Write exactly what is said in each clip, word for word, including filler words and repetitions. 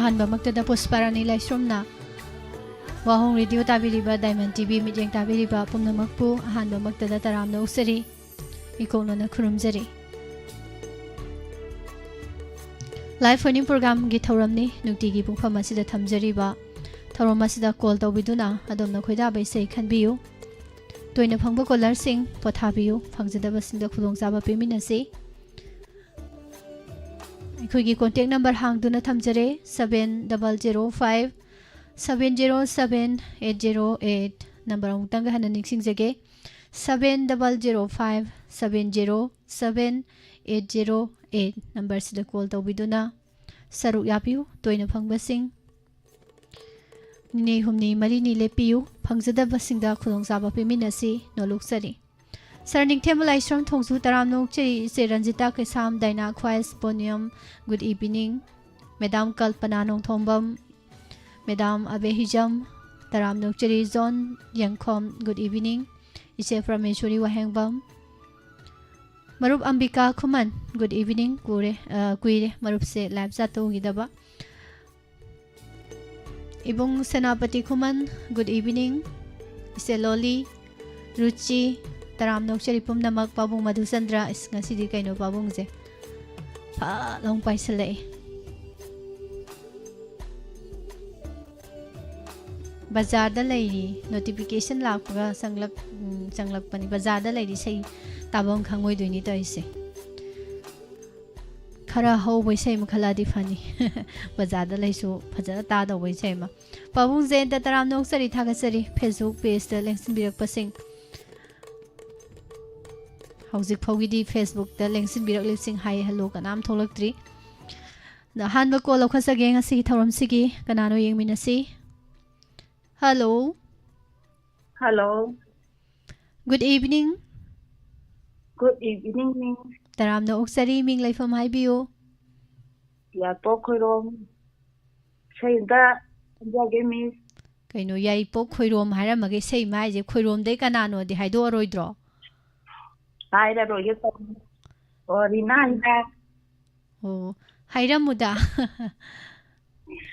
ꯑꯍꯥꯟꯕꯃꯛꯇꯗ ꯄꯨꯁꯄꯥꯔꯥꯅꯤ ꯂꯥꯏꯁ꯭ꯔꯝꯅ ꯋꯥꯍꯣꯡ radio ꯇꯥꯕꯤꯔꯤꯕ, diamond TV ꯃꯤꯠꯌꯦꯡ ꯇꯥꯕꯤꯔꯤꯕ ꯄꯨꯝꯅꯃꯛꯄꯨ ꯑꯍꯥꯟꯕꯃꯛꯇꯗ ꯇꯔꯥꯝꯅ ꯑꯣꯛꯆꯔꯤ, ꯏꯀꯣꯛꯅꯅ ꯈꯨꯔꯨꯝꯖꯔꯤ꯫ Life phone in ꯄ꯭ꯔꯣꯒ꯭ꯔꯥꯝꯒꯤ ꯊꯧꯔꯝꯅꯤ꯫ ꯅꯨꯡꯇꯤꯒꯤ ꯄꯨꯡꯐꯝ ꯑꯁꯤꯗ ꯊꯝꯖꯔꯤꯕ ꯊꯧꯔꯝ ꯑꯁꯤꯗ ꯀꯣꯜ ꯇꯧꯕꯤꯗꯨꯅ ꯑꯗꯣꯝꯅ ꯈꯣꯏꯗꯥꯕ ꯏꯁꯩ ꯈꯟꯕꯤꯌꯨ꯫ ꯇꯣꯏꯅ ꯐꯪꯕ ꯀꯣꯂꯔꯁꯤꯡ ꯄꯣꯊꯥꯕꯤꯌꯨ, ꯐꯪꯖꯗꯕꯁꯤꯡꯗ ꯈꯨꯗꯣꯡꯆꯥꯕ ꯄꯤꯃꯤꯟꯅꯁꯤ꯫ ꯑꯩꯈꯣꯏꯒꯤ ꯀꯣꯟꯇꯦꯛ ꯅꯝꯕꯔ ꯍꯥꯡꯗꯨꯅ ꯊꯝꯖꯔꯦ, seven double zero five seven zero seven eight zero eight꯫ Number ꯑꯃꯨꯛꯇꯪꯒ ꯍꯟꯅ ꯅꯤꯡꯁꯤꯡꯖꯒꯦ, seven double zero five seven zero seven eight zero eight꯫ ꯅꯝꯕꯔꯁꯤꯗ ꯀꯣꯜ ꯇꯧꯕꯤꯗꯨꯅ ꯁꯔꯨꯛ ꯌꯥꯕꯤꯌꯨ꯫ ꯇꯣꯏꯅ ꯐꯪꯕꯁꯤꯡ ꯅꯤꯅꯤ ꯍꯨꯝꯅꯤ ꯃꯔꯤꯅꯤ ꯂꯦꯞꯄꯤꯌꯨ, ꯐꯪꯖꯗꯕꯁꯤꯡꯗ ꯈꯨꯗꯣꯡꯆꯥꯕ ꯄꯤꯃꯤꯟꯅꯁꯤ꯫ ꯅꯣꯂꯨꯛꯆꯔꯤ꯫ ꯁꯥꯔ ꯅꯤꯡꯊꯦꯝꯕ ꯂꯥꯏꯁ꯭ꯔꯝ ꯊꯣꯡꯖꯨ, ꯇꯔꯥꯝꯅ ꯑꯣꯛꯆꯔꯤ꯫ ꯏꯆꯦ ꯔꯟꯖꯤꯇꯥ ꯀꯩꯁꯥꯝ, ꯗꯥꯏꯅꯥ ꯈ꯭ꯋꯥꯏꯁ ꯄꯣꯅꯤꯌꯝ, good evening꯫ ꯃꯦꯗꯥꯝ ꯀꯜꯄꯅꯥ ꯅꯣꯡꯊꯣꯝꯕꯝ, ꯃꯦꯗꯥꯝ ꯑꯕꯦ ꯍꯤꯖꯝ, ꯇꯔꯥꯝꯅ ꯑꯣꯛꯆꯔꯤ꯫ ꯖꯣꯟ ꯌꯦꯡꯈꯣꯝ, good evening꯫ ꯏꯆꯦ ꯄ꯭ꯔꯃꯦꯁꯣꯔꯤ ꯋꯥꯍꯦꯡꯕꯝ, ꯃꯔꯨꯞ ꯑꯝꯕꯤꯀꯥ ꯈꯨꯃꯟ, good evening꯫ ꯀꯨꯏꯔꯦ, ꯑ, ꯀꯨꯏꯔꯦ ꯃꯔꯨꯞꯁꯦ ꯂꯥꯏꯚ ꯆꯥꯠꯇ ꯎꯈꯤꯗꯕ꯫ ꯏꯕꯨꯡ ꯁꯦꯅꯥꯄꯇꯤ ꯈꯨꯃꯟ, good evening꯫ ꯏꯆꯦ ꯂꯣꯂꯤ, ꯔꯨꯆꯤ, ꯇꯔꯥꯝꯅ ꯑꯣꯛꯆꯔꯤ ꯄꯨꯝꯅꯃꯛ꯫ ꯄꯥꯕꯨꯡ ꯃꯙꯨꯆꯟꯗ꯭ꯔ, ꯏꯁ, ꯉꯁꯤꯗꯤ ꯀꯩꯅꯣ ꯄꯥꯕꯨꯡꯁꯦ ꯐꯠ ꯂꯥꯎ ꯄꯥꯏꯁꯜꯂꯛꯑꯦ꯫ ꯕꯖꯥꯔꯗ ꯂꯩꯔꯤ, ꯅꯣꯇꯤꯐꯤꯀꯦꯁꯟ ꯂꯥꯛꯄꯒ ꯆꯪꯂꯛ-, ꯎꯝ, ꯆꯪꯂꯛꯄꯅꯤ꯫ ꯕꯖꯥꯔꯗ ꯂꯩꯔꯤ, ꯏꯁꯩ ꯇꯥꯐꯝ ꯈꯪꯉꯣꯏꯗꯣꯏꯅꯤ ꯇꯧꯔꯤꯁꯦ꯫ ꯈꯔ ꯍꯧꯕ ꯏꯁꯩ ꯑꯃ ꯈꯜꯂꯛꯑꯗꯤ ꯐꯅꯤ꯫ ꯕꯖꯥꯔꯗ ꯂꯩꯁꯨ ꯐꯖꯅ ꯇꯥꯗꯧꯕ ꯏꯁꯩ ꯑꯃ꯫ ꯄꯥꯕꯨꯡ ꯖꯌꯟꯇ, ꯇꯔꯥꯝꯅ ꯑꯣꯛꯆꯔꯤ, ꯊꯥꯒꯠꯆꯔꯤ꯫ Facebook pageꯇ ꯂꯦꯡꯁꯤꯟꯕꯤꯔꯛꯄꯁꯤꯡ, ꯍꯧꯖꯤꯛ ꯐꯥꯎꯒꯤꯗꯤ Facebookꯇ ꯂꯦꯡꯁꯤꯟꯕꯤꯔꯛꯂꯤꯕꯁꯤꯡ ꯍꯥꯏ ꯍꯜꯂꯣ ꯀꯅꯥꯝ ꯊꯣꯛꯂꯛꯇ꯭ꯔꯤ꯫ ꯑꯗꯣ ꯑꯍꯥꯟꯕ ꯀꯣꯜ ꯂꯧꯈꯠꯆꯒꯦ ꯉꯁꯤꯒꯤ ꯊꯧꯔꯝꯁꯤꯒꯤ꯫ ꯀꯅꯥꯅꯣ ꯌꯦꯡꯃꯤꯟꯅꯁꯤ꯫ Hello. Hello. Good evening꯫ Good evening, miss꯫ ꯇꯔꯥꯝꯅ ꯑꯣꯛꯆꯔꯤ, ꯃꯤꯡ ꯂꯩꯐꯝ ꯍꯥꯏꯕꯤꯌꯨ꯫ ꯌꯥꯏꯄꯣꯛ ꯈꯣꯏꯔꯣꯝ꯫ ꯏꯁꯩ ꯑꯝꯇ ꯈꯟꯖꯒꯦ, miss꯫ ꯀꯩꯅꯣ, ꯌꯥꯏꯄꯣꯛ ꯈꯣꯏꯔꯣꯝ ꯍꯥꯏꯔꯝꯃꯒ ꯏꯁꯩ ꯑꯃ ꯍꯥꯏꯁꯦ, ꯈꯣꯏꯔꯣꯝꯗꯩ ꯀꯅꯥꯅꯣꯗꯤ ꯍꯥꯏꯗꯣꯛꯑꯔꯣꯏꯗ꯭ꯔꯣ? ꯍꯥꯏꯔꯔꯣꯏꯒꯦ ꯇꯧꯕꯅꯤ꯫ ꯑꯣ, ꯔꯤꯅꯥ ꯍꯤꯗꯥꯛ꯫ ꯑꯣ, ꯍꯥꯏꯔꯝꯃꯨꯗ꯫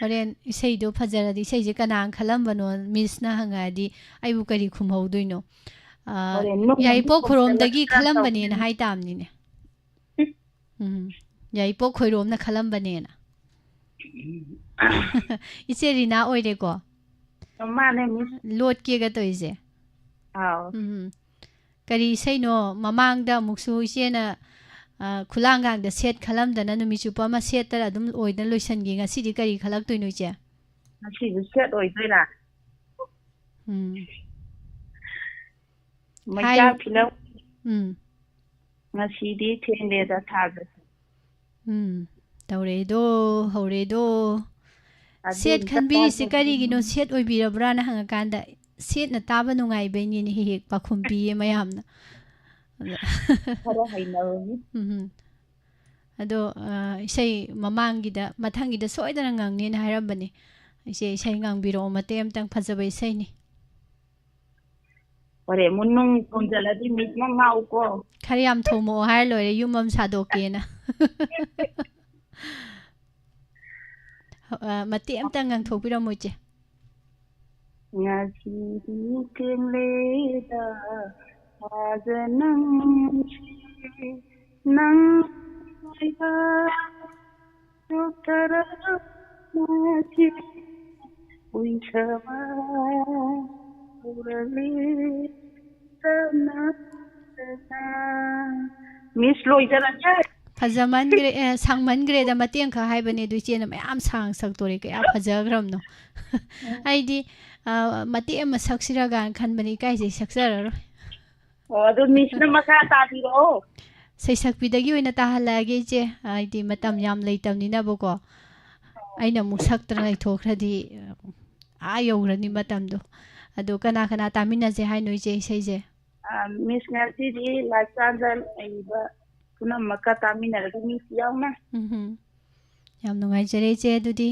ꯍꯣꯔꯦꯟ ꯏꯁꯩꯗꯣ ꯐꯖꯔꯗꯤ, ꯏꯁꯩꯁꯦ ꯀꯅꯥꯅ ꯈꯜꯂꯝꯕꯅꯣ ꯃꯤꯁꯅ ꯍꯪꯉꯛꯑꯗꯤ ꯑꯩꯕꯨ ꯀꯔꯤ ꯈꯨꯝꯍꯧꯗꯣꯏꯅꯣ? ꯑ, ꯍꯣꯔꯦꯟ ꯅꯨꯡ ꯌꯥꯏꯔꯤꯄꯣꯛ ꯑꯃꯨꯛ ꯈꯣꯏꯔꯣꯝꯗꯒꯤ ꯈꯣꯡꯖꯤꯜꯂꯛꯇꯅ ꯈꯜꯂꯝꯕꯅꯦꯅ ꯇꯧꯗꯣꯏꯅꯤ꯫ ꯍꯥꯏ ꯇꯥꯕꯅꯤꯅꯦ꯫ ꯎꯝ, ꯌꯥꯏꯔꯤꯄꯣꯛ ꯈꯣꯏꯔꯣꯝꯅ ꯈꯜꯂꯝꯕꯅꯦꯅ꯫ ꯏꯆꯦ ꯔꯤꯅꯥ ꯑꯣꯏꯔꯦꯀꯣ? ꯃꯥꯅꯦ, ꯃꯤꯁ꯫ ꯂꯣꯠꯀꯦꯒ ꯇꯧꯔꯤꯁꯦ꯫ ꯑꯥꯎ꯫ ꯎꯝ꯫ ꯀꯔꯤ ꯏꯁꯩꯅꯣ? ꯃꯃꯥꯡꯗ ꯑꯃꯨꯛꯁꯨ ꯏꯆꯦꯅ, ꯑ, ꯈꯨꯂꯥꯡꯒꯥꯡꯗ ꯁꯦꯠ ꯈꯜꯂꯝꯗꯅ ꯅꯨꯃꯤꯠ ꯆꯨꯞꯄ ꯑꯃ ꯁꯦꯠꯇꯅ ꯑꯗꯨꯝ ꯑꯣꯏꯗꯅ ꯂꯣꯏꯁꯟꯒꯤ꯫ ꯉꯁꯤꯗꯤ ꯀꯔꯤ ꯈꯜꯂꯛꯇꯣꯏꯅꯣ, ꯏꯆꯦ? ꯉꯁꯤꯁꯨ ꯁꯦꯠ ꯑꯣꯏꯗꯣꯏꯔꯥ? ꯎꯝ꯫ ꯃꯩꯆꯥ ꯍꯥꯏꯔꯣ꯫ ꯐꯤꯂꯝ꯫ ꯎꯝ꯫ ꯉꯁꯤꯗꯤ ꯊꯦꯡꯂꯦꯗ ꯊꯥꯖ꯫ ꯎꯝ꯫ ꯇꯧꯔꯦꯗꯣ, ꯍꯧꯔꯦꯗꯣ꯫ ꯑꯗꯨ ꯁꯦꯠ ꯑꯝꯇ ꯈꯟꯕꯤꯔꯤꯁꯦ ꯇꯥꯖꯗ꯭ꯔꯤ꯫ ꯀꯔꯤꯒꯤꯅꯣ? ꯁꯦꯠ ꯑꯣꯏꯕꯤꯔꯕ꯭ꯔꯥꯅ ꯍꯪꯉꯀꯥꯟꯗ, ꯁꯦꯠꯅ ꯇꯥꯕ ꯅꯨꯡꯉꯥꯏꯕꯩꯅꯤꯅꯦ, ꯍꯦꯛ ꯍꯦꯛ ꯄꯥꯎꯈꯨꯝ ꯄꯤꯌꯦ ꯃꯌꯥꯝꯅ꯫ ꯑꯗ-, ꯈꯔ ꯍꯩꯅꯕꯅꯤ꯫ ꯎꯝ꯫ ꯑꯗꯣ, ꯑ, ꯏꯁꯩ ꯃꯃꯥꯡꯒꯤꯗ, ꯃꯊꯪꯒꯤꯗ ꯁꯣꯏꯗꯅ ꯉꯪꯅꯦꯅ ꯍꯥꯏꯔꯝꯕꯅꯤ꯫ ꯏꯆꯦ, ꯏꯁꯩ ꯉꯪꯕꯤꯔꯛꯑꯣ, ꯃꯇꯦꯛ ꯑꯃꯇꯪ, ꯐꯖꯕ ꯏꯁꯩꯅꯤ꯫ ꯍꯣꯔꯦꯟ ꯑꯃꯨꯛ ꯅꯨꯡ ꯊꯣꯝꯖꯤꯜꯂꯗꯤ ꯃꯤꯁꯅ ꯉꯥꯎꯀꯣ꯫ ꯈꯔ ꯌꯥꯝ ꯊꯣꯝꯃꯛꯑꯣ ꯍꯥꯏꯔ ꯂꯣꯏꯔꯦ, ꯌꯨꯝ ꯑꯃ ꯁꯥꯗꯣꯛꯀꯦꯅ꯫ ꯑ, ꯃꯇꯦꯛ ꯑꯃꯇꯪ ꯉꯪꯊꯣꯛꯄꯤꯔꯝꯃꯣ, ꯏꯆꯦ꯫ ꯉꯁꯤꯗꯤ ꯊꯦꯡꯂꯦꯗ ꯊꯥꯖ ꯅꯪꯁꯤ, ꯅꯪ ꯑꯣꯏꯕ ꯆꯣꯛꯊꯔꯕ ꯃꯥꯁꯤ ꯎꯏꯊꯕ ꯍꯧꯔꯛꯂꯦ ꯇꯞꯅ ꯇꯞꯅ꯫ ꯃꯤꯁ, ꯂꯣꯏꯖꯔꯒꯦ꯫ ꯐꯖꯃꯟꯈ꯭ꯔꯦ, ꯑꯦ, ꯁꯥꯡꯃꯟꯈ꯭ꯔꯦꯗ, ꯃꯇꯦꯛ ꯑꯃꯈꯛ ꯍꯥꯏꯕꯅꯦ, ꯑꯗꯨ ꯏꯆꯦꯅ ꯃꯌꯥꯝ ꯁꯥꯡ ꯁꯛꯇꯣꯔꯦ, ꯀꯌꯥ ꯐꯖꯈ꯭ꯔꯕꯅꯣ꯫ ꯑꯩꯗꯤ, ꯑ, ꯃꯇꯦꯛ ꯑꯃ ꯁꯛꯁꯤꯔꯥ ꯀꯥꯏꯅ ꯈꯟꯕꯅꯦ, ꯏꯀꯥꯏꯖꯩ, ꯁꯛꯆꯔꯔꯣꯏ꯫ ꯑꯣ, ꯑꯗꯨ ꯃꯤꯁꯅ ꯃꯈꯥ ꯇꯥꯕꯤꯔꯛꯑꯣ꯫ ꯁꯩꯁꯛꯄꯤꯗꯒꯤ ꯑꯣꯏꯅ ꯇꯥꯍꯜꯂꯛꯑꯒꯦ, ꯏꯆꯦ, ꯍꯥꯏꯗꯤ ꯃꯇꯝ ꯌꯥꯝ ꯂꯩꯇꯕꯅꯤꯅꯕꯀꯣ꯫ ꯑꯩꯅ ꯑꯃꯨꯛ ꯁꯛꯇꯅ ꯂꯩꯊꯣꯛꯈ꯭ꯔꯗꯤ, ꯑꯥ ꯌꯧꯈ꯭ꯔꯅꯤ ꯃꯇꯝꯗꯣ꯫ ꯑꯗꯣ ꯀꯅꯥ ꯀꯅꯥ ꯇꯥꯃꯤꯟꯅꯁꯦ ꯍꯥꯏꯅꯣ, ꯏꯆꯦ, ꯏꯁꯩꯁꯦ? ꯑ, ꯃꯤꯁ, ꯉꯁꯤꯗꯤ ꯂꯥꯏꯁꯥꯟꯗ ꯂꯩꯔꯤꯕ ꯄꯨꯝꯅꯃꯛꯀ ꯇꯥꯃꯤꯟꯅꯔꯒ, ꯃꯤꯁ ꯌꯥꯎꯅ꯫ ꯎꯝꯍꯨꯝ꯫ ꯌꯥꯝ ꯅꯨꯡꯉꯥꯏꯖꯔꯦ, ꯏꯆꯦ꯫ ꯑꯗꯨꯗꯤ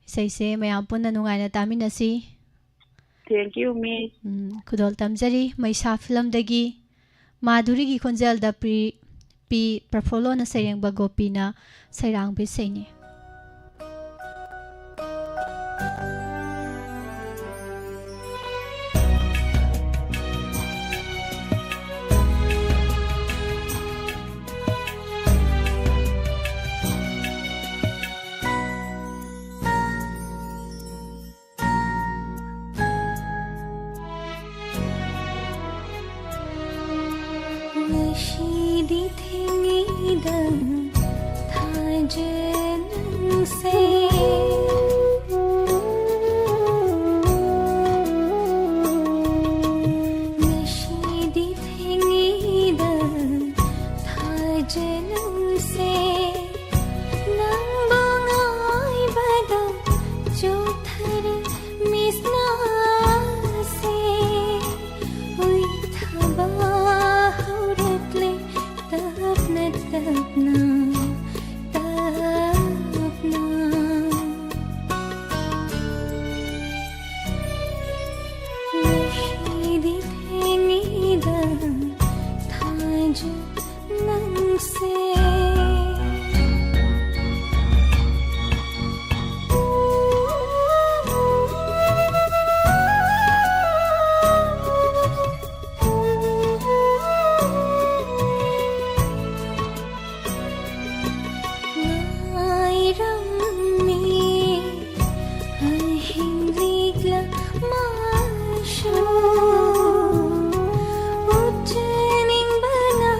ꯏꯁꯩꯁꯦ ꯃꯌꯥꯝ ꯄꯨꯟꯅ ꯅꯨꯡꯉꯥꯏꯅ ꯇꯥꯃꯤꯟꯅꯁꯤ꯫ Thank you, ꯃꯤꯁ꯫ ꯎꯝ, ꯈꯨꯗꯣꯜ ꯇꯝꯖꯔꯤ ꯃꯩꯁꯥ ꯐꯤꯂꯝꯗꯒꯤ꯫ ꯃꯥꯙꯨꯔꯤꯒꯤ ꯈꯣꯟꯖꯦꯜꯗ ꯄ꯭ꯔꯤ-, ꯄꯤ ꯄ꯭ꯔꯐꯨꯜꯂꯣꯅ ꯁꯩꯔꯦꯡꯕ ꯒꯣꯄꯤꯅ ꯁꯩꯔꯥꯡꯕ ꯏꯁꯩꯅꯤ꯫ ꯊꯦꯡꯉꯤꯗ ꯊꯥꯖꯅꯪꯁꯦ꯫ ꯉꯁꯤꯗꯤ ꯊꯦꯡꯉꯤꯗ ꯊꯥꯖꯅꯪꯁꯦ꯫ ꯅꯪꯕꯨ ꯉꯥꯏꯕꯗ ꯆꯣꯛꯊꯔꯦ ꯃꯤꯠꯅꯥꯁꯦ꯫ ꯎꯏꯊꯕ ꯍꯧꯔꯛꯂꯦ ꯇꯞꯅ ꯇꯞꯅ, ꯇꯞꯅ꯫ ꯉꯁꯤꯗꯤ ꯊꯦꯡꯉꯤꯗ ꯊꯥꯖ ꯅꯪꯁꯦ꯫ ꯉꯥꯏꯔꯝꯃꯤ ꯑꯍꯤꯡ ꯂꯤꯛꯂꯥ ꯃꯥꯁꯨ, ꯎꯠꯆꯅꯤꯡꯕꯅ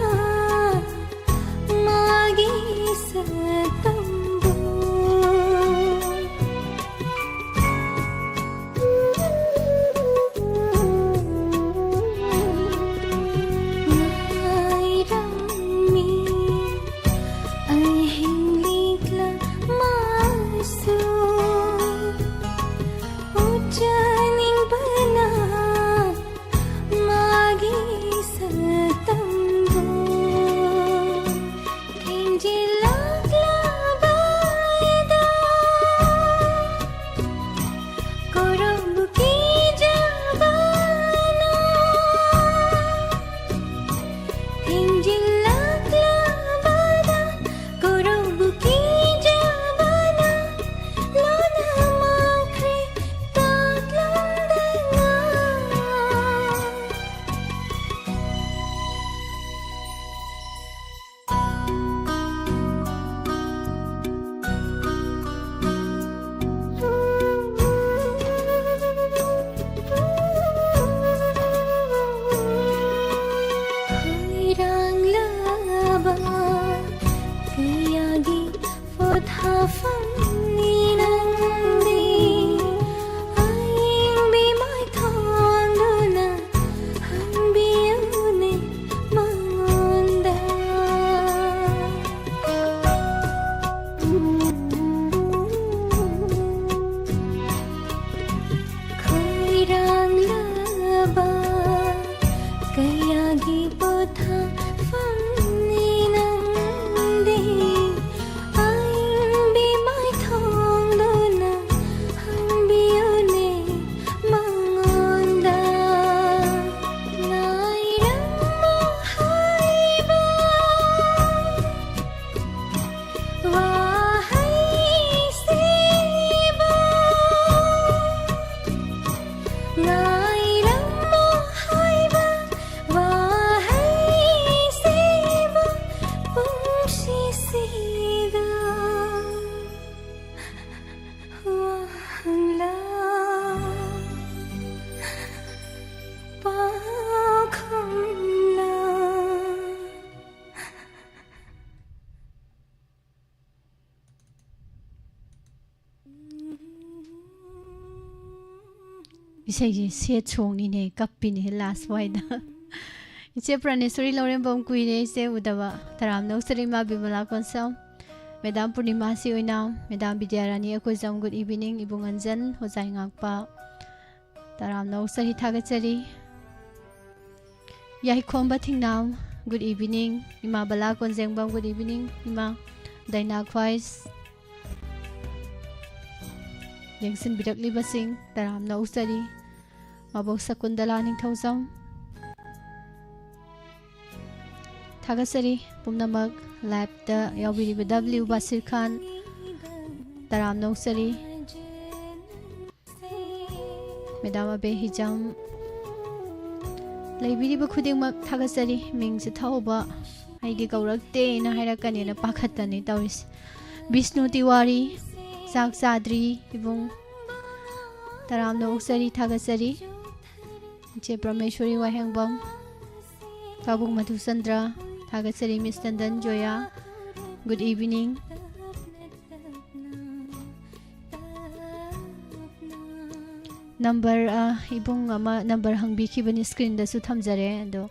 ꯉꯥꯏꯔꯝꯃꯣ ꯍꯥꯏꯕ ꯋꯥꯍꯩꯁꯤꯕꯨ ꯄꯨꯟꯁꯤꯁꯤꯗ ꯋꯥꯍꯪꯂ ꯄꯥꯎꯈꯨꯝꯂ꯫ ꯏꯁꯩꯁꯦ ꯁꯦꯠ ꯁꯣꯡꯅꯤꯅꯦ, ꯀꯞꯄꯤꯅꯦ ꯂꯥꯁ ꯋꯥꯏꯗ꯫ ꯏꯆꯦ ꯄ꯭ꯔꯥꯅꯦꯁꯣꯔꯤ ꯂꯧꯔꯦꯝꯕꯝ, ꯀꯨꯏꯔꯦ ꯏꯆꯦ ꯎꯗꯕ꯫ ꯇꯔꯥꯝꯅ ꯑꯣꯛꯆꯔꯤ ꯏꯃꯥ ꯕꯤꯃꯂꯥ ꯀꯣꯟꯁꯝ, ꯃꯦꯗꯥꯝ ꯄꯨꯔꯅꯤꯃꯥꯁꯤ ꯑꯣꯏꯅꯥꯝ, ꯃꯦꯗꯥꯝ ꯕꯤꯗ꯭ꯌꯥꯔꯥꯅꯤ ꯑꯩꯈꯣꯏꯖꯝ, ꯒꯨꯗ ꯏꯚꯤꯅꯤꯡ꯫ ꯏꯕꯨꯡ ꯑꯟꯖꯟ, ꯍꯣꯖꯥꯏ ꯉꯥꯛꯄ, ꯇꯔꯥꯝꯅ ꯑꯣꯛꯆꯔꯤ, ꯊꯥꯒꯠꯆꯔꯤ꯫ ꯌꯥꯏꯈꯣꯝꯕ ꯊꯤꯡꯅꯥꯝ, ꯒꯨꯗ ꯏꯚꯤꯅꯤꯡ꯫ ꯏꯃꯥ ꯕꯂꯥ ꯀꯣꯟꯖꯦꯡꯕꯝ, ꯒꯨꯗ ꯏꯚꯤꯅꯤꯡ꯫ ꯏꯃꯥ ꯗꯥꯏꯅꯥ ꯈ꯭ꯋꯥꯏꯁ, ꯌꯦꯡꯁꯤꯟꯕꯤꯔꯛꯂꯤꯕꯁꯤꯡ ꯇꯔꯥꯝꯅ ꯑꯣꯛꯆꯔꯤ꯫ ꯃꯕꯣꯛ ꯁꯀꯨꯟꯗꯂꯥ ꯅꯤꯡꯊꯧꯖꯝ, ꯊꯥꯒꯠꯆꯔꯤ꯫ ꯄꯨꯝꯅꯃꯛ ꯂꯥꯏꯞꯇ ꯌꯥꯎꯕꯤꯔꯤꯕ ꯗꯕ꯭ꯂꯤꯎ ꯕꯥꯁꯤꯔ ꯈꯥꯟ, ꯇꯔꯥꯝꯅ ꯑꯣꯛꯆꯔꯤ꯫ ꯃꯦꯗꯥꯝ ꯑꯕꯦ ꯍꯤꯖꯝ, ꯂꯩꯕꯤꯔꯤꯕ ꯈꯨꯗꯤꯡꯃꯛ ꯊꯥꯒꯠꯆꯔꯤ꯫ ꯃꯤꯡꯁꯦ ꯊꯧꯕ ꯑꯩꯗꯤ ꯀꯧꯔꯛꯇꯦꯅ ꯍꯥꯏꯔꯛꯀꯅꯦꯅ ꯄꯥꯈꯠꯇꯅꯦ ꯇꯧꯔꯤꯁꯦ꯫ ꯕꯤꯁꯅꯨ ꯇꯤꯋꯥꯔꯤ, ꯆꯥꯛ ꯆꯥꯗ꯭ꯔꯤ ꯏꯕꯨꯡ, ꯇꯔꯥꯝꯅ ꯑꯣꯛꯆꯔꯤ, ꯊꯥꯒꯠꯆꯔꯤ꯫ ꯏꯆꯦ ꯄ꯭ꯔꯃꯦꯁꯣꯔꯤ ꯋꯥꯍꯦꯡꯕꯝ, ꯄꯥꯕꯨꯡ ꯃꯙꯨꯆꯟꯗ꯭ꯔ, ꯊꯥꯒꯠꯆꯔꯤ꯫ ꯃꯤꯁ ꯇꯟꯗꯟ ꯖꯣꯌꯥ, ꯒꯨꯗ ꯏꯚꯤꯅꯤꯡ꯫ ꯅꯝꯕꯔ, ꯑ, ꯏꯕꯨꯡ ꯑꯃ ꯅꯝꯕꯔ ꯍꯪꯕꯤꯈꯤꯕꯅꯤ, ꯁ꯭ꯀ꯭ꯔꯤꯟꯗꯁꯨ ꯊꯝꯖꯔꯦ, ꯑꯗꯣ,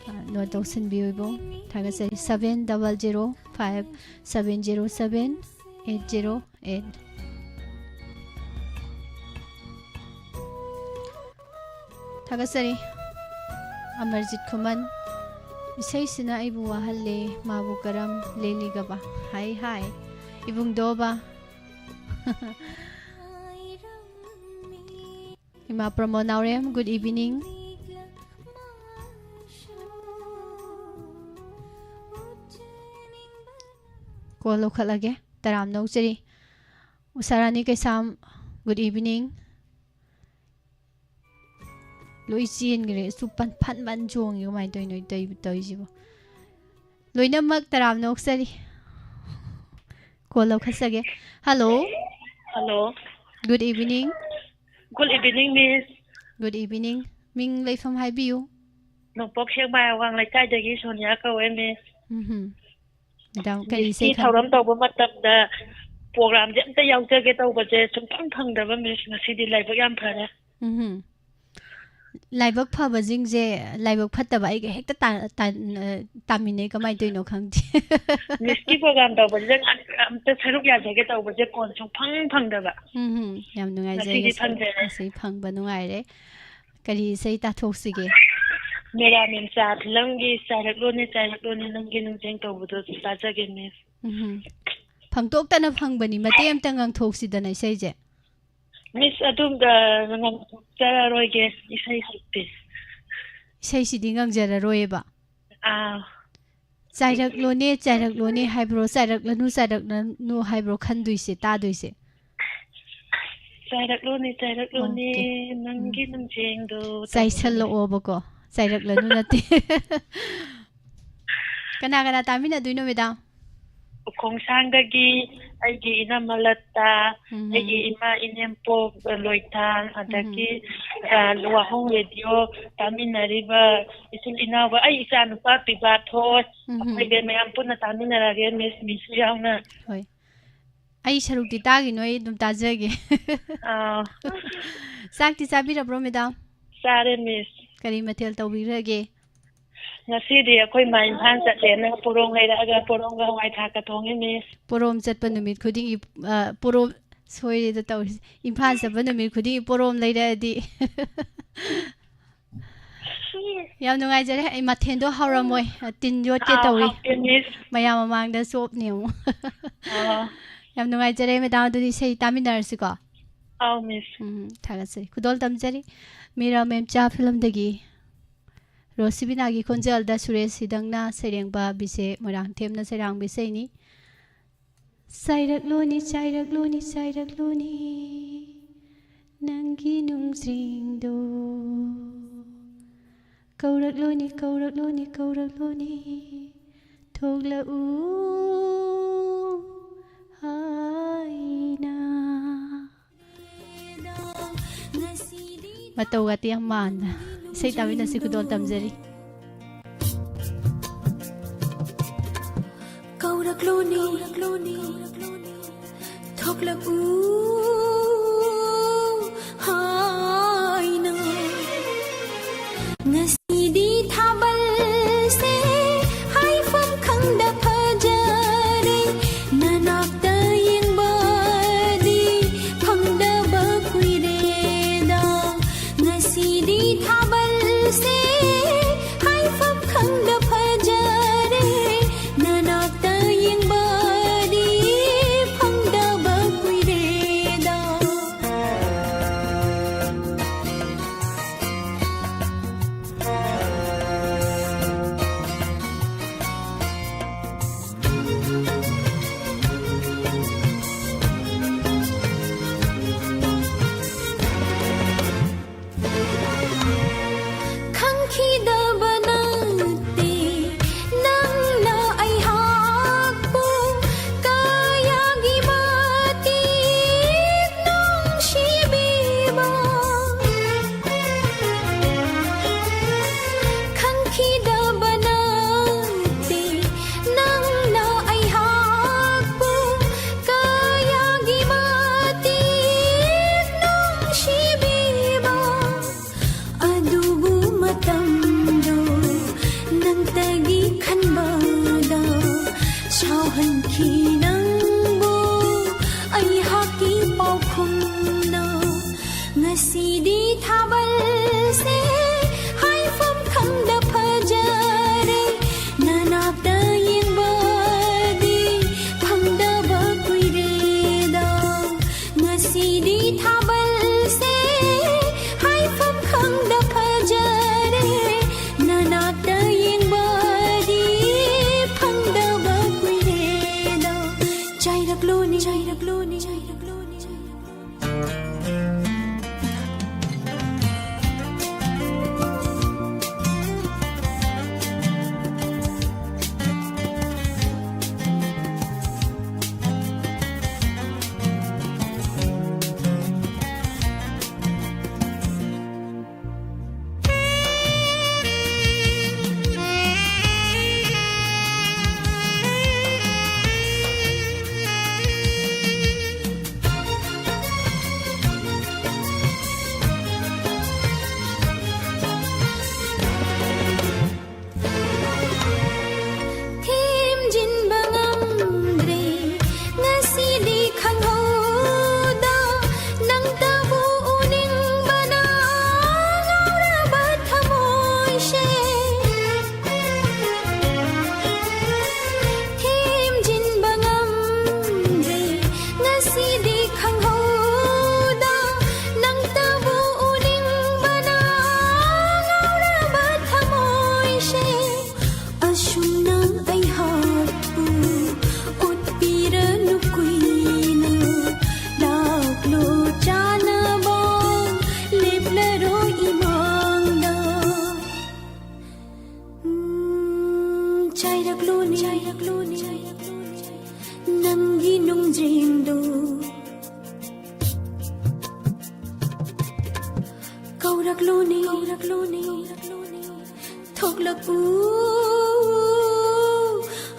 ꯑ, ꯅꯣꯠ ꯇꯧꯁꯤꯟꯕꯤꯌꯨ ꯏꯕꯨꯡ, ꯊꯥꯒꯠꯆꯔꯤ꯫ Seven double zero five seven zero seven eight zero eight. ꯊꯥꯒꯠꯆꯔꯤ꯫ ꯑꯃꯔꯖꯤꯠ ꯈꯨꯃꯟ, ꯏꯁꯩꯁꯤꯅ ꯑꯩꯕꯨ ꯋꯥꯍꯜꯂꯦ, ꯃꯥꯕꯨ ꯀꯔꯝ ꯂꯦꯜꯂꯤꯒꯕ? ꯍꯥꯏ ꯍꯥꯏ, ꯏꯕꯨꯡꯗꯣꯕ꯫ ꯏꯃꯥ ꯄ꯭ꯔꯃꯣ ꯅꯥꯎꯔꯦꯝ, ꯒꯨꯗ ꯏꯚꯤꯅꯤꯡ꯫ ꯀꯣꯜ ꯂꯧꯈꯠꯂꯒꯦ꯫ ꯇꯔꯥꯝꯅ ꯑꯣꯛꯆꯔꯤ꯫ ꯎꯁꯥꯔꯥꯅꯤ ꯀꯩꯁꯥꯝ, ꯒꯨꯗ ꯏꯚꯤꯅꯤꯡ꯫ ꯂꯣꯏ ꯆꯦꯟꯈ꯭ꯔꯦ꯫ ꯑꯁꯨꯛ ꯄꯟ-, ꯐꯟ ꯐꯟ ꯆꯣꯡꯉꯤ, ꯀꯃꯥꯏꯅ ꯇꯧꯔꯤꯅꯣ ꯇꯧꯔꯤ-, ꯇꯧꯔꯤꯁꯤꯕꯣ? ꯂꯣꯏꯅꯃꯛ ꯇꯔꯥꯝꯅ ꯑꯣꯛꯆꯔꯤ꯫ ꯀꯣꯜ ꯂꯧꯈꯠꯆꯒꯦ꯫ Hello. Hello. Good evening꯫ Good evening, Miss꯫ Good evening꯫ ꯃꯤꯡ ꯂꯩꯐꯝ ꯍꯥꯏꯕꯤꯌꯨ꯫ ꯅꯣꯡꯄꯣꯛ ꯁꯦꯛꯃꯥꯏ ꯑꯋꯥꯡ ꯂꯩꯀꯥꯏꯗꯒꯤ ꯁꯣꯅꯤꯌꯥ ꯀꯧꯋꯦ, Miss꯫ ꯎꯝꯍꯨꯝ꯫ ꯃꯦꯗꯥꯝ, ꯀꯔꯤ ꯃꯤꯁꯀꯤ ꯏꯁꯩ ꯈꯟ- ꯊꯧꯔꯝ ꯇꯧꯕ ꯃꯇꯝꯗ ꯄ꯭ꯔꯣꯒ꯭ꯔꯥꯝꯁꯦ ꯑꯝꯇ ꯌꯥꯎꯖꯒꯦ ꯇꯧꯕꯁꯦ ꯁꯨꯡꯐꯪ ꯐꯪꯗꯕ, ꯃꯤꯁ꯫ ꯉꯁꯤꯗꯤ ꯂꯥꯏꯕꯛ ꯌꯥꯝ ꯐꯔꯦ꯫ ꯎꯝꯍꯨꯝ꯫ ꯂꯥꯏꯕꯛ ꯐꯕꯁꯤꯡꯁꯦ ꯂꯥꯏꯕꯛ ꯐꯠꯇꯕ ꯑꯩꯒ ꯍꯦꯛꯇ ꯇꯥ-, ꯇꯥ-, ꯑ, ꯇꯥꯃꯤꯟꯅꯩ, ꯀꯃꯥꯏꯅ ꯇꯧꯔꯤꯅꯣ ꯈꯪꯗꯦ꯫ ꯃꯤꯁꯀꯤ ꯄ꯭ꯔꯣꯒ꯭ꯔꯥꯝ ꯇꯧꯕꯁꯤꯗ ꯑꯝꯇ ꯁꯔꯨꯛ ꯌꯥꯖꯒꯦ ꯇꯧꯕꯁꯦ ꯀꯣꯟ ꯁꯨꯡꯐꯪ ꯐꯪꯗꯕ꯫ ꯎꯝꯍꯨꯝ, ꯌꯥꯝ ꯅꯨꯡꯉꯥꯏꯖꯔꯦ꯫ ꯉꯁꯤꯗꯤ ꯐꯪꯖꯔꯦ꯫ ꯉꯁꯤ ꯐꯪꯕ ꯅꯨꯡꯉꯥꯏꯔꯦ꯫ ꯀꯔꯤ ꯏꯁꯩ ꯇꯥꯊꯣꯛꯁꯤꯒꯦ? ꯃꯦꯔꯥ ꯃꯦꯝꯆꯥ ꯐꯤꯂꯝꯒꯤ ꯆꯥꯏꯔꯛꯂꯣꯅꯦ, ꯆꯥꯏꯔꯛꯂꯣꯅꯦ, ꯅꯪꯒꯤ ꯅꯨꯡꯖꯦꯡ ꯇꯧꯕꯗꯣ ꯇꯥꯖꯒꯦ, ꯃꯤꯁ꯫ ꯎꯝꯍꯨꯝ꯫ ꯐꯪꯗꯣꯛꯇꯅ ꯐꯪꯕꯅꯤ, ꯃꯇꯦꯛ ꯑꯝꯇ ꯉꯪꯊꯣꯛꯁꯤꯗꯅ ꯏꯁꯩꯁꯦ꯫ ꯃꯤꯁ, ꯑꯗꯨꯝ, ꯑ, ꯉꯪꯊꯣꯛꯆꯔꯔꯣꯏꯒꯦ ꯏꯁꯩ ꯍꯩꯇꯦ꯫ ꯏꯁꯩꯁꯤꯗꯤ ꯉꯪꯖꯔꯔꯣꯏꯌꯦꯕ꯫ ꯑꯥ꯫ ꯆꯥꯏꯔꯛꯂꯣꯅꯦ, ꯆꯥꯏꯔꯛꯂꯣꯅꯦ ꯍꯥꯏꯕ꯭ꯔꯣ, ꯆꯥꯏꯔꯛꯂꯅꯨ, ꯆꯥꯏꯔꯛꯂꯅꯨ ꯍꯥꯏꯕ꯭ꯔꯣ ꯈꯟꯗꯣꯏꯁꯦ, ꯇꯥꯗꯣꯏꯁꯦ? ꯆꯥꯏꯔꯛꯂꯣꯅꯦ, ꯆꯥꯏꯔꯛꯂꯣꯅꯦ, ꯑꯣꯀꯦ꯫ ꯅꯪꯒꯤ ꯎꯝ꯫ ꯅꯨꯡꯖꯦꯡꯗꯣ ꯇꯧꯕꯗꯨꯅꯦ꯫ ꯆꯥꯏꯁꯜꯂꯛꯑꯣꯕꯀꯣ, ꯆꯥꯏꯔꯛꯂꯅꯨ ꯅꯠꯇꯦ꯫ ꯀꯅꯥ ꯀꯅꯥ ꯇꯥꯃꯤꯟꯅꯗꯣꯏꯅꯣ, ꯃꯦꯗꯥꯝ? ꯎꯈꯣꯡꯁꯥꯡꯗꯒꯤ ꯑꯩꯒꯤ ꯏꯅꯝꯃ ꯂꯇꯥ, ꯎꯝ꯫ ꯑꯩꯒꯤ ꯏꯃꯥ ꯏꯅꯦꯝꯄꯣꯛ ꯂꯣꯏꯊꯥꯡ, ꯑꯗꯒꯤ, ꯎꯝ꯫ ꯑ, ꯋꯥꯍꯣꯡ ꯔꯦꯗꯤꯑꯣ ꯇꯥꯃꯤꯟꯅꯔꯤꯕ ꯏꯆꯤꯜ ꯏꯅꯥꯎꯕ, ꯑꯩ ꯏꯆꯥ ꯅꯨꯄꯥ ꯄꯤꯕꯥꯊꯣꯏ, ꯎꯝ꯫ ꯑꯩꯈꯣꯏꯒꯩ ꯃꯌꯥꯝ ꯄꯨꯟꯅ ꯇꯥꯃꯤꯟꯅꯔꯒꯦ, ꯃꯤꯁ, ꯃꯤꯁꯁꯨ ꯌꯥꯎꯅ꯫ ꯍꯣꯏ꯫ ꯑꯩ ꯁꯔꯨꯛꯇꯤ ꯇꯥꯈꯤꯅꯣ, ꯑꯩ ꯑꯗꯨꯝ ꯇꯥꯖꯒꯦ꯫ ꯑꯥ꯫ ꯆꯥꯛꯇꯤ ꯆꯥꯕꯤꯔꯕ꯭ꯔꯣ, ꯃꯦꯗꯥꯝ? ꯆꯥꯔꯦ, ꯃꯤꯁ꯫ ꯀꯔꯤ ꯃꯊꯦꯜ ꯇꯧꯕꯤꯈ꯭ꯔꯒꯦ? ꯉꯁꯤꯗꯤ ꯑꯩꯈꯣꯏ ꯃꯥ ꯏꯝꯐꯥꯜ ꯆꯠꯂꯦꯅ ꯄꯣꯔꯣꯝ ꯂꯩꯔꯛꯑꯒ ꯄꯣꯔꯣꯝꯒ ꯍꯋꯥꯏ ꯊ꯭ꯔꯥꯛꯀ ꯊꯣꯡꯉꯤ, ꯃꯤꯁ꯫ ꯄꯣꯔꯣꯝ ꯆꯠꯄ ꯅꯨꯃꯤꯠ ꯈꯨꯗꯤꯡꯒꯤ, ꯑ, ꯄꯣꯔꯣꯝ, ꯁꯣꯏꯔꯦꯗ ꯇꯧꯔꯤꯁꯦ꯫ ꯏꯝꯐꯥꯜ ꯆꯠꯄ ꯅꯨꯃꯤꯠ ꯈꯨꯗꯤꯡꯒꯤ ꯄꯣꯔꯣꯝ ꯂꯩꯔꯛꯑꯗꯤ꯫ ꯌꯥꯝ ꯅꯨꯡꯉꯥꯏꯖꯔꯦ꯫ ꯑꯩ ꯃꯊꯦꯜꯗꯣ ꯍꯥꯎꯔꯝꯃꯣꯏ꯫ ꯇꯤꯟ ꯌꯣꯠꯀꯦ ꯑꯥꯎ, ꯇꯧꯏ꯫ ꯍꯥꯎꯇꯦ, ꯃꯤꯁ꯫ ꯃꯌꯥꯝ ꯃꯃꯥꯡꯗ ꯆꯣꯞꯅꯤ ꯑꯃꯨꯛ꯫ ꯑꯣ꯫ ꯌꯥꯝ ꯅꯨꯡꯉꯥꯏꯖꯔꯦ, ꯃꯦꯗꯥꯝ꯫ ꯑꯗꯨꯗꯤ ꯏꯁꯩ ꯇꯥꯃꯤꯟꯅꯔꯁꯤꯀꯣ꯫ ꯑꯥꯎ, ꯃꯤꯁ꯫ ꯎꯝ, ꯊꯥꯒꯠꯆꯔꯤ꯫ ꯈꯨꯗꯣꯜ ꯇꯝꯖꯔꯤ꯫ ꯃꯤꯔꯥ ꯃꯦꯝꯆꯥ ꯐꯤꯂꯝꯗꯒꯤ ꯔꯣꯁꯤꯕꯤꯅꯥꯒꯤ ꯈꯣꯟꯖꯦꯜꯗ ꯁꯨꯔꯦꯁ ꯍꯤꯗꯪꯅ ꯁꯩꯔꯦꯡꯕ ꯕꯤꯁꯦ ꯃꯣꯏꯔꯥꯡꯊꯦꯝꯅ ꯁꯩꯔꯥꯡꯕ ꯏꯁꯩꯅꯤ꯫ ꯆꯥꯏꯔꯛꯂꯣꯅꯤ, ꯆꯥꯏꯔꯛꯂꯣꯅꯤ, ꯆꯥꯏꯔꯛꯂꯣꯅꯤ ꯅꯪꯒꯤ ꯅꯨꯡꯖꯦꯡꯗꯣ꯫ ꯀꯧꯔꯛꯂꯣꯅꯦ, ꯀꯧꯔꯛꯂꯣꯅꯦ, ꯀꯧꯔꯛꯂꯣꯅꯦ, ꯊꯣꯛꯂꯛꯎ ꯍꯥꯏꯅ꯫ ꯃꯇꯧꯒꯗꯤ ꯌꯥꯝ ꯃꯥꯟꯅ ꯏꯁꯩ ꯇꯥꯃꯤꯟꯅꯁꯤ ꯈꯨꯗꯣꯜ ꯇꯝꯖꯔꯤ꯫ ꯀꯧꯔꯛꯂꯣꯅꯦ, ꯀꯧꯔꯛꯂꯣꯅꯦ, ꯊꯣꯛꯂꯛꯎ ꯍꯥꯏꯅ꯫ ꯉꯁꯤꯗꯤ ꯊꯥꯕꯜꯁꯦ ꯍꯥꯏꯐꯝ ꯈꯪꯗ ꯐꯖꯔꯦ, ꯅꯅꯥꯛꯇ ꯌꯦꯡꯕꯗꯤ ꯐꯪꯗꯕ ꯀꯨꯏꯔꯦꯗ꯫ ꯉꯁꯤꯗꯤ ꯊꯥꯕꯜꯁꯦ ꯍꯥꯏꯐꯝ ꯈꯪꯗ ꯐꯖꯔꯦ, ꯅꯅꯥꯛꯇ ꯌꯦꯡꯕꯗꯤ ꯐꯪꯗꯕ ꯀꯨꯏꯔꯦꯗ꯫ ꯈꯪꯈꯤꯗꯕ ꯅꯠꯇꯦ ꯅꯪꯅ ꯑꯩꯍꯥꯛꯄꯨ ꯀꯌꯥꯒꯤ ꯃꯇꯤꯛ ꯅꯨꯡꯁꯤꯕꯤꯕ꯫ ꯈꯪꯈꯤꯗꯕ ꯅꯠꯇꯦ ꯅꯪꯅ ꯑꯩꯍꯥꯛꯄꯨ ꯀꯌꯥꯒꯤ ꯃꯇꯤꯛ ꯅꯨꯡꯁꯤꯕꯤꯕ꯫ ꯑꯗꯨꯕꯨ ꯃꯇꯝꯗꯣ ꯅꯪꯇꯒꯤ ꯈꯟꯕꯗ ꯁꯥꯎꯍꯟꯈꯤ ꯅꯪꯕꯨ ꯑꯩꯍꯥꯛꯀꯤ ꯄꯥꯎꯈꯨꯝꯅ꯫ ꯉꯁꯤꯗꯤ ꯊꯥꯕꯜꯁꯦ ꯍꯥꯏꯐꯝ ꯈꯪꯗ ꯐꯖꯔꯦ, ꯅꯅꯥꯛꯇ ꯌꯦꯡꯕꯗꯤ ꯐꯪꯗꯕ ꯀꯨꯏꯔꯦꯗ꯫ ꯉꯁꯤꯗꯤ ꯊꯥꯕꯜꯁꯦ ꯍꯥꯏꯐꯝ ꯈꯪꯗ ꯐꯖꯔꯦ, ꯅꯅꯥꯛꯇ ꯌꯦꯡꯕꯗꯤ ꯐꯪꯗꯕ ꯀꯨꯏꯔꯦꯗ꯫ ꯆꯥꯏꯔꯛꯂꯣꯅꯦ, ꯆꯥꯏꯔꯛꯂꯣꯅꯦ, ꯆꯥꯏꯔꯛꯂꯣꯅꯦ꯫ ꯆꯥꯏꯔꯛꯂꯨꯅꯦ, ꯆꯥꯏꯔꯛꯂꯨꯅꯦ, ꯅꯪꯒꯤ ꯅꯨꯡꯖꯦꯡꯗꯨ ꯀꯧꯔꯛꯂꯨꯅꯦ, ꯀꯧꯔꯛꯂꯨꯅꯦ, ꯊꯣꯛꯂꯛꯎ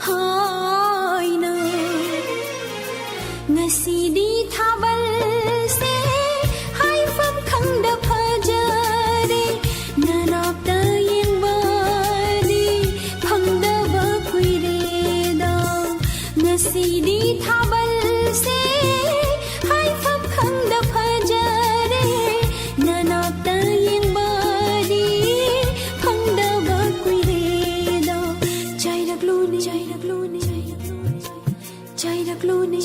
ꯍꯥꯏꯅ꯫ ꯉꯁꯤꯗꯤ ꯊꯥꯕꯜꯁꯦ ꯍꯥꯏꯐꯝ ꯈꯪꯗ ꯐꯖꯔꯦ, ꯅꯅꯥꯛꯇ ꯌꯦꯡꯕꯗꯤ ꯐꯪꯗꯕ ꯀꯨꯏꯔꯦꯗ꯫ ꯉꯁꯤꯗꯤ ꯊꯥꯕꯜꯁꯦ ꯍꯥꯏꯐꯝ ꯈꯪꯗ ꯐꯖꯔꯦ, ꯅꯅꯥꯛꯇ ꯌꯦꯡꯕꯗꯤ ꯐꯪꯗꯕ ꯀꯨꯏꯔꯦꯗ꯫ ꯆꯥꯏꯔꯛꯂꯨꯅꯦ, ꯆꯥꯏꯔꯛꯂꯨꯅꯦ, ꯆꯥꯏꯔꯛꯂꯨꯅꯦ,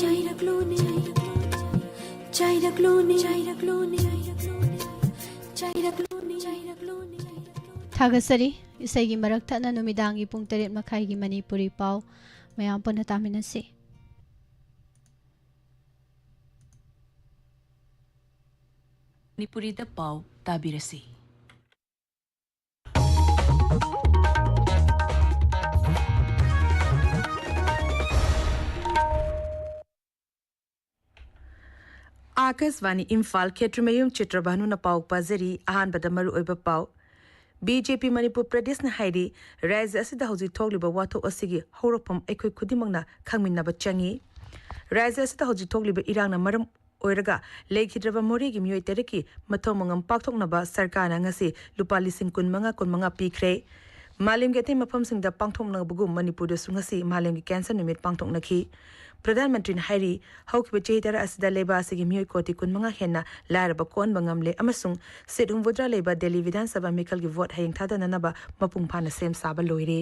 ꯆꯥꯏꯔꯛꯂꯨꯅꯦ, ꯆꯥꯏꯔꯛꯂꯨꯅꯦ꯫ ꯊꯥꯒꯠꯆꯔꯤ꯫ ꯏꯁꯩꯒꯤ ꯃꯔꯛ ꯊꯠꯅ ꯅꯨꯃꯤꯗꯥꯡꯒꯤ ꯄꯨꯡ ꯇꯔꯦꯠ ꯃꯈꯥꯏꯒꯤ ꯃꯅꯤꯄꯨꯔꯤ ꯄꯥꯎ ꯃꯌꯥꯝ ꯄꯨꯟꯅ ꯇꯥꯃꯤꯟꯅꯁꯤ꯫ ꯃꯅꯤꯄꯨꯔꯤꯗ ꯄꯥꯎ ꯇꯥꯕꯤꯔꯁꯤ꯫ ꯑꯥꯀꯥꯁꯕꯥꯅꯤ ꯏꯝꯐꯥꯜ, ꯈꯦꯇ꯭ꯔꯤꯃꯌꯨꯝ ꯆꯤꯇ꯭ꯔꯚꯥꯅꯨꯅ ꯄꯥꯎ ꯄꯥꯖꯔꯤ꯫ ꯑꯍꯥꯟꯕꯗ ꯃꯔꯨꯑꯣꯏꯕ ꯄꯥꯎ꯫ ꯕꯤ ꯖꯦ ꯄꯤ ꯃꯅꯤꯄꯨꯔ ꯄ꯭ꯔꯗꯦꯁꯅ ꯍꯥꯏꯔꯤ, ꯔꯥꯖ꯭ꯌ ꯑꯁꯤꯗ ꯍꯧꯖꯤꯛ ꯊꯣꯛꯂꯤꯕ ꯋꯥꯊꯣꯛ ꯑꯁꯤꯒꯤ ꯍꯧꯔꯛꯐꯝ ꯑꯩꯈꯣꯏ ꯈꯨꯗꯤꯡꯃꯛꯅ ꯈꯪꯃꯤꯟꯅꯕ ꯆꯪꯏ꯫ ꯔꯥꯖ꯭ꯌ ꯑꯁꯤꯗ ꯍꯧꯖꯤꯛ ꯊꯣꯛꯂꯤꯕ ꯏꯔꯥꯡꯅ ꯃꯔꯝ ꯑꯣꯏꯔꯒ ꯂꯩꯈꯤꯗ꯭ꯔꯕ ꯃꯣꯔꯦꯒꯤ ꯃꯤꯑꯣꯏ ꯇꯔꯦꯠꯀꯤ ꯃꯊꯧ ꯃꯉꯝ ꯄꯥꯡꯊꯣꯛꯅꯕ ꯁꯔꯀꯥꯔꯅ ꯉꯁꯤ ꯂꯨꯄꯥ ꯂꯤꯁꯤꯡ ꯀꯨꯟꯃꯉꯥ, ꯀꯨꯟꯃꯉꯥ ꯄꯤꯈ꯭ꯔꯦ꯫ ꯃꯥꯂꯦꯝꯒꯤ ꯑꯇꯩ ꯃꯐꯝꯁꯤꯡꯗ ꯄꯥꯡꯊꯣꯛꯅꯕꯒꯨꯝ ꯃꯅꯤꯄꯨꯔꯗꯁꯨ ꯉꯁꯤ ꯃꯥꯂꯦꯝꯒꯤ ꯀꯦꯟꯁꯔ ꯅꯨꯃꯤꯠ ꯄꯥꯡꯊꯣꯛꯅꯈꯤ꯫ ꯄ꯭ꯔꯙꯥꯟ ꯃꯟꯇ꯭ꯔꯤꯅ ꯍꯥꯏꯔꯤ, ꯍꯧꯈꯤꯕ ꯆꯍꯤ ꯇꯔꯥ ꯑꯁꯤꯗ ꯂꯩꯕꯥꯛ ꯑꯁꯤꯒꯤ ꯃꯤꯑꯣꯏ ꯀꯣꯇꯤ ꯀꯨꯟꯃꯉꯥ ꯍꯦꯟꯅ ꯂꯥꯏꯔꯕ ꯀꯣꯛꯍꯟꯕ ꯉꯝꯂꯦ ꯑꯃꯁꯨꯡ ꯁꯤꯠ ꯍꯨꯝꯐꯨꯇꯔꯥ ꯂꯩꯕ ꯗꯦꯜꯂꯤ ꯕꯤꯙꯥꯟ ꯁꯚꯥ ꯃꯤꯈꯜꯒꯤ ꯚꯣꯠ ꯍꯌꯦꯡ ꯊꯥꯗꯅꯅꯕ ꯃꯄꯨꯡ ꯐꯥꯅ ꯁꯦꯝ ꯁꯥꯕ ꯂꯣꯏꯔꯦ꯫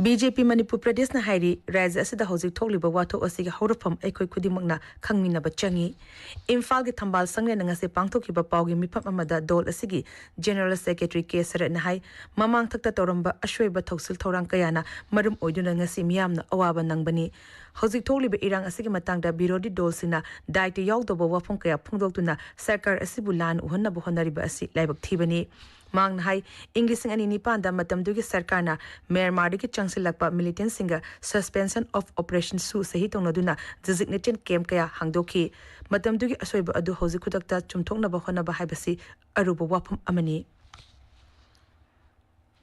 ꯕꯤ ꯖꯦ ꯄꯤ ꯃꯅꯤꯄꯨꯔ ꯄ꯭ꯔꯗꯦꯁꯅ ꯍꯥꯏꯔꯤ, ꯔꯥꯖ꯭ꯌ ꯑꯁꯤꯗ ꯍꯧꯖꯤꯛ ꯊꯣꯛꯂꯤꯕ ꯋꯥꯊꯣꯛ ꯑꯁꯤꯒꯤ ꯍꯧꯔꯛꯐꯝ ꯑꯩꯈꯣꯏ ꯈꯨꯗꯤꯡꯃꯛꯅ ꯈꯪꯃꯤꯟꯅꯕ ꯆꯪꯏ꯫ ꯏꯝꯐꯥꯜꯒꯤ ꯊꯝꯕꯥꯜ ꯁꯪꯂꯦꯟꯗ ꯉꯁꯤ ꯄꯥꯡꯊꯣꯛꯈꯤꯕ ꯄꯥꯎꯒꯤ ꯃꯤꯐꯝ ꯑꯃꯗ ꯗꯣꯜ ꯑꯁꯤꯒꯤ ꯖꯦꯅꯔꯦꯜ ꯁꯦꯀ꯭ꯔꯦꯇꯔꯤ ꯀꯦ ꯁꯔꯠꯅ ꯍꯥꯏ, ꯃꯃꯥꯡꯊꯛꯇ ꯇꯧꯔꯝꯕ ꯑꯁꯣꯏꯕ ꯊꯧꯁꯤꯜ ꯊꯧꯔꯥꯡ ꯀꯌꯥꯅ ꯃꯔꯝ ꯑꯣꯏꯗꯨꯅ ꯉꯁꯤ ꯃꯤꯌꯥꯝꯅ ꯑꯋꯥꯕ ꯅꯪꯕꯅꯤ꯫ ꯍꯧꯖꯤꯛ ꯊꯣꯛꯂꯤꯕ ꯏꯔꯥꯡ ꯑꯁꯤꯒꯤ ꯃꯇꯥꯡꯗ ꯕꯤꯔꯣꯙꯤ ꯗꯣꯜꯁꯤꯡꯅ ꯗꯥꯏꯇ ꯌꯥꯎꯗꯕ ꯋꯥꯐꯝ ꯀꯌꯥ ꯐꯣꯡꯗꯣꯛꯇꯨꯅ ꯁꯔꯀꯥꯔ ꯑꯁꯤꯕꯨ ꯂꯥꯟ ꯎꯍꯟꯅꯕ ꯍꯣꯠꯅꯔꯤꯕ ꯑꯁꯤ ꯂꯥꯏꯕꯛ ꯊꯤꯕꯅꯤ꯫ ꯃꯍꯥꯛꯅ ꯍꯥꯏ, ꯏꯪ ꯂꯤꯁꯤꯡ ꯑꯅꯤ ꯅꯤꯄꯥꯟꯗ ꯃꯇꯝꯗꯨꯒꯤ ꯁꯔꯀꯥꯔꯅ ꯃ꯭ꯌꯥꯟꯃꯥꯔꯗꯒꯤ ꯆꯪꯁꯤꯜꯂꯛꯄ ꯃꯤꯂꯤꯇꯦꯟꯁꯤꯡꯒ Suspension of Operation ꯁꯨ ꯁꯍꯤ ꯇꯧꯅꯗꯨꯅ designated camp ꯀꯌꯥ ꯍꯥꯡꯗꯣꯛꯈꯤ꯫ ꯃꯇꯝꯗꯨꯒꯤ ꯑꯁꯣꯏꯕ ꯑꯗꯨ ꯍꯧꯖꯤꯛ ꯈꯨꯗꯛꯇ ꯆꯨꯝꯊꯣꯛꯅꯕ ꯍꯣꯠꯅꯕ ꯍꯥꯏꯕꯁꯤ ꯑꯔꯨꯕ ꯋꯥꯐꯝ ꯑꯃꯅꯤ꯫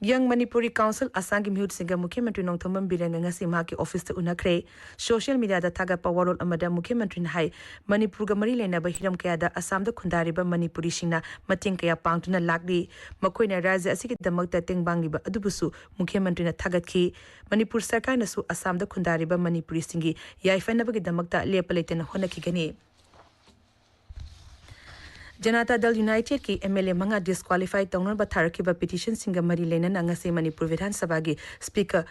Young Manipuri Council ꯑꯁꯥꯝꯒꯤ ꯃꯤꯍꯨꯠꯁꯤꯡꯒ ꯃꯨꯈ꯭ꯌ ꯃꯟꯇ꯭ꯔꯤ ꯅꯣꯡꯊꯣꯝꯕꯝ ꯕꯤꯔꯦꯟꯒ ꯉꯁꯤ ꯃꯍꯥꯛꯀꯤ ꯑꯣꯐꯤꯁꯇ ꯎꯅꯈ꯭ꯔꯦ꯫ ꯁꯣꯁꯤꯌꯦꯜ ꯃꯤꯗꯤꯌꯥꯗ ꯊꯥꯒꯠꯄ ꯋꯥꯔꯣꯜ ꯑꯃꯗ ꯃꯨꯈ꯭ꯌ ꯃꯟꯇ꯭ꯔꯤꯅ ꯍꯥꯏ, ꯃꯅꯤꯄꯨꯔꯒ ꯃꯔꯤ ꯂꯩꯅꯕ ꯍꯤꯔꯝ ꯀꯌꯥꯗ ꯑꯁꯥꯝꯗ ꯈꯨꯟꯗꯥꯔꯤꯕ ꯃꯅꯤꯄꯨꯔꯤꯁꯤꯡꯅ ꯃꯇꯦꯡ ꯀꯌꯥ ꯄꯥꯡꯗꯨꯅ ꯂꯥꯛꯂꯤ꯫ ꯃꯈꯣꯏꯅ ꯔꯥꯖ꯭ꯌ ꯑꯁꯤꯒꯤꯗꯃꯛꯇ ꯇꯦꯡꯕꯥꯡꯂꯤꯕ ꯑꯗꯨꯕꯨꯁꯨ ꯃꯨꯈ꯭ꯌ ꯃꯟꯇ꯭ꯔꯤꯅ ꯊꯥꯒꯠꯈꯤ꯫ ꯃꯅꯤꯄꯨꯔ ꯁꯔꯀꯥꯔꯅꯁꯨ ꯑꯁꯥꯝꯗ ꯈꯨꯟꯗꯥꯔꯤꯕ ꯃꯅꯤꯄꯨꯔꯤꯁꯤꯡꯒꯤ ꯌꯥꯏꯐꯅꯕꯒꯤꯗꯃꯛꯇ ꯂꯦꯞꯄ ꯂꯩꯇꯅ ꯍꯣꯠꯅꯈꯤꯒꯅꯤ꯫ ꯖꯅꯇꯥ ꯗꯜ ꯌꯨꯅꯥꯏꯇꯦꯗꯀꯤ ꯑꯦꯝ ꯑꯦꯜ ꯑꯦ ꯃꯉꯥ ꯗꯤꯁꯀ꯭ꯋꯥꯂꯤꯐꯥꯏ ꯇꯧꯅꯕ ꯊꯥꯔꯛꯈꯤꯕ ꯄꯤꯇꯤꯁꯟꯁꯤꯡꯒ ꯃꯔꯤ ꯂꯩꯅꯅ ꯉꯁꯤ ꯃꯅꯤꯄꯨꯔ ꯕꯤꯙꯥꯟ ꯁꯚꯥꯒꯤ ꯁ꯭ꯄꯤꯀꯔ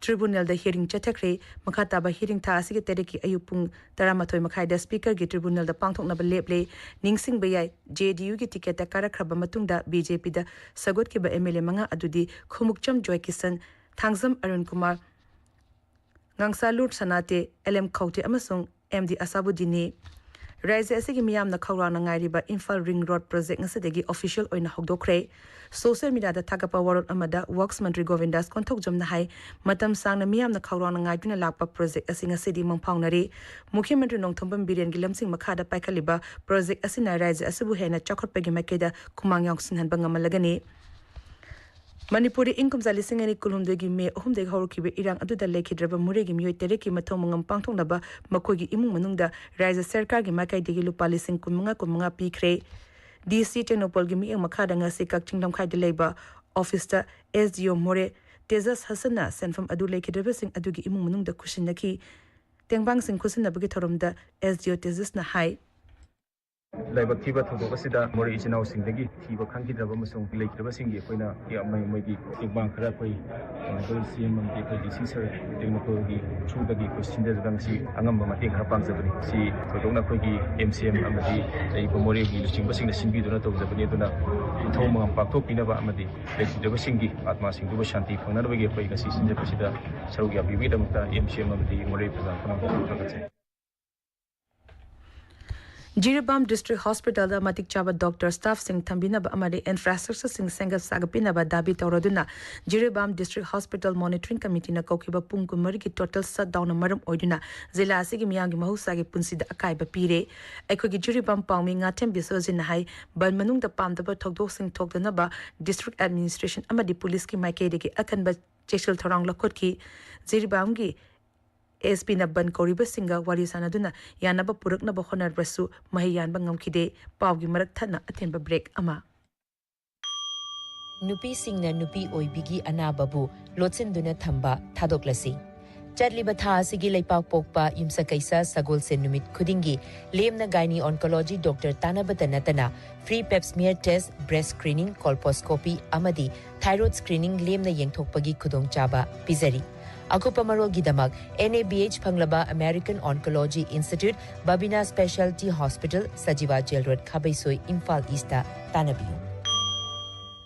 ꯇ꯭ꯔꯤꯕꯨꯅꯦꯜꯗ ꯍꯤꯌꯔꯤꯡ ꯆꯠꯊꯈ꯭ꯔꯦ꯫ ꯃꯈꯥ ꯇꯥꯕ ꯍꯤꯌꯔꯤꯡ ꯊꯥ ꯑꯁꯤꯒꯤ ꯇꯔꯦꯠꯀꯤ ꯑꯌꯨꯛ ꯄꯨꯡ ꯇꯔꯥꯃꯥꯊꯣꯏ ꯃꯈꯥꯏꯗ ꯁ꯭ꯄꯤꯀꯔꯒꯤ ꯇ꯭ꯔꯤꯕꯨꯅꯦꯜꯗ ꯄꯥꯡꯊꯣꯛꯅꯕ ꯂꯦꯞꯂꯦ꯫ ꯅꯤꯡꯁꯤꯡꯕ ꯌꯥꯏ, ꯖꯦ ꯗꯤ ꯌꯨꯒꯤ ꯇꯤꯀꯦꯠꯇ ꯀꯥꯔꯛꯈ꯭ꯔꯕ ꯃꯇꯨꯡꯗ ꯕꯤ ꯖꯦ ꯄꯤꯗ ꯁꯧꯒꯠꯈꯤꯕ ꯑꯦꯝ ꯑꯦꯜ ꯑꯦ ꯃꯉꯥ ꯑꯗꯨꯗꯤ ꯈꯨꯃꯨꯛꯆꯝ ꯖꯣꯏꯀꯤꯁꯟ, ꯊꯥꯡꯖꯝ ꯑꯔꯨꯟ ꯀꯨꯃꯥꯔ, ꯉꯥꯡꯁꯥꯂꯨꯔ ꯁꯅꯥꯇꯦ, ꯑꯦꯜ ꯑꯦꯝ ꯈꯧꯇꯦ ꯑꯃꯁꯨꯡ ꯑꯦꯝ ꯗꯤ ꯑꯁꯥꯕꯨꯗꯤꯟꯅꯤ꯫ ꯔꯥꯖ꯭ꯌ ꯑꯁꯤꯒꯤ ꯃꯤꯌꯥꯝꯅ ꯈꯧꯔꯥꯡꯅ ꯉꯥꯏꯔꯤꯕ ꯏꯝꯐꯥꯜ ꯔꯤꯡ ꯔꯣꯗ ꯄ꯭ꯔꯣꯖꯦꯛ ꯉꯁꯤꯗꯒꯤ ꯑꯣꯐꯤꯁꯤꯌꯦꯜ ꯑꯣꯏꯅ ꯍꯧꯗꯣꯛꯈ꯭ꯔꯦ꯫ ꯁꯣꯁꯤꯌꯦꯜ ꯃꯤꯗꯤꯌꯥꯗ ꯊꯥꯒꯠꯄ ꯋꯥꯔꯣꯜ ꯑꯃꯗ ꯋꯔꯛꯁ ꯃꯟꯇ꯭ꯔꯤ ꯒꯣꯕꯤꯟꯗꯥꯁ ꯀꯣꯟꯊꯧꯖꯝꯅ ꯍꯥꯏ, ꯃꯇꯝ ꯁꯥꯡꯅ ꯃꯤꯌꯥꯝꯅ ꯈꯧꯔꯥꯡꯅ ꯉꯥꯏꯗꯨꯅ ꯂꯥꯛꯄ ꯄ꯭ꯔꯣꯖꯦꯛ ꯑꯁꯤ ꯉꯁꯤꯗꯤ ꯃꯪꯐꯥꯎꯅꯔꯦ꯫ ꯃꯨꯈ꯭ꯌ ꯃꯟꯇ꯭ꯔꯤ ꯅꯣꯡꯊꯣꯝꯕꯝ ꯕꯤꯔꯦꯟꯒꯤ ꯂꯝꯖꯤꯡ ꯃꯈꯥꯗ ꯄꯥꯏꯈꯠꯂꯤꯕ ꯄ꯭ꯔꯣꯖꯦꯛ ꯑꯁꯤꯅ ꯔꯥꯖ꯭ꯌ ꯑꯁꯤꯕꯨ ꯍꯦꯟꯅ ꯆꯥꯎꯈꯠꯄꯒꯤ ꯃꯥꯏꯀꯩꯗ ꯈꯨꯃꯥꯡ ꯌꯥꯎꯁꯤꯟꯍꯟꯕ ꯉꯝꯍꯜꯂꯒꯅꯤ꯫ ꯃꯅꯤꯄꯨꯔꯗ ꯏꯪ ꯀꯨꯝꯖꯥ ꯂꯤꯁꯤꯡ ꯑꯅꯤ ꯀꯨꯟꯍꯨꯝꯗꯣꯏꯒꯤ ꯃꯦ ꯑꯍꯨꯝꯗꯒꯤ ꯍꯧꯔꯛꯈꯤꯕ ꯏꯔꯥꯡ ꯑꯗꯨꯗ ꯂꯩꯈꯤꯗ꯭ꯔꯕ ꯃꯣꯔꯦꯒꯤ ꯃꯤꯑꯣꯏ ꯇꯔꯦꯠꯀꯤ ꯃꯊꯧ ꯃꯉꯝ ꯄꯥꯡꯊꯣꯛꯅꯕ ꯃꯈꯣꯏꯒꯤ ꯏꯃꯨꯡ ꯃꯅꯨꯡꯗ ꯔꯥꯖ꯭ꯌ ꯁꯔꯀꯥꯔꯒꯤ ꯃꯥꯏꯀꯩꯗꯒꯤ ꯂꯨꯄꯥ ꯂꯤꯁꯤꯡ ꯀꯨꯟꯃꯉꯥ ꯀꯨꯟꯃꯉꯥ ꯄꯤꯈ꯭ꯔꯦ꯫ ꯗꯤ ꯁꯤ ꯇꯦꯡꯅꯧꯄꯜꯒꯤ ꯃꯤꯠꯌꯦꯡ ꯃꯈꯥꯗ ꯉꯁꯤ ꯀꯛꯆꯤꯡ ꯂꯝꯈꯥꯏꯗ ꯂꯩꯕ ꯑꯣꯐꯤꯁꯇ ꯑꯦꯁ ꯗꯤ ꯑꯣ ꯃꯣꯔꯦ ꯇꯦꯖꯁ ꯍꯁꯟꯅ ꯁꯦꯟꯐꯝ ꯑꯗꯨ ꯂꯩꯈꯤꯗ꯭ꯔꯕꯁꯤꯡ ꯑꯗꯨꯒꯤ ꯏꯃꯨꯡ ꯃꯅꯨꯡꯗ ꯈꯨꯠꯁꯤꯟꯅꯈꯤ꯫ ꯇꯦꯡꯕꯥꯡꯁꯤꯡ ꯈꯨꯠꯁꯤꯟꯅꯕꯒꯤ ꯊꯧꯔꯝꯗ ꯑꯦꯁ ꯗꯤ ꯑꯣ ꯇꯦꯖꯁꯅ ꯍꯥꯏ, ꯂꯥꯏꯕꯛ ꯊꯤꯕ ꯊꯧꯗꯣꯛ ꯑꯁꯤꯗ ꯃꯣꯔꯦ ꯏꯆꯤꯟ ꯏꯅꯥꯎꯁꯤꯡꯗꯒꯤ ꯊꯤꯕ ꯈꯪꯈꯤꯗ꯭ꯔꯕ ꯑꯃꯁꯨꯡ ꯂꯩꯈꯤꯗ꯭ꯔꯕꯁꯤꯡꯒꯤ ꯑꯩꯈꯣꯏꯅ ꯃꯣꯏ- ꯃꯣꯏꯒꯤ ꯇꯦꯡꯕꯥꯡ ꯈꯔ ꯑꯩꯈꯣꯏ ꯃꯅꯤꯄꯨꯔ ꯁꯤ ꯑꯦꯝ ꯑꯃꯗꯤ ꯑꯩꯈꯣꯏ ꯗꯤ ꯁꯤ ꯁꯔ ꯇꯦꯡꯅꯧꯄꯜꯒꯤ ꯊ꯭ꯔꯨꯗꯒꯤ ꯑꯩꯈꯣꯏ ꯁꯤꯟꯖꯗꯨꯅ ꯉꯁꯤ ꯑꯉꯝꯕ ꯃꯇꯦꯡ ꯈꯔ ꯄꯥꯡꯖꯕꯅꯤ꯫ ꯁꯤ ꯊꯣꯏꯗꯣꯛꯅ ꯑꯩꯈꯣꯏꯒꯤ ꯑꯦꯝ ꯁꯤ ꯑꯦꯝ ꯑꯃꯗꯤ ꯂꯩꯔꯤꯕ ꯃꯣꯔꯦꯒꯤ ꯂꯨꯆꯤꯡꯕꯁꯤꯡꯅ ꯁꯤꯟꯕꯤꯗꯨꯅ ꯇꯧꯖꯕꯅꯤ꯫ ꯑꯗꯨꯅ ꯃꯊꯧ ꯃꯉꯝ ꯄꯥꯡꯊꯣꯛꯄꯤꯅꯕ ꯑꯃꯗꯤ ꯂꯩꯈꯤꯗ꯭ꯔꯕꯁꯤꯡꯒꯤ ꯑꯥꯠꯃꯥꯁꯤꯡꯗꯨꯕꯨ ꯁꯥꯟꯇꯤ ꯐꯪꯅꯅꯕꯒꯤ ꯑꯩꯈꯣꯏ ꯉꯁꯤ ꯁꯤꯟꯖꯕꯁꯤꯗ ꯁꯔꯨꯛ ꯌꯥꯕꯤꯕꯒꯤꯗꯃꯛꯇ ꯑꯦꯝ ꯁꯤ ꯑꯦꯝ ꯑꯃꯗꯤ ꯃꯣꯔꯦ ꯄ꯭ꯔꯖꯥ ꯄꯨꯝꯅꯃꯛꯄꯨ ꯊꯥꯒꯠꯆꯔꯤ꯫ ꯖꯤꯔꯤꯕꯥꯝ ꯗꯤꯁꯇ꯭ꯔꯤꯛ ꯍꯣꯁꯄꯤꯇꯥꯜꯗ ꯃꯇꯤꯛ ꯆꯥꯕ ꯗꯣꯛꯇꯔ ꯁ꯭ꯇꯥꯐꯁꯤꯡ ꯊꯝꯕꯤꯅꯕ ꯑꯃꯗꯤ ꯏꯟꯐ꯭ꯔꯥꯁ꯭ꯇ꯭ꯔꯛꯆꯔꯁꯤꯡ ꯁꯦꯝꯒꯠ ꯁꯥꯒꯠꯄꯤꯅꯕ ꯗꯥꯕꯤ ꯇꯧꯔꯗꯨꯅ ꯖꯤꯔꯤꯕꯥꯝ ꯗꯤꯁꯇ꯭ꯔꯤꯛ ꯍꯣꯁꯄꯤꯇꯥꯜ ꯃꯣꯅꯤꯇꯔꯤꯡ ꯀꯃꯤꯇꯤꯅ ꯀꯧꯈꯤꯕ ꯄꯨꯡ ꯀꯨꯟꯃꯔꯤꯒꯤ ꯇꯣꯇꯦꯜ ꯁꯠꯗꯥꯎꯟꯅ ꯃꯔꯝ ꯑꯣꯏꯗꯨꯅ ꯖꯤꯂꯥ ꯑꯁꯤꯒꯤ ꯃꯤꯌꯥꯝꯒꯤ ꯃꯍꯧꯁꯥꯒꯤ ꯄꯨꯟꯁꯤꯗ ꯑꯀꯥꯏꯕ ꯄꯤꯔꯦ꯫ ꯑꯩꯈꯣꯏꯒꯤ ꯖꯤꯔꯤꯕꯥꯝ ꯄꯥꯎꯃꯤ ꯉꯥꯊꯦꯝ ꯕꯤꯁ꯭ꯋꯖꯤꯠꯅ ꯍꯥꯏ, ꯕꯟ ꯃꯅꯨꯡꯗ ꯄꯥꯝꯗꯕ ꯊꯧꯗꯣꯛꯁꯤꯡ ꯊꯣꯛꯇꯅꯕ ꯗꯤꯁꯇ꯭ꯔꯤꯛ ꯑꯦꯗꯃꯤꯅꯤꯁꯇ꯭ꯔꯦꯁꯟ ꯑꯃꯗꯤ ꯄꯨꯂꯤꯁꯀꯤ ꯃꯥꯏꯀꯩꯗꯒꯤ ꯑꯀꯟꯕ ꯆꯦꯛꯁꯤꯜ ꯊꯧꯔꯥꯡ ꯂꯧꯈꯠꯈꯤ꯫ ꯖꯤꯔꯤꯕꯥꯝꯒꯤ ꯑꯦꯁ ꯄꯤꯅ ꯕꯟ ꯀꯧꯔꯤꯕꯁꯤꯡꯒ ꯋꯥꯔꯤ ꯁꯥꯅꯗꯨꯅ ꯌꯥꯅꯕ ꯄꯨꯔꯛꯅꯕ ꯍꯣꯠꯅꯔꯕꯁꯨ ꯃꯍꯩ ꯌꯥꯟꯕ ꯉꯝꯈꯤꯗꯦ꯫ ꯄꯥꯎꯒꯤ ꯃꯔꯛ ꯊꯠꯅ ꯑꯇꯦꯟꯕ ꯕ꯭ꯔꯦꯛ ꯑꯃ꯫ ꯅꯨꯄꯤꯁꯤꯡꯅ ꯅꯨꯄꯤ ꯑꯣꯏꯕꯤꯒꯤ ꯑꯅꯥꯕꯕꯨ ꯂꯣꯠꯁꯤꯟꯗꯨꯅ ꯊꯝꯕ ꯊꯥꯗꯣꯛꯂꯁꯤ꯫ ꯆꯠꯂꯤꯕ ꯊꯥ ꯑꯁꯤꯒꯤ ꯂꯩꯄꯥꯛ ꯄꯣꯛꯄ ꯌꯨꯝꯁꯀꯩꯁ ꯁꯒꯣꯜꯁꯦꯟ ꯅꯨꯃꯤꯠ ꯈꯨꯗꯤꯡꯒꯤ ꯂꯦꯝꯅ ꯒꯥꯏꯅꯤ ꯑꯣꯟꯀꯣꯂꯣꯖꯤ ꯗꯣꯛꯇꯔ ꯇꯥꯟꯅꯕꯇ ꯅꯠꯇꯅ free pap smear test, breast screening, colposcopy ꯑꯃꯗꯤ ꯊꯥꯏꯔꯣꯏꯗ ꯁ꯭ꯀ꯭ꯔꯤꯅꯤꯡ ꯂꯦꯝꯅ ꯌꯦꯡꯊꯣꯛꯄꯒꯤ ꯈꯨꯗꯣꯡꯆꯥꯕ ꯄꯤꯖꯔꯤ꯫ ꯑꯀꯨꯞꯄ ꯃꯔꯣꯜꯒꯤꯗꯃꯛ ꯑꯦꯟ ꯑꯦ ꯕꯤ ꯑꯩꯆ ꯐꯪꯂꯕ American oncology institute, Babina specialty hospital, Sajiwa jail road, Khabeisoi, Imphal East ꯇꯥꯟꯅꯕꯤꯌꯨ꯫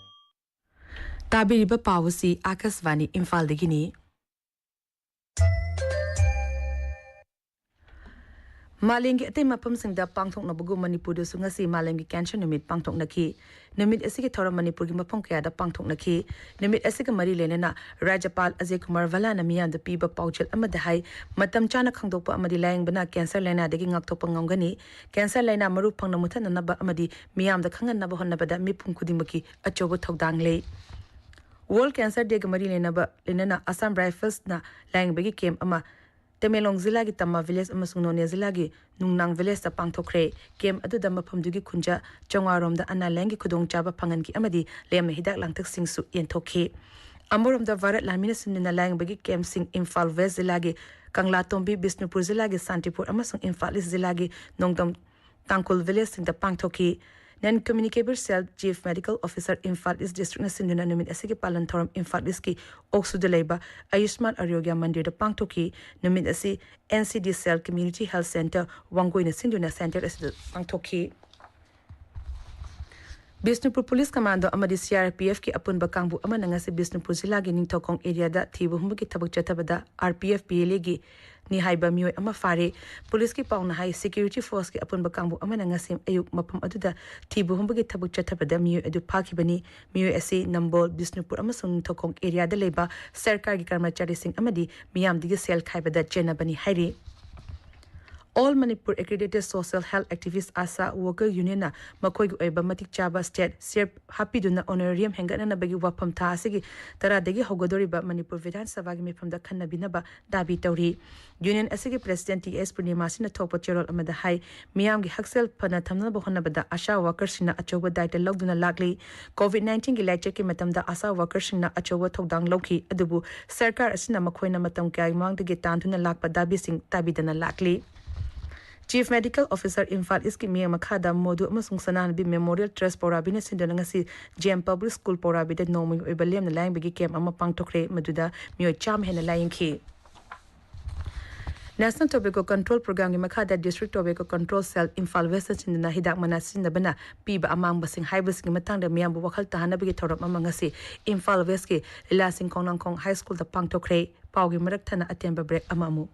ꯇꯥꯕꯤꯔꯤꯕ ꯄꯥꯎ ꯑꯁꯤ ꯑꯥꯀꯥꯁꯕꯥꯅꯤ ꯏꯝꯐꯥꯜꯗꯒꯤꯅꯤ꯫ ꯃꯥꯂꯦꯝꯒꯤ ꯑꯇꯩ ꯃꯐꯝꯁꯤꯡꯗ ꯄꯥꯡꯊꯣꯛꯅꯕꯒꯨꯝ ꯃꯅꯤꯄꯨꯔꯗꯁꯨ ꯉꯁꯤ ꯃꯥꯂꯦꯝꯒꯤ ꯀꯦꯟꯁꯔ ꯅꯨꯃꯤꯠ ꯄꯥꯡꯊꯣꯛꯅꯈꯤ꯫ ꯅꯨꯃꯤꯠ ꯑꯁꯤꯒꯤ ꯊꯧꯔꯝ ꯃꯅꯤꯄꯨꯔꯒꯤ ꯃꯐꯝ ꯀꯌꯥꯗ ꯄꯥꯡꯊꯣꯛꯅꯈꯤ꯫ ꯅꯨꯃꯤꯠ ꯑꯁꯤꯒ ꯃꯔꯤ ꯂꯩꯅꯅ ꯔꯥꯖ꯭ꯌꯄꯥꯜ ꯑꯖꯌ ꯀꯨꯃꯥꯔ ꯚꯜꯂꯥꯅ ꯃꯤꯌꯥꯝꯗ ꯄꯤꯕ ꯄꯥꯎꯖꯦꯜ ꯑꯃꯗ ꯍꯥꯏ, ꯃꯇꯝ ꯆꯥꯅ ꯈꯪꯗꯣꯛꯄ ꯑꯃꯗꯤ ꯂꯥꯌꯦꯡꯕꯅ ꯀꯦꯟꯁꯔ ꯂꯥꯏꯅꯥꯗꯒꯤ ꯉꯥꯛꯊꯣꯛꯄ ꯉꯝꯒꯅꯤ꯫ ꯀꯦꯟꯁꯔ ꯂꯥꯏꯅꯥ ꯃꯔꯨ ꯐꯪꯅ ꯃꯨꯠꯊꯠꯅꯅꯕ ꯑꯃꯗꯤ ꯃꯤꯌꯥꯝꯗ ꯈꯪꯍꯟꯅꯕ ꯍꯣꯠꯅꯕꯗ ꯃꯤꯄꯨꯝ ꯈꯨꯗꯤꯡꯃꯛꯀꯤ ꯑꯆꯧꯕ ꯊꯧꯗꯥꯡ ꯂꯩ꯫ ꯋꯥꯔꯜꯗ ꯀꯦꯟꯁꯔ ꯗꯦꯒ ꯃꯔꯤ ꯂꯩꯅꯕ, ꯂꯣꯏꯅꯅ ꯑꯁꯥꯝ ꯔꯥꯏꯐꯜꯁꯅ ꯂꯥꯌꯦꯡꯕꯒꯤ ꯀꯦꯝꯞ ꯑꯃ ꯇꯃꯦꯡꯂꯣꯡ ꯖꯤꯂꯥꯒꯤ ꯇꯝꯃ ꯚꯤꯂꯦꯖ ꯑꯃꯁꯨꯡ ꯅꯣꯅꯦ ꯖꯤꯂꯥꯒꯤ ꯅꯨꯡꯅꯥꯡ ꯚꯤꯂꯦꯖꯇ ꯄꯥꯡꯊꯣꯛꯈ꯭ꯔꯦ꯫ ꯀꯦꯝꯞ ꯑꯗꯨꯗ ꯃꯐꯝꯗꯨꯒꯤ ꯈꯨꯟꯖꯥ ꯆꯥꯝꯃꯉꯥꯔꯣꯝꯗ ꯑꯅꯥ ꯂꯥꯌꯦꯡꯒꯤ ꯈꯨꯗꯣꯡꯆꯥꯕ ꯐꯪꯍꯟꯈꯤ ꯑꯃꯗꯤ ꯂꯦꯝꯅ ꯍꯤꯗꯥꯛ ꯂꯥꯡꯊꯛꯁꯤꯡꯁꯨ ꯌꯦꯟꯊꯣꯛꯈꯤ꯫ ꯑꯃꯔꯣꯝꯗ ꯚꯥꯔꯠ ꯂꯥꯟꯃꯤꯅ ꯁꯤꯟꯗꯨꯅ ꯂꯥꯌꯦꯡꯕꯒꯤ ꯀꯦꯝꯞꯁꯤꯡ ꯏꯝꯐꯥꯜ ꯋꯦꯁ ꯖꯤꯂꯥꯒꯤ ꯀꯪꯂꯥꯇꯣꯡꯕꯤ, ꯕꯤꯁꯅꯨꯄꯨꯔ ꯖꯤꯂꯥꯒꯤ ꯁꯥꯟꯇꯤꯄꯨꯔ ꯑꯃꯁꯨꯡ ꯏꯝꯐꯥꯜ ꯏꯁ ꯖꯤꯂꯥꯒꯤ ꯅꯣꯡꯗꯝ ꯇꯥꯡꯈꯨꯜ ꯚꯤꯂꯦꯖꯁꯤꯡꯗ ꯄꯥꯡꯊꯣꯛꯈꯤ꯫ ꯅꯟ ꯀꯝꯃ꯭ꯌꯨꯅꯤꯀꯦꯕꯜ ꯁꯦꯜ ꯆꯤꯐ ꯃꯦꯗꯤꯀꯦꯜ ꯑꯣꯐꯤꯁꯔ ꯏꯝꯐꯥꯜ ꯏꯁ ꯗꯤꯁꯇ꯭ꯔꯤꯛꯅ ꯁꯤꯟꯗꯨꯅ ꯅꯨꯃꯤꯠ ꯑꯁꯤꯒꯤ ꯄꯥꯂꯟ ꯊꯧꯔꯝ ꯏꯝꯐꯥꯜ ꯏꯁꯀꯤ ꯑꯣꯛꯁꯨꯗ ꯂꯩꯕ ꯑꯌꯨꯁꯃꯥꯟ ꯑꯔꯣꯒ꯭ꯌ ꯃꯟꯗꯤꯔꯗ ꯄꯥꯡꯊꯣꯛꯈꯤ꯫ ꯅꯨꯃꯤꯠ ꯑꯁꯤ ꯑꯦꯟ ꯁꯤ ꯗꯤ ꯁꯦꯜ ꯀꯝꯃ꯭ꯌꯨꯅꯤꯇꯤ ꯍꯦꯜꯊ ꯁꯦꯟꯇꯔ ꯋꯥꯡꯒꯣꯏꯅ ꯁꯤꯟꯗꯨꯅ ꯁꯦꯟꯇꯔ ꯑꯁꯤꯗ ꯄꯥꯡꯊꯣꯛꯈꯤ꯫ ꯕꯤꯁꯅꯨꯄꯨꯔ ꯄꯨꯂꯤꯁ ꯀꯃꯥꯟꯗꯣ ꯑꯃꯗꯤ ꯁꯤ ꯑꯥꯔ ꯄꯤ ꯑꯦꯐꯀꯤ ꯑꯄꯨꯟꯕ ꯀꯥꯡꯕꯨ ꯑꯃꯅ ꯉꯁꯤ ꯕꯤꯁꯅꯨꯄꯨꯔ ꯖꯤꯂꯥꯒꯤ ꯅꯤꯡꯊꯧꯈꯣꯡ ꯑꯦꯔꯤꯌꯥꯗ ꯊꯤꯕ ꯍꯨꯝꯕꯒꯤ ꯊꯕꯛ ꯆꯠꯊꯕꯗ R P F P L ꯑꯦꯒꯤ ꯅꯤ ꯍꯥꯏꯕ ꯃꯤꯑꯣꯏ ꯑꯃ ꯐꯥꯔꯦ꯫ ꯄꯨꯂꯤꯁꯀꯤ ꯄꯥꯎꯅ ꯍꯥꯏ, ꯁꯦꯀ꯭ꯌꯨꯔꯤꯇꯤ ꯐꯣꯔꯁꯀꯤ ꯑꯄꯨꯟꯕ ꯀꯥꯡꯕꯨ ꯑꯃꯅ ꯉꯁꯤ ꯑꯌꯨꯛ ꯃꯐꯝ ꯑꯗꯨꯗ ꯊꯤꯕ ꯍꯨꯝꯕꯒꯤ ꯊꯕꯛ ꯆꯠꯊꯕꯗ ꯃꯤꯑꯣꯏ ꯑꯗꯨ ꯐꯥꯈꯤꯕꯅꯤ꯫ ꯃꯤꯑꯣꯏ ꯑꯁꯤ ꯅꯝꯕꯣꯜ, ꯕꯤꯁꯅꯨꯄꯨꯔ ꯑꯃꯁꯨꯡ ꯅꯤꯡꯊꯧꯈꯣꯡ ꯑꯦꯔꯤꯌꯥꯗ ꯂꯩꯕ ꯁꯔꯀꯥꯔꯒꯤ ꯀꯔꯃꯆꯥꯔꯤꯁꯤꯡ ꯑꯃꯗꯤ ꯃꯤꯌꯥꯝꯗꯒꯤ ꯁꯦꯜ ꯈꯥꯏꯕꯗ ꯆꯦꯟꯅꯕꯅꯤ ꯍꯥꯏꯔꯤ꯫ All Manipur Accredited Social Health Activist, ASHA Worker Unionꯅ ꯃꯈꯣꯏꯒꯤ ꯑꯣꯏꯕ ꯃꯇꯤꯛ ꯆꯥꯕ ꯁ꯭ꯇꯦꯠ ꯁꯤꯌꯔ ꯍꯥꯞꯄꯤꯗꯨꯅ ꯑꯣꯅꯔꯦꯔꯤꯌꯝ ꯍꯦꯟꯒꯠꯅꯅꯕꯒꯤ ꯋꯥꯐꯝ ꯊꯥ ꯑꯁꯤꯒꯤ ꯇꯔꯥꯗꯒꯤ ꯍꯧꯒꯗꯧꯔꯤꯕ ꯃꯅꯤꯄꯨꯔ ꯕꯤꯙꯥꯟ ꯁꯚꯥꯒꯤ ꯃꯤꯐꯝꯗ ꯈꯟꯅꯕꯤꯅꯕ ꯗꯥꯕꯤ ꯇꯧꯔꯤ꯫ ꯌꯨꯅꯤꯌꯟ ꯑꯁꯤꯒꯤ ꯄ꯭ꯔꯦꯁꯤꯗꯦꯟꯠ ꯇꯤ ꯑꯦꯁ ꯄꯨꯔꯅꯤꯃꯥꯁꯤꯅ ꯊꯣꯛꯄ ꯆꯦꯔꯣꯜ ꯑꯃꯗ ꯍꯥꯏ, ꯃꯤꯌꯥꯝꯒꯤ ꯍꯛꯁꯦꯜ ꯐꯅ ꯊꯝꯅꯕ ꯍꯣꯠꯅꯕꯗ ꯑꯁꯥ ꯋꯥꯀꯔꯁꯤꯡꯅ ꯑꯆꯧꯕ ꯗꯥꯏꯇ ꯂꯧꯗꯨꯅ ꯂꯥꯛꯂꯤ꯫ ꯀꯣꯚꯤꯗ ꯅꯥꯏꯟꯇꯤꯟꯒꯤ ꯂꯥꯏꯆꯠꯀꯤ ꯃꯇꯝꯗ ꯑꯁꯥ ꯋꯥꯀꯔꯁꯤꯡꯅ ꯑꯆꯧꯕ ꯊꯧꯗꯥꯡ ꯂꯧꯈꯤ, ꯑꯗꯨꯕꯨ ꯁꯔꯀꯥꯔ ꯑꯁꯤꯅ ꯃꯈꯣꯏꯅ ꯃꯇꯝ ꯀꯌꯥꯒꯤ ꯃꯃꯥꯡꯗꯒꯤ ꯇꯥꯟꯗꯨꯅ ꯂꯥꯛꯄ ꯗꯥꯕꯤꯁꯤꯡ ꯇꯥꯕꯤꯗꯅ ꯂꯥꯛꯂꯤ꯫ ꯆꯤꯐ ꯃꯦꯗꯤꯀꯦꯜ ꯑꯣꯐꯤꯁꯔ ꯏꯝꯐꯥꯜ ꯏꯁꯀꯤ ꯃꯤꯠꯌꯦꯡ ꯃꯈꯥꯗ ꯃꯣꯗꯨ ꯑꯃꯁꯨꯡ ꯁꯅꯥꯍꯟꯕꯤ ꯃꯦꯃꯣꯔꯤꯌꯦꯜ ꯇ꯭ꯔꯁ ꯄꯧꯔꯥꯕꯤꯅ ꯁꯤꯟꯗꯨꯅ ꯉꯁꯤ ꯖꯦ ꯑꯦꯝ ꯄꯕ꯭ꯂꯤꯛ ꯁ꯭ꯀꯨꯜ ꯄꯧꯔꯥꯕꯤꯗ ꯅꯣꯡꯃꯒꯤ ꯑꯣꯏꯕ ꯂꯦꯝꯅ ꯂꯥꯌꯦꯡꯕꯒꯤ ꯀꯦꯝꯞ ꯑꯃ ꯄꯥꯡꯊꯣꯛꯈ꯭ꯔꯦ, ꯃꯗꯨꯗ ꯃꯤꯑꯣꯏ ꯆꯥꯝꯃ ꯍꯦꯟꯅ ꯂꯥꯌꯦꯡꯈꯤ꯫ ꯅꯦꯁꯅꯦꯜ ꯇꯣꯕꯦꯀꯣ ꯀꯟꯇ꯭ꯔꯣꯜ ꯄ꯭ꯔꯣꯒ꯭ꯔꯥꯝꯒꯤ ꯃꯈꯥꯗ ꯗꯤꯁꯇ꯭ꯔꯤꯛ ꯇꯣꯕꯦꯀꯣ ꯀꯟꯇ꯭ꯔꯣꯜ ꯁꯦꯜ ꯏꯝꯐꯥꯜ ꯋꯦꯁꯅ ꯁꯤꯟꯗꯨꯅ ꯍꯤꯗꯥꯛ ꯃꯅꯥ ꯁꯤꯖꯤꯟꯅꯕꯅ ꯄꯤꯕ ꯑꯃꯥꯡꯕꯁꯤꯡ ꯍꯥꯏꯕꯁꯤꯒꯤ ꯃꯇꯥꯡꯗ ꯃꯤꯌꯥꯝꯕꯨ ꯋꯥꯈꯜ ꯇꯥꯍꯟꯅꯕꯒꯤ ꯊꯧꯔꯝ ꯑꯃ ꯉꯁꯤ ꯏꯝꯐꯥꯜ ꯋꯦꯁꯀꯤ ꯂꯤꯂꯥꯁꯤꯡ ꯈꯣꯡꯅꯥꯡꯈꯣꯡ ꯍꯥꯏ ꯁ꯭ꯀꯨꯜꯗ ꯄꯥꯡꯊꯣꯛꯈ꯭ꯔꯦ꯫ ꯄꯥꯎꯒꯤ ꯃꯔꯛ ꯊꯠꯅ ꯑꯇꯦꯟꯕ ꯕ꯭ꯔꯦꯛ ꯑꯃ ꯑꯃꯨꯛ꯫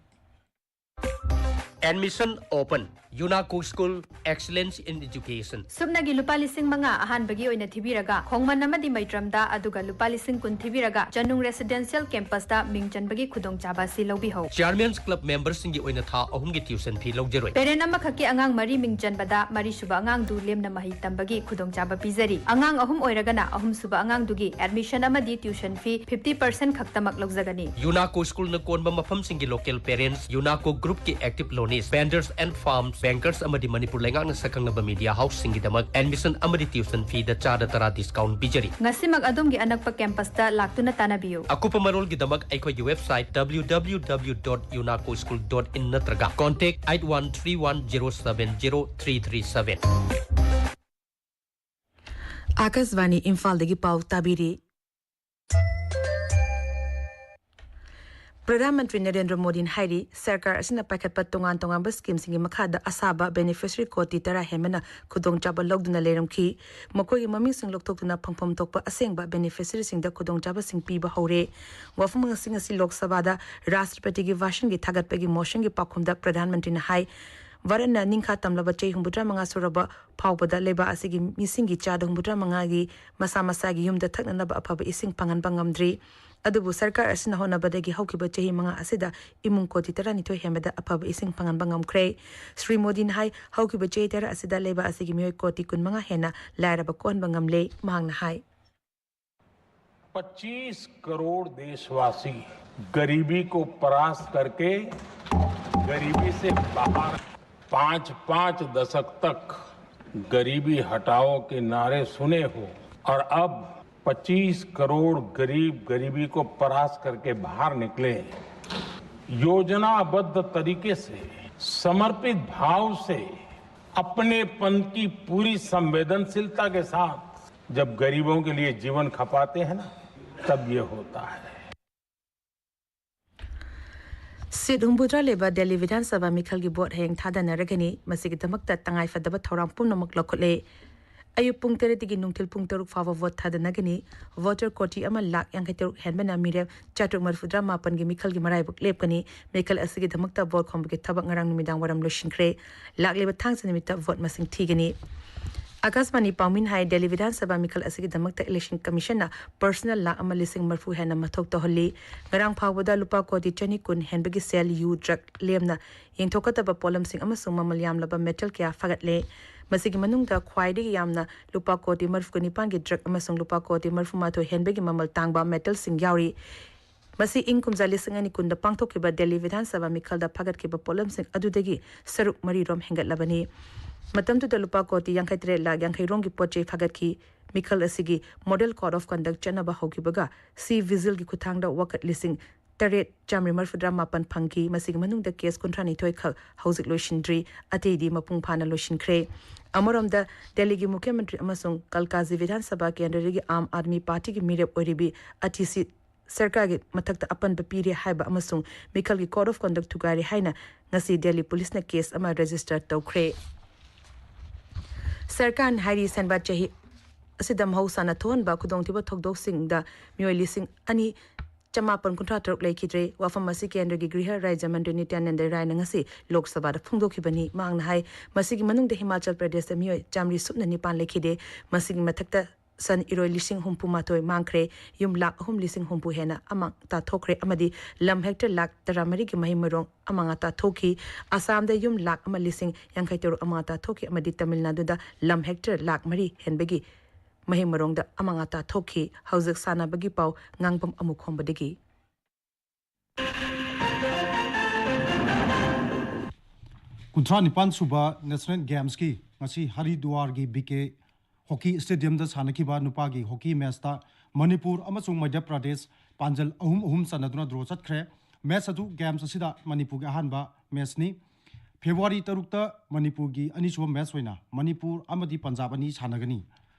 Admission open. UNACO School, Excellence in Education. ꯁꯨꯞꯅꯒꯤ ꯂꯨꯄꯥ ꯂꯤꯁꯤꯡ ꯃꯉꯥ ꯑꯍꯥꯟꯕꯒꯤ ꯑꯣꯏꯅ ꯊꯤꯕꯤꯔꯒ, ꯈꯣꯡꯃꯟ ꯑꯃꯗꯤ ꯃꯩꯇ꯭ꯔꯝꯗ, ꯑꯗꯨꯒ ꯂꯨꯄꯥ ꯂꯤꯁꯤꯡ ꯀꯨꯟ ꯊꯤꯕꯤꯔꯒ ꯆꯅꯨꯡ ꯔꯦꯁꯤꯗꯦꯟꯁꯤꯌꯦꯜ ꯀꯦꯝꯄꯁꯇ ꯃꯤꯡ ꯆꯟꯕꯒꯤ ꯈꯨꯗꯣꯡꯆꯥꯕ ꯑꯁꯤ ꯂꯧꯕꯤꯍꯧ꯫ ꯆꯤꯌꯔꯃꯦꯟꯁ ꯀ꯭ꯂꯕ ꯃꯦꯝꯕꯔꯁꯤꯡꯒꯤ ꯑꯣꯏꯅ ꯊꯥ ꯑꯍꯨꯝꯒꯤ ꯇ꯭ꯌꯨꯁꯟ ꯐꯤ ꯂꯧꯖꯔꯣꯏ꯫ ꯄꯦꯔꯦꯟ ꯑꯃꯈꯛꯀꯤ ꯑꯉꯥꯡ ꯃꯔꯤ ꯃꯤꯡ ꯆꯟꯕꯗ, ꯃꯔꯤꯁꯨꯕ ꯑꯉꯥꯡꯗꯨ ꯂꯦꯝꯅ ꯃꯍꯩ ꯇꯝꯕꯒꯤ ꯈꯨꯗꯣꯡꯆꯥꯕ ꯄꯤꯖꯔꯤ꯫ ꯑꯉꯥꯡ ꯑꯍꯨꯝ ꯑꯣꯏꯔꯒꯅ, ꯑꯍꯨꯝꯁꯨꯕ ꯑꯉꯥꯡꯗꯨꯒꯤ ꯑꯦꯗꯃꯤꯁꯟ ꯑꯃꯗꯤ ꯇ꯭ꯌꯨꯁꯟ ꯐꯤ ꯐꯤꯐꯇꯤ ꯄꯔꯁꯦꯟꯠ ꯈꯛꯇꯃꯛ ꯂꯧꯖꯒꯅꯤ꯫ UNACO ꯁ꯭ꯀꯨꯜꯅ ꯀꯣꯟꯕ ꯃꯐꯝꯁꯤꯡꯒꯤ ꯂꯣꯀꯦꯜ ꯄꯦꯔꯦꯟꯠꯁ, UNACO ꯒ꯭ꯔꯨꯞꯀꯤ active Vendors and firms, bankers ꯑꯃꯗꯤ ꯃꯅꯤꯄꯨꯔ ꯂꯩꯉꯥꯛꯅ ꯁꯛꯈꯪꯂꯕ media houseꯁꯤꯡꯒꯤꯗꯃꯛ admission ꯑꯃꯗꯤ tuition feeꯗ ꯆꯥꯗ ꯇꯔꯥ discount ꯄꯤꯖꯔꯤ꯫ ꯉꯁꯤꯃꯛ ꯑꯗꯣꯝꯒꯤ ꯑꯅꯛꯄ campusꯇ ꯂꯥꯛꯇꯨꯅ ꯇꯥꯟꯅꯕꯤꯌꯨ꯫ ꯑꯀꯨꯞꯄ ꯃꯔꯣꯜꯒꯤꯗꯃꯛ ꯑꯩꯈꯣꯏꯒꯤ website W W W dot unacoschool dot in ꯅꯠꯇ꯭ꯔꯒ contact eight one three one zero seven zero three three seven꯫ ꯑꯥꯀꯥꯁꯕꯥꯅꯤ ꯏꯝꯐꯥꯜꯗꯒꯤ ꯄꯥꯎ ꯇꯥꯕꯤꯔꯤ꯫ ꯄ꯭ꯔꯙꯥꯟ ꯃꯟꯇ꯭ꯔꯤ ꯅꯔꯦꯟꯗ꯭ꯔ ꯃꯣꯗꯤꯅ ꯍꯥꯏꯔꯤ, ꯁꯔꯀꯥꯔ ꯑꯁꯤꯅ ꯄꯥꯏꯈꯠꯄ ꯇꯣꯉꯥꯟ ꯇꯣꯉꯥꯟꯕ scheme ꯁꯤꯡꯒꯤ ꯃꯈꯥꯗ ꯑꯁꯥꯕ beneficiary ꯀꯣꯇꯤ ꯇꯔꯥ ꯍꯦꯟꯕꯅ ꯈꯨꯗꯣꯡꯆꯥꯕ ꯂꯧꯗꯨꯅ ꯂꯩꯔꯝꯈꯤ꯫ ꯃꯈꯣꯏꯒꯤ ꯃꯃꯤꯡꯁꯤꯡ ꯂꯧꯊꯣꯛꯇꯨꯅ ꯐꯪꯐꯝ ꯊꯣꯛꯄ ꯑꯁꯦꯡꯕ beneficiary ꯁꯤꯡꯗ ꯈꯨꯗꯣꯡꯆꯥꯕꯁꯤꯡ ꯄꯤꯕ ꯍꯧꯔꯦ꯫ ꯋꯥꯐꯝꯁꯤꯡ ꯑꯁꯤ ꯂꯣꯛ ꯁꯚꯥꯗ ꯔꯥꯁꯇ꯭ꯔꯄꯇꯤꯒꯤ ꯚꯥꯁꯟꯒꯤ ꯊꯥꯒꯠꯄꯒꯤ motion ꯒꯤ ꯄꯥꯎꯈꯨꯝꯗ ꯄ꯭ꯔꯙꯥꯟ ꯃꯟꯇ꯭ꯔꯤꯅ ꯍꯥꯏ, ꯚꯥꯔꯠꯅ ꯅꯤꯡꯈꯥ ꯇꯝꯂꯕ ꯆꯍꯤ ꯍꯨꯝꯐꯨꯇꯔꯥ ꯃꯉꯥ ꯁꯨꯔꯕ ꯐꯥꯎꯕꯗ ꯂꯩꯕꯥꯛ ꯑꯁꯤꯒꯤ ꯃꯤꯁꯤꯡꯒꯤ ꯆꯥꯗ ꯍꯨꯝꯐꯨꯇꯔꯥ ꯃꯉꯥꯒꯤ ꯃꯁꯥ ꯃꯁꯥꯒꯤ ꯌꯨꯝꯗ ꯊꯛꯅꯅꯕ ꯑꯐꯕ ꯏꯁꯤꯡ ꯐꯪꯍꯟꯕ ꯉꯝꯗ꯭ꯔꯤ꯫ ꯑꯗꯨꯕꯨ ꯁꯔꯀꯥꯔ ꯑꯁꯤꯅ ꯍꯣꯠꯅꯕꯗꯒꯤ ꯍꯧꯈꯤꯕ ꯆꯍꯤ ꯃꯉꯥ ꯑꯁꯤꯗ ꯏꯃꯨꯡ ꯀꯣꯇꯤ ꯇꯔꯥꯅꯤꯊꯣꯏ ꯍꯦꯟꯕꯗ ꯑꯐꯕ ꯏꯁꯤꯡ ꯐꯪꯍꯟꯕ ꯉꯝꯈ꯭ꯔꯦ꯫ ꯁ꯭ꯔꯤ ꯃꯣꯗꯤꯅ ꯍꯥꯏ, ꯍꯧꯈꯤꯕ ꯆꯍꯤ ꯇꯔꯥ ꯑꯁꯤꯗ ꯂꯩꯕꯥꯛ ꯑꯁꯤꯒꯤ ꯃꯤꯑꯣꯏ ꯀꯣꯇꯤ ꯀꯨꯟꯃꯉꯥ ꯍꯦꯟꯅ ꯂꯥꯏꯔꯕ ꯀꯣꯛꯍꯟꯕ ꯉꯝꯂꯦ꯫ ꯃꯍꯥꯛꯅ ꯍꯥꯏ, पच्चीस करोड़ देशवासी गरीबी को परास्त करके गरीबी से बाहर, पांच पांच दशक तक गरीबी हटाओ के नारे सुने हो और अब पच्चीस करोड़ गरीब गरीबी को परास्त करके बाहर निकले, योजनाबद्ध तरीके से, समर्पित भाव से, अपनेपन की पूरी संवेदनशीलता के साथ जब गरीबों के लिए जीवन खपाते हैं ना, तब ये होता है। ꯁꯤꯠ ꯍꯨꯝꯐꯨꯇꯔꯥ ꯂꯩꯕ ꯗꯦꯜꯂꯤ ꯕꯤꯙꯥꯟ ꯁꯚꯥ ꯃꯤꯈꯜꯒꯤ ꯚꯣꯠ ꯍꯌꯦꯡ ꯊꯥꯗꯅꯔꯒꯅꯤ꯫ ꯃꯁꯤꯒꯤꯗꯃꯛꯇ ꯇꯉꯥꯏꯐꯗꯕ ꯊꯧꯔꯥꯡ ꯄꯨꯝꯅꯃꯛ ꯂꯧꯈꯠꯂꯦ꯫ ꯑꯌꯨꯛ ꯄꯨꯡ ꯇꯔꯦꯠꯇꯒꯤ ꯅꯨꯡꯊꯤꯜ ꯄꯨꯡ ꯇꯔꯨꯛ ꯐꯥꯎꯕ ꯚꯣꯠ ꯊꯥꯗꯅꯒꯅꯤ꯫ ꯚꯣꯇꯔ ꯀꯣꯇꯤ ꯑꯃ ꯂꯥꯈ ꯌꯥꯡꯈꯩ ꯇꯔꯨꯛ ꯍꯦꯟꯕꯅ ꯃꯤꯔꯦꯞ ꯆꯥꯇ꯭ꯔꯨꯛ ꯃꯔꯤꯐꯨꯇꯔꯥ ꯃꯥꯄꯟꯒꯤ ꯃꯤꯈꯜꯒꯤ ꯃꯔꯥꯏꯕꯛ ꯂꯦꯞꯀꯅꯤ꯫ ꯃꯤꯈꯜ ꯑꯁꯤꯒꯤꯗꯃꯛꯇ ꯚꯣꯠ ꯈꯣꯝꯕꯒꯤ ꯊꯕꯛ ꯉꯔꯥꯡ ꯅꯨꯃꯤꯗꯥꯡ ꯋꯥꯏꯔꯝ ꯂꯣꯏꯁꯤꯟꯈ꯭ꯔꯦ꯫ ꯂꯥꯛꯂꯤꯕ ꯊꯥꯡꯖ ꯅꯨꯃꯤꯠꯇ ꯚꯣꯠ ꯃꯁꯤꯡ ꯊꯤꯒꯅꯤ꯫ ꯑꯥꯀꯥꯁꯕꯥꯅꯤ ꯄꯥꯎꯃꯤꯅ ꯍꯥꯏ, ꯗꯦꯜꯂꯤ ꯕꯤꯙꯥꯟ ꯁꯚꯥ ꯃꯤꯈꯜ ꯑꯁꯤꯒꯤꯗꯃꯛꯇ election commissionꯅ personnel ꯂꯥꯈ ꯑꯃ ꯂꯤꯁꯤꯡ ꯃꯔꯤꯐꯨ ꯍꯦꯟꯅ ꯃꯊꯧ ꯇꯧꯍꯜꯂꯤ꯫ ꯉꯔꯥꯡ ꯐꯥꯎꯕꯗ ꯂꯨꯄꯥ ꯀꯣꯇꯤ ꯆꯅꯤ ꯀꯨꯟ ꯍꯦꯟꯕꯒꯤ ꯁꯦꯜ, ꯌꯨ, drug ꯂꯦꯝꯅ ꯌꯦꯡꯊꯣꯛꯀꯗꯕ ꯄꯣꯠꯂꯝꯁꯤꯡ ꯑꯃꯁꯨꯡ ꯃꯃꯜ ꯌꯥꯝꯂꯕ metal ꯀꯌꯥ ꯐꯥꯒꯠꯂꯦ꯫ ꯃꯁꯤꯒꯤ ꯃꯅꯨꯡꯗ ꯈ꯭ꯋꯥꯏꯗꯒꯤ ꯌꯥꯝꯅ ꯂꯨꯄꯥ ꯀꯣꯇꯤ ꯃꯔꯤꯐꯨꯒ ꯅꯤꯄꯥꯟꯒꯤ drug ꯑꯃꯁꯨꯡ ꯂꯨꯄꯥ ꯀꯣꯇꯤ ꯃꯔꯤꯐꯨ ꯃꯥꯊꯣꯏ ꯍꯦꯟꯕꯒꯤ ꯃꯃꯜ ꯇꯥꯡꯕ metalꯁꯤꯡ ꯌꯥꯎꯔꯤ꯫ ꯃꯁꯤ ꯏꯪ ꯀꯨꯝꯖꯥ ꯂꯤꯁꯤꯡ ꯑꯅꯤ ꯀꯨꯟꯗ ꯄꯥꯡꯊꯣꯛꯈꯤꯕ ꯗꯦꯜꯂꯤ ꯕꯤꯙꯥꯟ ꯁꯚꯥ ꯃꯤꯈꯜꯗ ꯐꯥꯒꯠꯈꯤꯕ ꯄꯣꯠꯂꯝꯁꯤꯡ ꯑꯗꯨꯗꯒꯤ ꯁꯔꯨꯛ ꯃꯔꯤꯔꯣꯝ ꯍꯦꯟꯒꯠꯂꯕꯅꯤ꯫ ꯃꯇꯝꯗꯨꯗ ꯂꯨꯄꯥ ꯀꯣꯇꯤ ꯌꯥꯡꯈꯩ ꯇꯔꯦꯠ ꯂꯥꯈ ꯌꯥꯡꯈꯩ ꯔꯣꯝꯒꯤ ꯄꯣꯠ ꯆꯩ ꯐꯥꯒꯠꯈꯤ꯫ ꯃꯤꯈꯜ ꯑꯁꯤꯒꯤ Model Code of Conduct ꯆꯠꯅꯕ ꯍꯧꯈꯤꯕꯒ ꯁꯤ ꯚꯤꯖꯤꯜꯒꯤ ꯈꯨꯠꯊꯥꯡꯗ ꯋꯥꯀꯠ ꯂꯤꯁꯤꯡ ꯇꯔꯦꯠ ꯆꯥꯃꯔꯤ ꯃꯔꯤꯐꯨꯇꯔꯥ ꯃꯥꯄꯟ ꯐꯪꯈꯤ꯫ ꯃꯁꯤꯒꯤ ꯃꯅꯨꯡꯗ ꯀꯦꯁ ꯀꯨꯟꯊ꯭ꯔꯥ ꯅꯤꯊꯣꯏ ꯈꯛ ꯍꯧꯖꯤꯛ ꯂꯣꯏꯁꯤꯟꯗ꯭ꯔꯤ, ꯑꯇꯩꯗꯤ ꯃꯄꯨꯡ ꯐꯥꯅ ꯂꯣꯏꯁꯤꯟꯈ꯭ꯔꯦ꯫ ꯑꯃꯔꯣꯝꯗ, ꯗꯦꯜꯂꯤꯒꯤ ꯃꯨꯈ꯭ꯌ ꯃꯟꯇ꯭ꯔꯤ ꯑꯃꯁꯨꯡ ꯀꯜꯀꯥꯖꯤ ꯕꯤꯙꯥꯟ ꯁꯚꯥ ꯀꯦꯟꯗ꯭ꯔꯗꯒꯤ ꯑꯥꯝ ꯑꯥꯗꯃꯤ ꯄꯥꯔꯇꯤꯒꯤ ꯃꯤꯔꯦꯞ ꯑꯣꯏꯔꯤꯕꯤ ꯑꯇꯤꯁꯤ ꯁꯔꯀꯥꯔꯒꯤ ꯃꯊꯛꯇ ꯑꯄꯟꯕ ꯄꯤꯔꯦ ꯍꯥꯏꯕ ꯑꯃꯁꯨꯡ ꯃꯤꯈꯜꯒꯤ Code of Conduct ꯊꯨꯒꯥꯏꯔꯦ ꯍꯥꯏꯅ ꯉꯁꯤ ꯗꯦꯜꯂꯤ ꯄꯨꯂꯤꯁꯅ ꯀꯦꯁ ꯑꯃ ꯔꯦꯖꯤꯁꯇꯔ ꯇꯧꯈ꯭ꯔꯦ꯫ ꯁꯔꯀꯥꯔꯅ ꯍꯥꯏꯔꯤ, ꯁꯦꯟꯕꯥ ꯆꯍꯤ ꯑꯁꯤꯗ ꯃꯍꯧꯁꯥꯅ ꯊꯣꯛꯍꯟꯕ ꯈꯨꯗꯣꯡꯊꯤꯕ ꯊꯧꯗꯣꯛꯁꯤꯡꯗ ꯃꯤꯑꯣꯏ ꯂꯤꯁꯤꯡ ꯑꯅꯤ ꯆꯃꯥꯄꯟ ꯀꯨꯟꯊ꯭ꯔꯥ ꯇꯔꯨꯛ ꯂꯩꯈꯤꯗ꯭ꯔꯦ꯫ ꯋꯥꯐꯝ ꯑꯁꯤ ꯀꯦꯟꯗ꯭ꯔꯒꯤ ꯒ꯭ꯔꯤꯍ ꯔꯥꯖ꯭ꯌ ꯃꯟꯇ꯭ꯔꯤ ꯅꯤꯇ꯭ꯌꯥꯅꯟꯗ ꯔꯥꯏꯅ ꯉꯁꯤ ꯂꯣꯛ ꯁꯚꯥꯗ ꯐꯣꯡꯗꯣꯛꯈꯤꯕꯅꯤ꯫ ꯃꯍꯥꯛꯅ ꯍꯥꯏ, ꯃꯁꯤꯒꯤ ꯃꯅꯨꯡꯗ ꯍꯤꯃꯥꯆꯜ ꯄ꯭ꯔꯗꯦꯁꯇ ꯃꯤꯑꯣꯏ ꯆꯥꯃꯔꯤ ꯁꯨꯞꯅ ꯅꯤꯄꯥꯟ ꯂꯩꯈꯤꯗꯦ꯫ ꯃꯁꯤꯒꯤ ꯃꯊꯛꯇ ꯁꯟ ꯏꯔꯣꯏ ꯂꯤꯁꯤꯡ ꯍꯨꯝꯐꯨ ꯃꯥꯊꯣꯏ ꯃꯥꯡꯈ꯭ꯔꯦ꯫ ꯌꯨꯝ ꯂꯥꯈ ꯑꯍꯨꯝ ꯂꯤꯁꯤꯡ ꯍꯨꯝꯐꯨ ꯍꯦꯟꯅ ꯑꯃꯥꯡ ꯑꯇꯥ ꯊꯣꯛꯈ꯭ꯔꯦ ꯑꯃꯗꯤ ꯂꯝ ꯍꯦꯛꯇꯔ ꯂꯥꯈ ꯇꯔꯥꯃꯔꯤꯒꯤ ꯃꯍꯩ ꯃꯔꯣꯡ ꯑꯃꯥꯡ ꯑꯇꯥ ꯊꯣꯛꯈꯤ꯫ ꯑꯁꯥꯝꯗ ꯌꯨꯝ ꯂꯥꯈ ꯑꯃ ꯂꯤꯁꯤꯡ ꯌꯥꯡꯈꯩ ꯇꯔꯨꯛ ꯑꯃꯥꯡ ꯑꯇꯥ ꯊꯣꯛꯈꯤ ꯑꯃꯗꯤ ꯇꯥꯃꯤꯜ ꯅꯥꯗꯨꯗ ꯂꯝ ꯍꯦꯛꯇꯔ ꯂꯥꯈ ꯃꯔꯤ ꯍꯦꯟꯕꯒꯤ ꯃꯍꯩ ꯃꯔꯣꯡꯗ ꯑꯃꯥꯡ ꯑꯇꯥ ꯊꯣꯛꯈꯤ꯫ ꯍꯧꯖꯤꯛ ꯁꯥꯟꯅꯕꯒꯤ ꯄꯥꯎ ꯉꯥꯡꯐꯝ ꯑꯃꯨꯛ ꯈꯣꯝꯕꯗꯒꯤ꯫ ꯀꯨꯟꯊ꯭ꯔꯥ ꯅꯤꯄꯥꯟ ꯁꯨꯕ ꯅꯦꯁꯅꯦꯜ ꯒꯦꯝꯁꯀꯤ ꯉꯁꯤ ꯍꯔꯤꯗ꯭ꯋꯥꯔꯒꯤ ꯕꯤ ꯀꯦ ꯍꯣꯀꯤ ꯁ꯭ꯇꯦꯗꯤꯌꯝꯗ ꯁꯥꯟꯅꯈꯤꯕ ꯅꯨꯄꯥꯒꯤ ꯍꯣꯀꯤ ꯃꯦꯆꯇ ꯃꯅꯤꯄꯨꯔ ꯑꯃꯁꯨꯡ ꯃꯙ꯭ꯌ ꯄ꯭ꯔꯗꯦꯁ ꯄꯥꯟꯖꯜ ꯑꯍꯨꯝ ꯑꯍꯨꯝ ꯆꯟꯅꯗꯨꯅ ꯗ꯭ꯔꯣ ꯆꯠꯈ꯭ꯔꯦ꯫ ꯃꯦꯆ ꯑꯗꯨ ꯒꯦꯝꯁ ꯑꯁꯤꯗ ꯃꯅꯤꯄꯨꯔꯒꯤ ꯑꯍꯥꯟꯕ ꯃꯦꯆꯅꯤ꯫ ꯐꯦꯕ꯭ꯔꯨꯋꯥꯔꯤ ꯇꯔꯨꯛꯇ ꯃꯅꯤꯄꯨꯔꯒꯤ ꯑꯅꯤꯁꯨꯕ ꯃꯦꯆ ꯑꯣꯏꯅ ꯃꯅꯤꯄꯨꯔ ꯑꯃꯗꯤ ꯄꯟꯖꯥꯕ ꯑꯅꯤ ꯁꯥꯟꯅꯒꯅꯤ꯫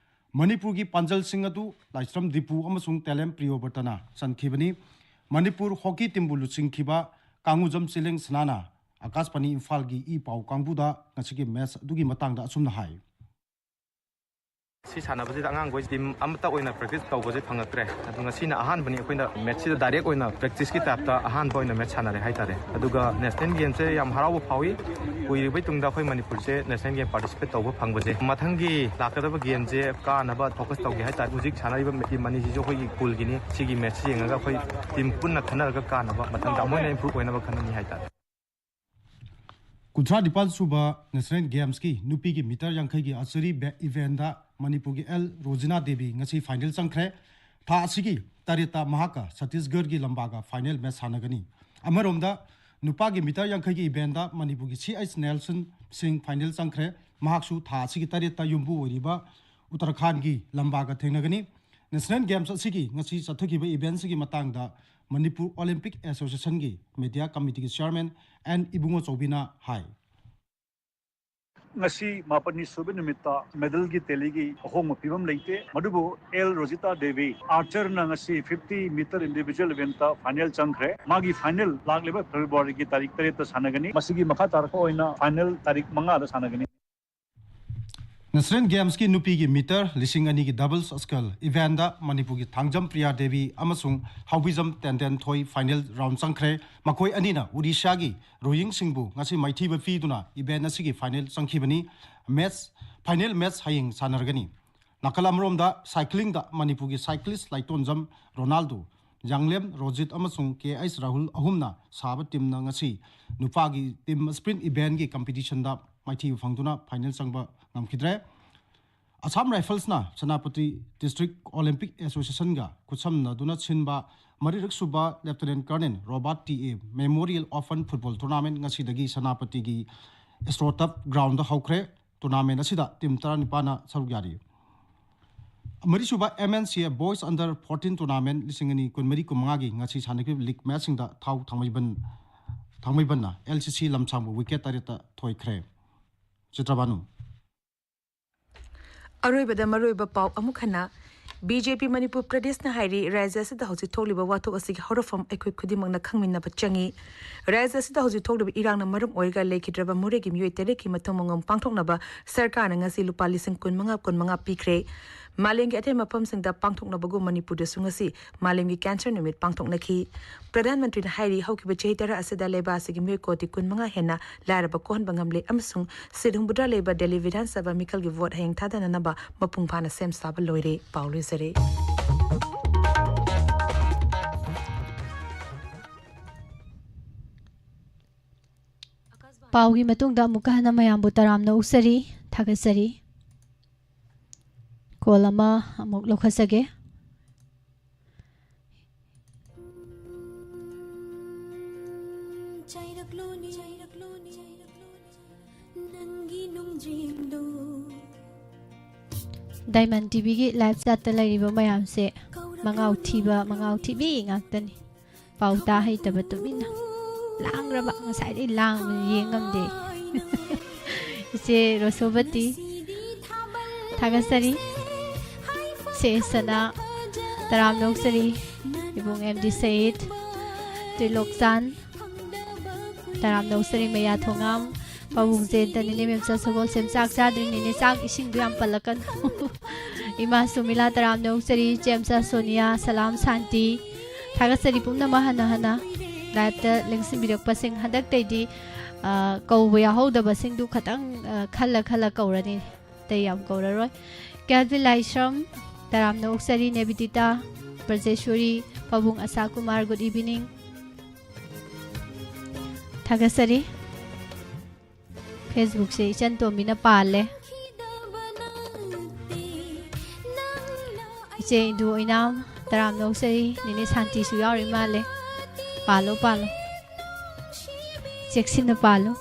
ꯃꯅꯤꯄꯨꯔꯒꯤ ꯄꯥꯟꯖꯜꯁꯤꯡ ꯑꯗꯨ ꯂꯥꯏꯁ꯭ꯔꯝ ꯗꯤꯄꯨ ꯑꯃꯁꯨꯡ ꯇꯦꯂꯦꯝ ꯄ꯭ꯔꯤꯌꯣꯕ꯭ꯔꯇꯅ ꯆꯟꯈꯤꯕꯅꯤ꯫ ꯃꯅꯤꯄꯨꯔ ꯍꯣꯀꯤ ꯇꯤꯝꯕꯨ ꯂꯨꯆꯤꯡꯈꯤꯕ ꯀꯥꯡꯉꯨꯖꯝ ꯆꯤꯂꯦꯡ ꯁꯅꯥꯅ ꯑꯀꯥꯁꯕꯥꯅꯤ ꯏꯝꯐꯥꯜꯒꯤ ꯏ ꯄꯥꯎ ꯀꯥꯡꯕꯨꯗ ꯉꯁꯤꯒꯤ ꯃꯦꯆ ꯑꯗꯨꯒꯤ ꯃꯇꯥꯡꯗ ꯑꯁꯨꯝꯅ ꯍꯥꯏ꯫ ꯁꯤ ꯁꯥꯟꯅꯕꯁꯤꯗ ꯑꯉꯥꯡꯈꯣꯏ ꯇꯤꯝ ꯑꯃꯠꯇ ꯑꯣꯏꯅ ꯄ꯭ꯔꯦꯛꯇꯤꯁ ꯇꯧꯕꯁꯦ ꯐꯪꯉꯛꯇ꯭ꯔꯦ꯫ ꯑꯗꯣ ꯉꯁꯤꯅ ꯑꯍꯥꯟꯕꯅꯤ ꯑꯩꯈꯣꯏꯅ ꯃꯦꯠꯁꯁꯤꯗ ꯗꯥꯏꯔꯦꯛ ꯑꯣꯏꯅ ꯄ꯭ꯔꯦꯛꯇꯤꯁꯀꯤ ꯇꯥꯏꯞꯇ ꯑꯍꯥꯟꯕ ꯑꯣꯏꯅ ꯃꯦꯠꯁ ꯁꯥꯟꯅꯔꯦ ꯍꯥꯏꯇꯥꯔꯦ꯫ ꯑꯗꯨꯒ ꯅꯦꯁꯅꯦꯜ ꯒꯦꯝꯁꯦ ꯌꯥꯝ ꯍꯔꯥꯎꯕ ꯐꯥꯎꯏ꯫ ꯀꯨꯏꯔꯕꯩ ꯇꯨꯡꯗ ꯑꯩꯈꯣꯏ ꯃꯅꯤꯄꯨꯔꯁꯦ ꯅꯦꯁꯅꯦꯜ ꯒꯦꯝ ꯄꯥꯔꯇꯤꯁꯤꯄꯦꯠ ꯇꯧꯕ ꯐꯪꯕꯁꯦ꯫ ꯃꯊꯪꯒꯤ ꯂꯥꯛꯀꯗꯕ ꯒꯦꯝꯁꯦ ꯀꯥꯅꯕ ꯐꯣꯀꯁ ꯇꯧꯒꯦ ꯍꯥꯏꯇꯥꯔꯦ꯫ ꯍꯧꯖꯤꯛ ꯁꯥꯟꯅꯔꯤꯕ ꯇꯤꯝ ꯑꯅꯤꯁꯤꯁꯨ ꯑꯩꯈꯣꯏꯒꯤ ꯄꯨꯜꯒꯤꯅꯤ꯫ ꯁꯤꯒꯤ ꯃꯦꯠꯁꯁꯤ ꯌꯦꯡꯉꯒ ꯑꯩꯈꯣꯏ ꯇꯤꯝ ꯄꯨꯟꯅ ꯈꯟꯅꯔꯒ ꯀꯥꯅꯕ ꯃꯊꯪꯗ ꯑꯃꯨꯛ ꯍꯦꯟꯅ ꯏꯝꯄ꯭ꯔꯨꯞ ꯑꯣꯏꯅꯕ ꯈꯟꯅꯅꯤ ꯍꯥꯏꯇꯥꯔꯦ꯫ ꯀꯨꯟꯊ꯭ꯔꯥ ꯅꯤꯄꯥꯟ ꯁꯨꯕ ꯅꯦꯁꯅꯦꯜ ꯒꯦꯝꯁꯀꯤ ꯅꯨꯄꯤꯒꯤ ꯃꯤꯇꯔ ꯌꯥꯡꯈꯩꯒꯤ ꯑꯥꯔꯆꯔꯤ ꯏꯚꯦꯟꯗ ꯃꯅꯤꯄꯨꯔꯒꯤ ꯑꯦꯜ ꯔꯣꯖꯤꯅꯥ ꯗꯦꯕꯤ ꯉꯁꯤ ꯐꯥꯏꯅꯦꯜ ꯆꯪꯈ꯭ꯔꯦ꯫ ꯊꯥ ꯑꯁꯤꯒꯤ ꯇꯔꯦꯠꯇ ꯃꯍꯥꯛꯀ ꯁꯇꯤꯁꯒꯔꯒꯤ ꯂꯝꯕꯥꯒ ꯐꯥꯏꯅꯦꯜ ꯃꯦꯠꯆ ꯁꯥꯟꯅꯒꯅꯤ꯫ ꯑꯃꯔꯣꯝꯗ ꯅꯨꯄꯥꯒꯤ ꯃꯤꯇꯔ ꯌꯥꯡꯈꯩꯒꯤ ꯏꯚꯦꯟꯗ ꯃꯅꯤꯄꯨꯔꯒꯤ ꯁꯤ ꯑꯩꯆ ꯅꯦꯜꯁꯟ ꯁꯤꯡ ꯐꯥꯏꯅꯦꯜ ꯆꯪꯈ꯭ꯔꯦ꯫ ꯃꯍꯥꯛꯁꯨ ꯊꯥ ꯑꯁꯤꯒꯤ ꯇꯔꯦꯠꯇ ꯌꯨꯝꯕꯨ ꯑꯣꯏꯔꯤꯕ ꯎꯠꯇꯔꯈꯥꯟꯒꯤ ꯂꯝꯕꯥꯒ ꯊꯦꯡꯅꯒꯅꯤ꯫ ꯅꯦꯁꯅꯦꯜ ꯒꯦꯝꯁ ꯑꯁꯤꯒꯤ ꯉꯁꯤ ꯆꯠꯊꯈꯤꯕ ꯏꯚꯦꯟꯁꯤꯡꯒꯤ ꯃꯇꯥꯡꯗ ꯃꯅꯤꯄꯨꯔ ꯑꯣꯂꯤꯝꯄꯤꯛ ꯑꯦꯁꯣꯁꯤꯌꯦꯁꯟꯒꯤ ꯃꯦꯗꯤꯌꯥ ꯀꯃꯤꯇꯤꯒꯤ ꯆꯤꯌꯥꯔꯃꯦꯟ ꯑꯦꯟ ꯏꯕꯨꯡꯉꯣ ꯆꯧꯕꯤꯅ ꯍꯥꯏ꯫ ꯉꯁꯤ ꯃꯥꯄꯟꯅꯤ ꯁꯨꯕ ꯅꯨꯃꯤꯠꯇ ꯃꯦꯗꯜꯒꯤ ꯇꯦꯂꯤꯒꯤ ꯑꯍꯣꯡꯕ ꯐꯤꯕꯝ ꯂꯩꯇꯦ꯫ ꯃꯗꯨꯕꯨ ꯑꯦꯜ ꯔꯣꯖꯤꯇꯥ ꯗꯦꯕꯤ, ꯑꯥꯔꯆꯔꯅ ꯉꯁꯤ ꯐꯤꯐꯇꯤ ꯃꯤꯇꯔ ꯏꯟꯗꯤꯚꯤꯖꯨꯋꯦꯜ ꯏꯚꯦꯟꯠꯇ ꯐꯥꯏꯅꯦꯜ ꯆꯪꯈ꯭ꯔꯦ꯫ ꯃꯥꯒꯤ ꯐꯥꯏꯅꯦꯜ ꯂꯥꯛꯂꯤꯕ ꯐꯦꯕ꯭ꯔꯨꯋꯥꯔꯤꯒꯤ ꯇꯥꯔꯤꯛ ꯇꯔꯦꯠꯇ ꯁꯥꯟꯅꯒꯅꯤ꯫ ꯃꯁꯤꯒꯤ ꯃꯈꯥ ꯇꯥꯔꯛꯄ ꯑꯣꯏꯅ ꯐꯥꯏꯅꯦꯜ ꯇꯥꯔꯤꯛ ꯃꯉꯥꯗ ꯁꯥꯟꯅꯒꯅꯤ꯫ ꯅꯦꯁꯅꯦꯜ ꯒꯦꯝꯁꯀꯤ ꯅꯨꯄꯤꯒꯤ ꯃꯤꯇꯔ ꯂꯤꯁꯤꯡ ꯑꯅꯤꯒꯤ ꯗꯕꯜꯁ ꯁ꯭ꯀꯜ ꯏꯚꯦꯟꯗ ꯃꯅꯤꯄꯨꯔꯒꯤ ꯊꯥꯡꯖꯝ ꯄ꯭ꯔꯤꯌꯥ ꯗꯦꯕꯤ ꯑꯃꯁꯨꯡ ꯍꯥꯎꯕꯤꯖꯝ ꯇꯦꯟꯗꯦꯟ ꯊꯣꯏ ꯐꯥꯏꯅꯦꯜ ꯔꯥꯎꯟ ꯆꯪꯈ꯭ꯔꯦ꯫ ꯃꯈꯣꯏ ꯑꯅꯤꯅ ꯎꯗꯤꯁꯥꯒꯤ ꯔꯣꯌꯤꯡꯁꯤꯡꯕꯨ ꯉꯁꯤ ꯃꯥꯏꯊꯤꯕ ꯄꯤꯗꯨꯅ ꯏꯚꯦꯟ ꯑꯁꯤꯒꯤ ꯐꯥꯏꯅꯦꯜ ꯆꯪꯈꯤꯕꯅꯤ꯫ ꯃꯦꯠꯆ, ꯐꯥꯏꯅꯦꯜ ꯃꯦꯠꯆ ꯍꯌꯦꯡ ꯁꯥꯟꯅꯔꯒꯅꯤ꯫ ꯅꯥꯀꯜ ꯑꯃꯔꯣꯝꯗ ꯁꯥꯏꯀ꯭ꯂꯤꯡꯗ ꯃꯅꯤꯄꯨꯔꯒꯤ ꯁꯥꯏꯀ꯭ꯂꯤꯁ ꯂꯥꯏꯇꯣꯟꯖꯝ ꯔꯣꯅꯥꯜꯗꯣ, ꯌꯥꯡꯂꯦꯝ ꯔꯣꯖꯤꯠ ꯑꯃꯁꯨꯡ ꯀꯦ ꯑꯩꯆ ꯔꯥꯍꯨꯜ ꯑꯍꯨꯝꯅ ꯁꯥꯕ ꯇꯤꯝꯅ ꯉꯁꯤ ꯅꯨꯄꯥꯒꯤ ꯇꯤꯝ ꯁ꯭ꯄ꯭ꯔꯤꯟꯠ ꯏꯚꯦꯟꯒꯤ ꯀꯝꯄꯤꯇꯤꯁꯟꯗ ꯃꯥꯏꯊꯤꯕ ꯐꯪꯗꯨꯅ ꯐꯥꯏꯅꯦꯜ ꯆꯪꯕ ꯉꯝꯈꯤꯗ꯭ꯔꯦ꯫ ꯑꯁꯥꯝ ꯔꯥꯏꯐꯜꯁꯅ ꯁꯦꯅꯥꯄꯇꯤ ꯗꯤꯁꯇ꯭ꯔꯤꯛ ꯑꯣꯂꯤꯝꯄꯤꯛ ꯑꯦꯁꯣꯁꯤꯌꯦꯁꯟꯒ ꯈꯨꯠꯁꯝꯅꯗꯨꯅ ꯁꯤꯟꯕ ꯃꯔꯤꯔꯛ ꯁꯨꯕ lieutenant colonel Robert T A memorial open football tournament ꯉꯁꯤꯗꯒꯤ ꯁꯦꯅꯥꯄꯇꯤꯒꯤ ꯑꯦꯁꯇ꯭ꯔꯣꯇꯞ ꯒ꯭ꯔꯥꯎꯟꯗ ꯍꯧꯈ꯭ꯔꯦ꯫ ꯇꯣꯔꯅꯥꯃꯦꯟꯠ ꯑꯁꯤꯗ ꯇꯤꯝ ꯇꯔꯥꯅꯤꯄꯥꯟꯅ ꯁꯔꯨꯛ ꯌꯥꯔꯤ꯫ ꯃꯔꯤꯁꯨꯕ M N C A boys under fourteen tournament ꯂꯤꯁꯤꯡ ꯑꯅꯤ ꯀꯨꯟꯃꯔꯤ ꯀꯨꯟꯃꯉꯥꯒꯤ ꯉꯁꯤ ꯁꯥꯟꯅꯈꯤꯕ ꯂꯤꯒ ꯃꯦꯠꯆꯁꯤꯡꯗ ꯊꯥꯎ ꯊꯥꯡꯃꯩꯕꯟ, ꯊꯥꯡꯃꯩꯕꯟꯅ ꯑꯦꯜ ꯁꯤ ꯁꯤ ꯂꯝꯁꯥꯡꯕꯨ ꯋꯤꯀꯦꯠ ꯇꯔꯦꯠꯇ ꯊꯣꯏꯈ꯭ꯔꯦ꯫ ꯆꯤꯇ꯭ꯔꯕꯥꯅꯨ꯫ ꯑꯔꯣꯏꯕꯗ ꯃꯔꯨꯑꯣꯏꯕ ꯄꯥꯎ ꯑꯃꯨꯛ ꯍꯟꯅ꯫ ꯕꯤ ꯖꯦ ꯄꯤ ꯃꯅꯤꯄꯨꯔ ꯄ꯭ꯔꯗꯦꯁꯅ ꯍꯥꯏꯔꯤ, ꯔꯥꯖ꯭ꯌ ꯑꯁꯤꯗ ꯍꯧꯖꯤꯛ ꯊꯣꯛꯂꯤꯕ ꯋꯥꯊꯣꯛ ꯑꯁꯤꯒꯤ ꯍꯧꯔꯛꯐꯝ ꯑꯩꯈꯣꯏ ꯈꯨꯗꯤꯡꯃꯛꯅ ꯈꯪꯃꯤꯟꯅꯕ ꯆꯪꯏ꯫ ꯔꯥꯖ꯭ꯌ ꯑꯁꯤꯗ ꯍꯧꯖꯤꯛ ꯊꯣꯛꯂꯤꯕ ꯏꯔꯥꯡꯅ ꯃꯔꯝ ꯑꯣꯏꯔꯒ ꯂꯩꯈꯤꯗ꯭ꯔꯕ ꯃꯣꯔꯦꯒꯤ ꯃꯤꯑꯣꯏ ꯇꯔꯦꯠꯀꯤ ꯃꯊꯧ ꯃꯉꯝ ꯄꯥꯡꯊꯣꯛꯅꯕ ꯁꯔꯀꯥꯔꯅ ꯉꯁꯤ ꯂꯨꯄꯥ ꯂꯤꯁꯤꯡ ꯀꯨꯟꯃꯉꯥ, ꯀꯨꯟꯃꯉꯥ ꯄꯤꯈ꯭ꯔꯦ꯫ ꯃꯥꯂꯦꯝꯒꯤ ꯑꯇꯩ ꯃꯐꯝꯁꯤꯡꯗ ꯄꯥꯡꯊꯣꯛꯅꯕꯒꯨꯝ ꯃꯅꯤꯄꯨꯔꯗꯁꯨ ꯉꯁꯤ ꯃꯥꯂꯦꯝꯒꯤ ꯀꯦꯟꯁꯔ ꯅꯨꯃꯤꯠ ꯄꯥꯡꯊꯣꯛꯅꯈꯤ꯫ ꯄ꯭ꯔꯙꯥꯟ ꯃꯟꯇ꯭ꯔꯤꯅ ꯍꯥꯏꯔꯤ, ꯍꯧꯈꯤꯕ ꯆꯍꯤ ꯇꯔꯥ ꯑꯁꯤꯗ ꯂꯩꯕꯥꯛ ꯑꯁꯤꯒꯤ ꯃꯤꯑꯣꯏ ꯀꯣꯇꯤ ꯀꯨꯟꯃꯉꯥ ꯍꯦꯟꯅ ꯂꯥꯏꯔꯕ ꯀꯣꯛꯍꯟꯕ ꯉꯝꯂꯦ ꯑꯃꯁꯨꯡ ꯁꯤꯗꯨꯡꯕꯨꯗ꯭ꯔ ꯂꯩꯕ ꯗꯦꯜꯂꯤ ꯕꯤꯙꯥꯟ ꯁꯚꯥ ꯃꯤꯈꯜꯒꯤ ꯚꯣꯠ ꯍꯌꯦꯡ ꯊꯥꯗꯅꯅꯕ ꯃꯄꯨꯡ ꯐꯥꯅ ꯁꯦꯝ ꯁꯥꯕ ꯂꯣꯏꯔꯦ꯫ ꯄꯥꯎ ꯂꯣꯏꯖꯔꯦ꯫ ꯄꯥꯎꯒꯤ ꯃꯇꯨꯡꯗ ꯑꯃꯨꯛꯀ ꯍꯟꯅ ꯃꯌꯥꯝꯕꯨ ꯇꯔꯥꯝꯅ ꯑꯣꯛꯆꯔꯤ, ꯊꯥꯒꯠꯆꯔꯤ꯫ ꯀꯣꯜ ꯑꯃ ꯑꯃꯨꯛ ꯂꯧꯈꯠꯆꯒꯦ꯫ ꯗꯥꯏꯃꯟ ꯇꯤꯚꯤꯒꯤ ꯂꯥꯏꯚ ꯆꯥꯠꯇ ꯂꯩꯔꯤꯕ ꯃꯌꯥꯝꯁꯦ ꯃꯉꯥꯎ ꯊꯤꯕ, ꯃꯉꯥꯎ ꯊꯤꯕꯤ ꯉꯥꯛꯇꯅꯤ꯫ ꯄꯥꯎ ꯇꯥ ꯍꯩꯇꯕ, ꯇꯨꯃꯤꯟꯅ ꯂꯥꯡꯈ꯭ꯔꯕ, ꯉꯁꯥꯏꯗꯩ ꯂꯥꯡꯕꯅꯤ, ꯌꯦꯡ ꯉꯝꯗꯦ꯫ ꯏꯆꯦ ꯔꯣꯁꯣꯕꯇꯤ, ꯊꯥꯒꯠꯆꯔꯤ꯫ ꯁꯦ ꯁꯅꯥ, ꯇꯔꯥꯝꯅ ꯑꯣꯛꯆꯔꯤ꯫ ꯏꯕꯨꯡ ꯑꯦꯝ ꯗꯤ ꯁꯌꯤꯠ, ꯇ꯭ꯔꯤꯂꯣꯛꯆꯥꯟ, ꯇꯔꯥꯝꯅ ꯑꯣꯛꯆꯔꯤ꯫ ꯃꯌꯥ ꯊꯣꯉꯥꯝ, ꯄꯥꯕꯨꯡ ꯖꯦꯟꯇꯅꯤꯅꯦ, ꯃꯦꯝꯆꯥ ꯁꯒꯣꯜꯁꯦꯝ ꯆꯥꯛ ꯆꯥꯗ꯭ꯔꯤꯅꯤꯅꯦ, ꯆꯥꯛ ꯏꯁꯤꯡꯗꯣ ꯌꯥꯝ ꯄꯜꯂꯛꯀꯅꯨ꯫ ꯏꯃꯥ ꯁꯨꯃꯤꯂꯥ, ꯇꯔꯥꯝꯅ ꯑꯣꯛꯆꯔꯤ꯫ ꯏꯆꯦꯝꯆꯥ ꯁꯣꯅꯤꯌꯥ, ꯁꯂꯥꯝ ꯁꯥꯟꯇꯤ꯫ ꯊꯥꯒꯠꯆꯔꯤ ꯄꯨꯝꯅꯃꯛ ꯍꯟꯅ ꯍꯟꯅ ꯂꯥꯏꯚꯇ ꯂꯦꯡꯁꯤꯟꯕꯤꯔꯛꯄꯁꯤꯡ꯫ ꯍꯟꯗꯛꯇꯩꯗꯤ, ꯑ, ꯀꯧꯕ ꯌꯥꯎꯍꯧꯗꯕꯁꯤꯡꯗꯨ ꯈꯇꯪ, ꯑ, ꯈꯜꯂ ꯈꯜꯂ ꯀꯧꯔꯅꯤ꯫ ꯑꯇꯩ ꯌꯥꯝ ꯀꯧꯔꯔꯣꯏ꯫ ꯀꯦꯜꯚꯤꯟ ꯂꯥꯏꯁ꯭ꯔꯝ, ꯇꯔꯥꯝꯅ ꯑꯣꯛꯆꯔꯤ꯫ ꯅꯦꯕꯤꯗꯤꯇꯥ, ꯕ꯭ꯔꯖꯦꯁꯣꯔꯤ, ꯄꯥꯕꯨꯡ ꯑꯁꯥ ꯀꯨꯃꯥꯔ, good evening꯫ ꯊꯥꯒꯠꯆꯔꯤ꯫ Facebook ꯁꯦ ꯏꯆꯟ ꯇꯣꯝꯕꯤꯅ ꯄꯥꯜꯂꯦ꯫ ꯏꯆꯦ ꯏꯟꯗꯨ ꯑꯣꯏꯅꯥꯝ, ꯇꯔꯥꯝꯅ ꯑꯣꯛꯆꯔꯤ꯫ ꯅꯦꯅꯦ ꯁꯥꯟꯇꯤꯁꯨ ꯌꯥꯎꯔꯤ ꯃꯥꯜꯂꯦ꯫ ꯄꯥꯜꯂꯣ, ꯄꯥꯜꯂꯣ꯫ ꯆꯦꯛꯁꯤꯟꯅ ꯄꯥꯜꯂꯨ꯫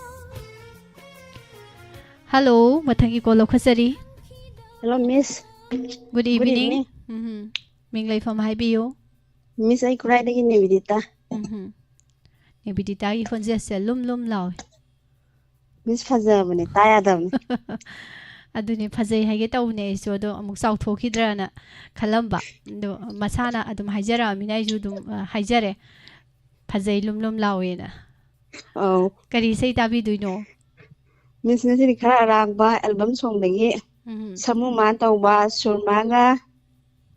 ꯍꯜꯂꯣ, ꯃꯊꯪꯒꯤ ꯀꯣꯜ ꯂꯧꯈꯠꯆꯔꯤ꯫ ꯍꯜꯂꯣ, ꯃꯤꯁ꯫ Good evening꯫ ꯎꯝ, ꯃꯤꯡ ꯂꯩꯐꯝ ꯍꯥꯏꯕꯤꯌꯨ꯫ ꯃꯤꯁ, ꯑꯩ ꯈꯨꯔꯥꯏꯗꯒꯤ ꯅꯦꯕꯤꯗꯤꯇꯥ꯫ ꯎꯝ, ꯅꯦꯕꯤꯗꯤꯇꯥꯒꯤ ꯈꯣꯟꯖꯦꯜꯁꯦ ꯂꯨꯝ ꯂꯨꯝ ꯂꯥꯎꯋꯦ꯫ ꯃꯤꯁ, ꯐꯖꯕꯅꯦ, ꯇꯥ ꯌꯥꯗꯕꯅꯦ꯫ ꯑꯗꯨꯅꯦ, ꯐꯖꯩ ꯍꯥꯏꯒꯦ ꯇꯧꯕꯅꯦ ꯑꯩꯁꯨ, ꯑꯗꯣ ꯑꯃꯨꯛ ꯆꯥꯎꯊꯣꯛꯈꯤꯗ꯭ꯔꯅ ꯈꯜꯂꯝꯕ꯫ ꯑꯗꯣ ꯃꯁꯥꯅ ꯑꯗꯨꯝ ꯍꯥꯏꯖꯔꯛꯑꯃꯤꯅ ꯑꯩꯁꯨ ꯑꯗꯨꯝ, ꯑ, ꯍꯥꯏꯖꯔꯦ, "ꯐꯖꯩ, ꯂꯨꯝ ꯂꯨꯝ ꯂꯥꯎꯋꯦꯅ"꯫ ꯑꯧ꯫ ꯀꯔꯤ ꯏꯁꯩ ꯇꯥꯕꯤꯗꯣꯏꯅꯣ? ꯃꯤꯁ, ꯉꯁꯤꯗꯤ ꯈꯔ ꯑꯔꯥꯡꯕ ꯑꯦꯜꯕꯝ ꯁꯣꯡꯗꯒꯤ ꯎꯝ꯫ ꯁꯥꯃꯨꯃꯥ ꯇꯧꯕ, ꯁꯨꯔꯃꯥꯒ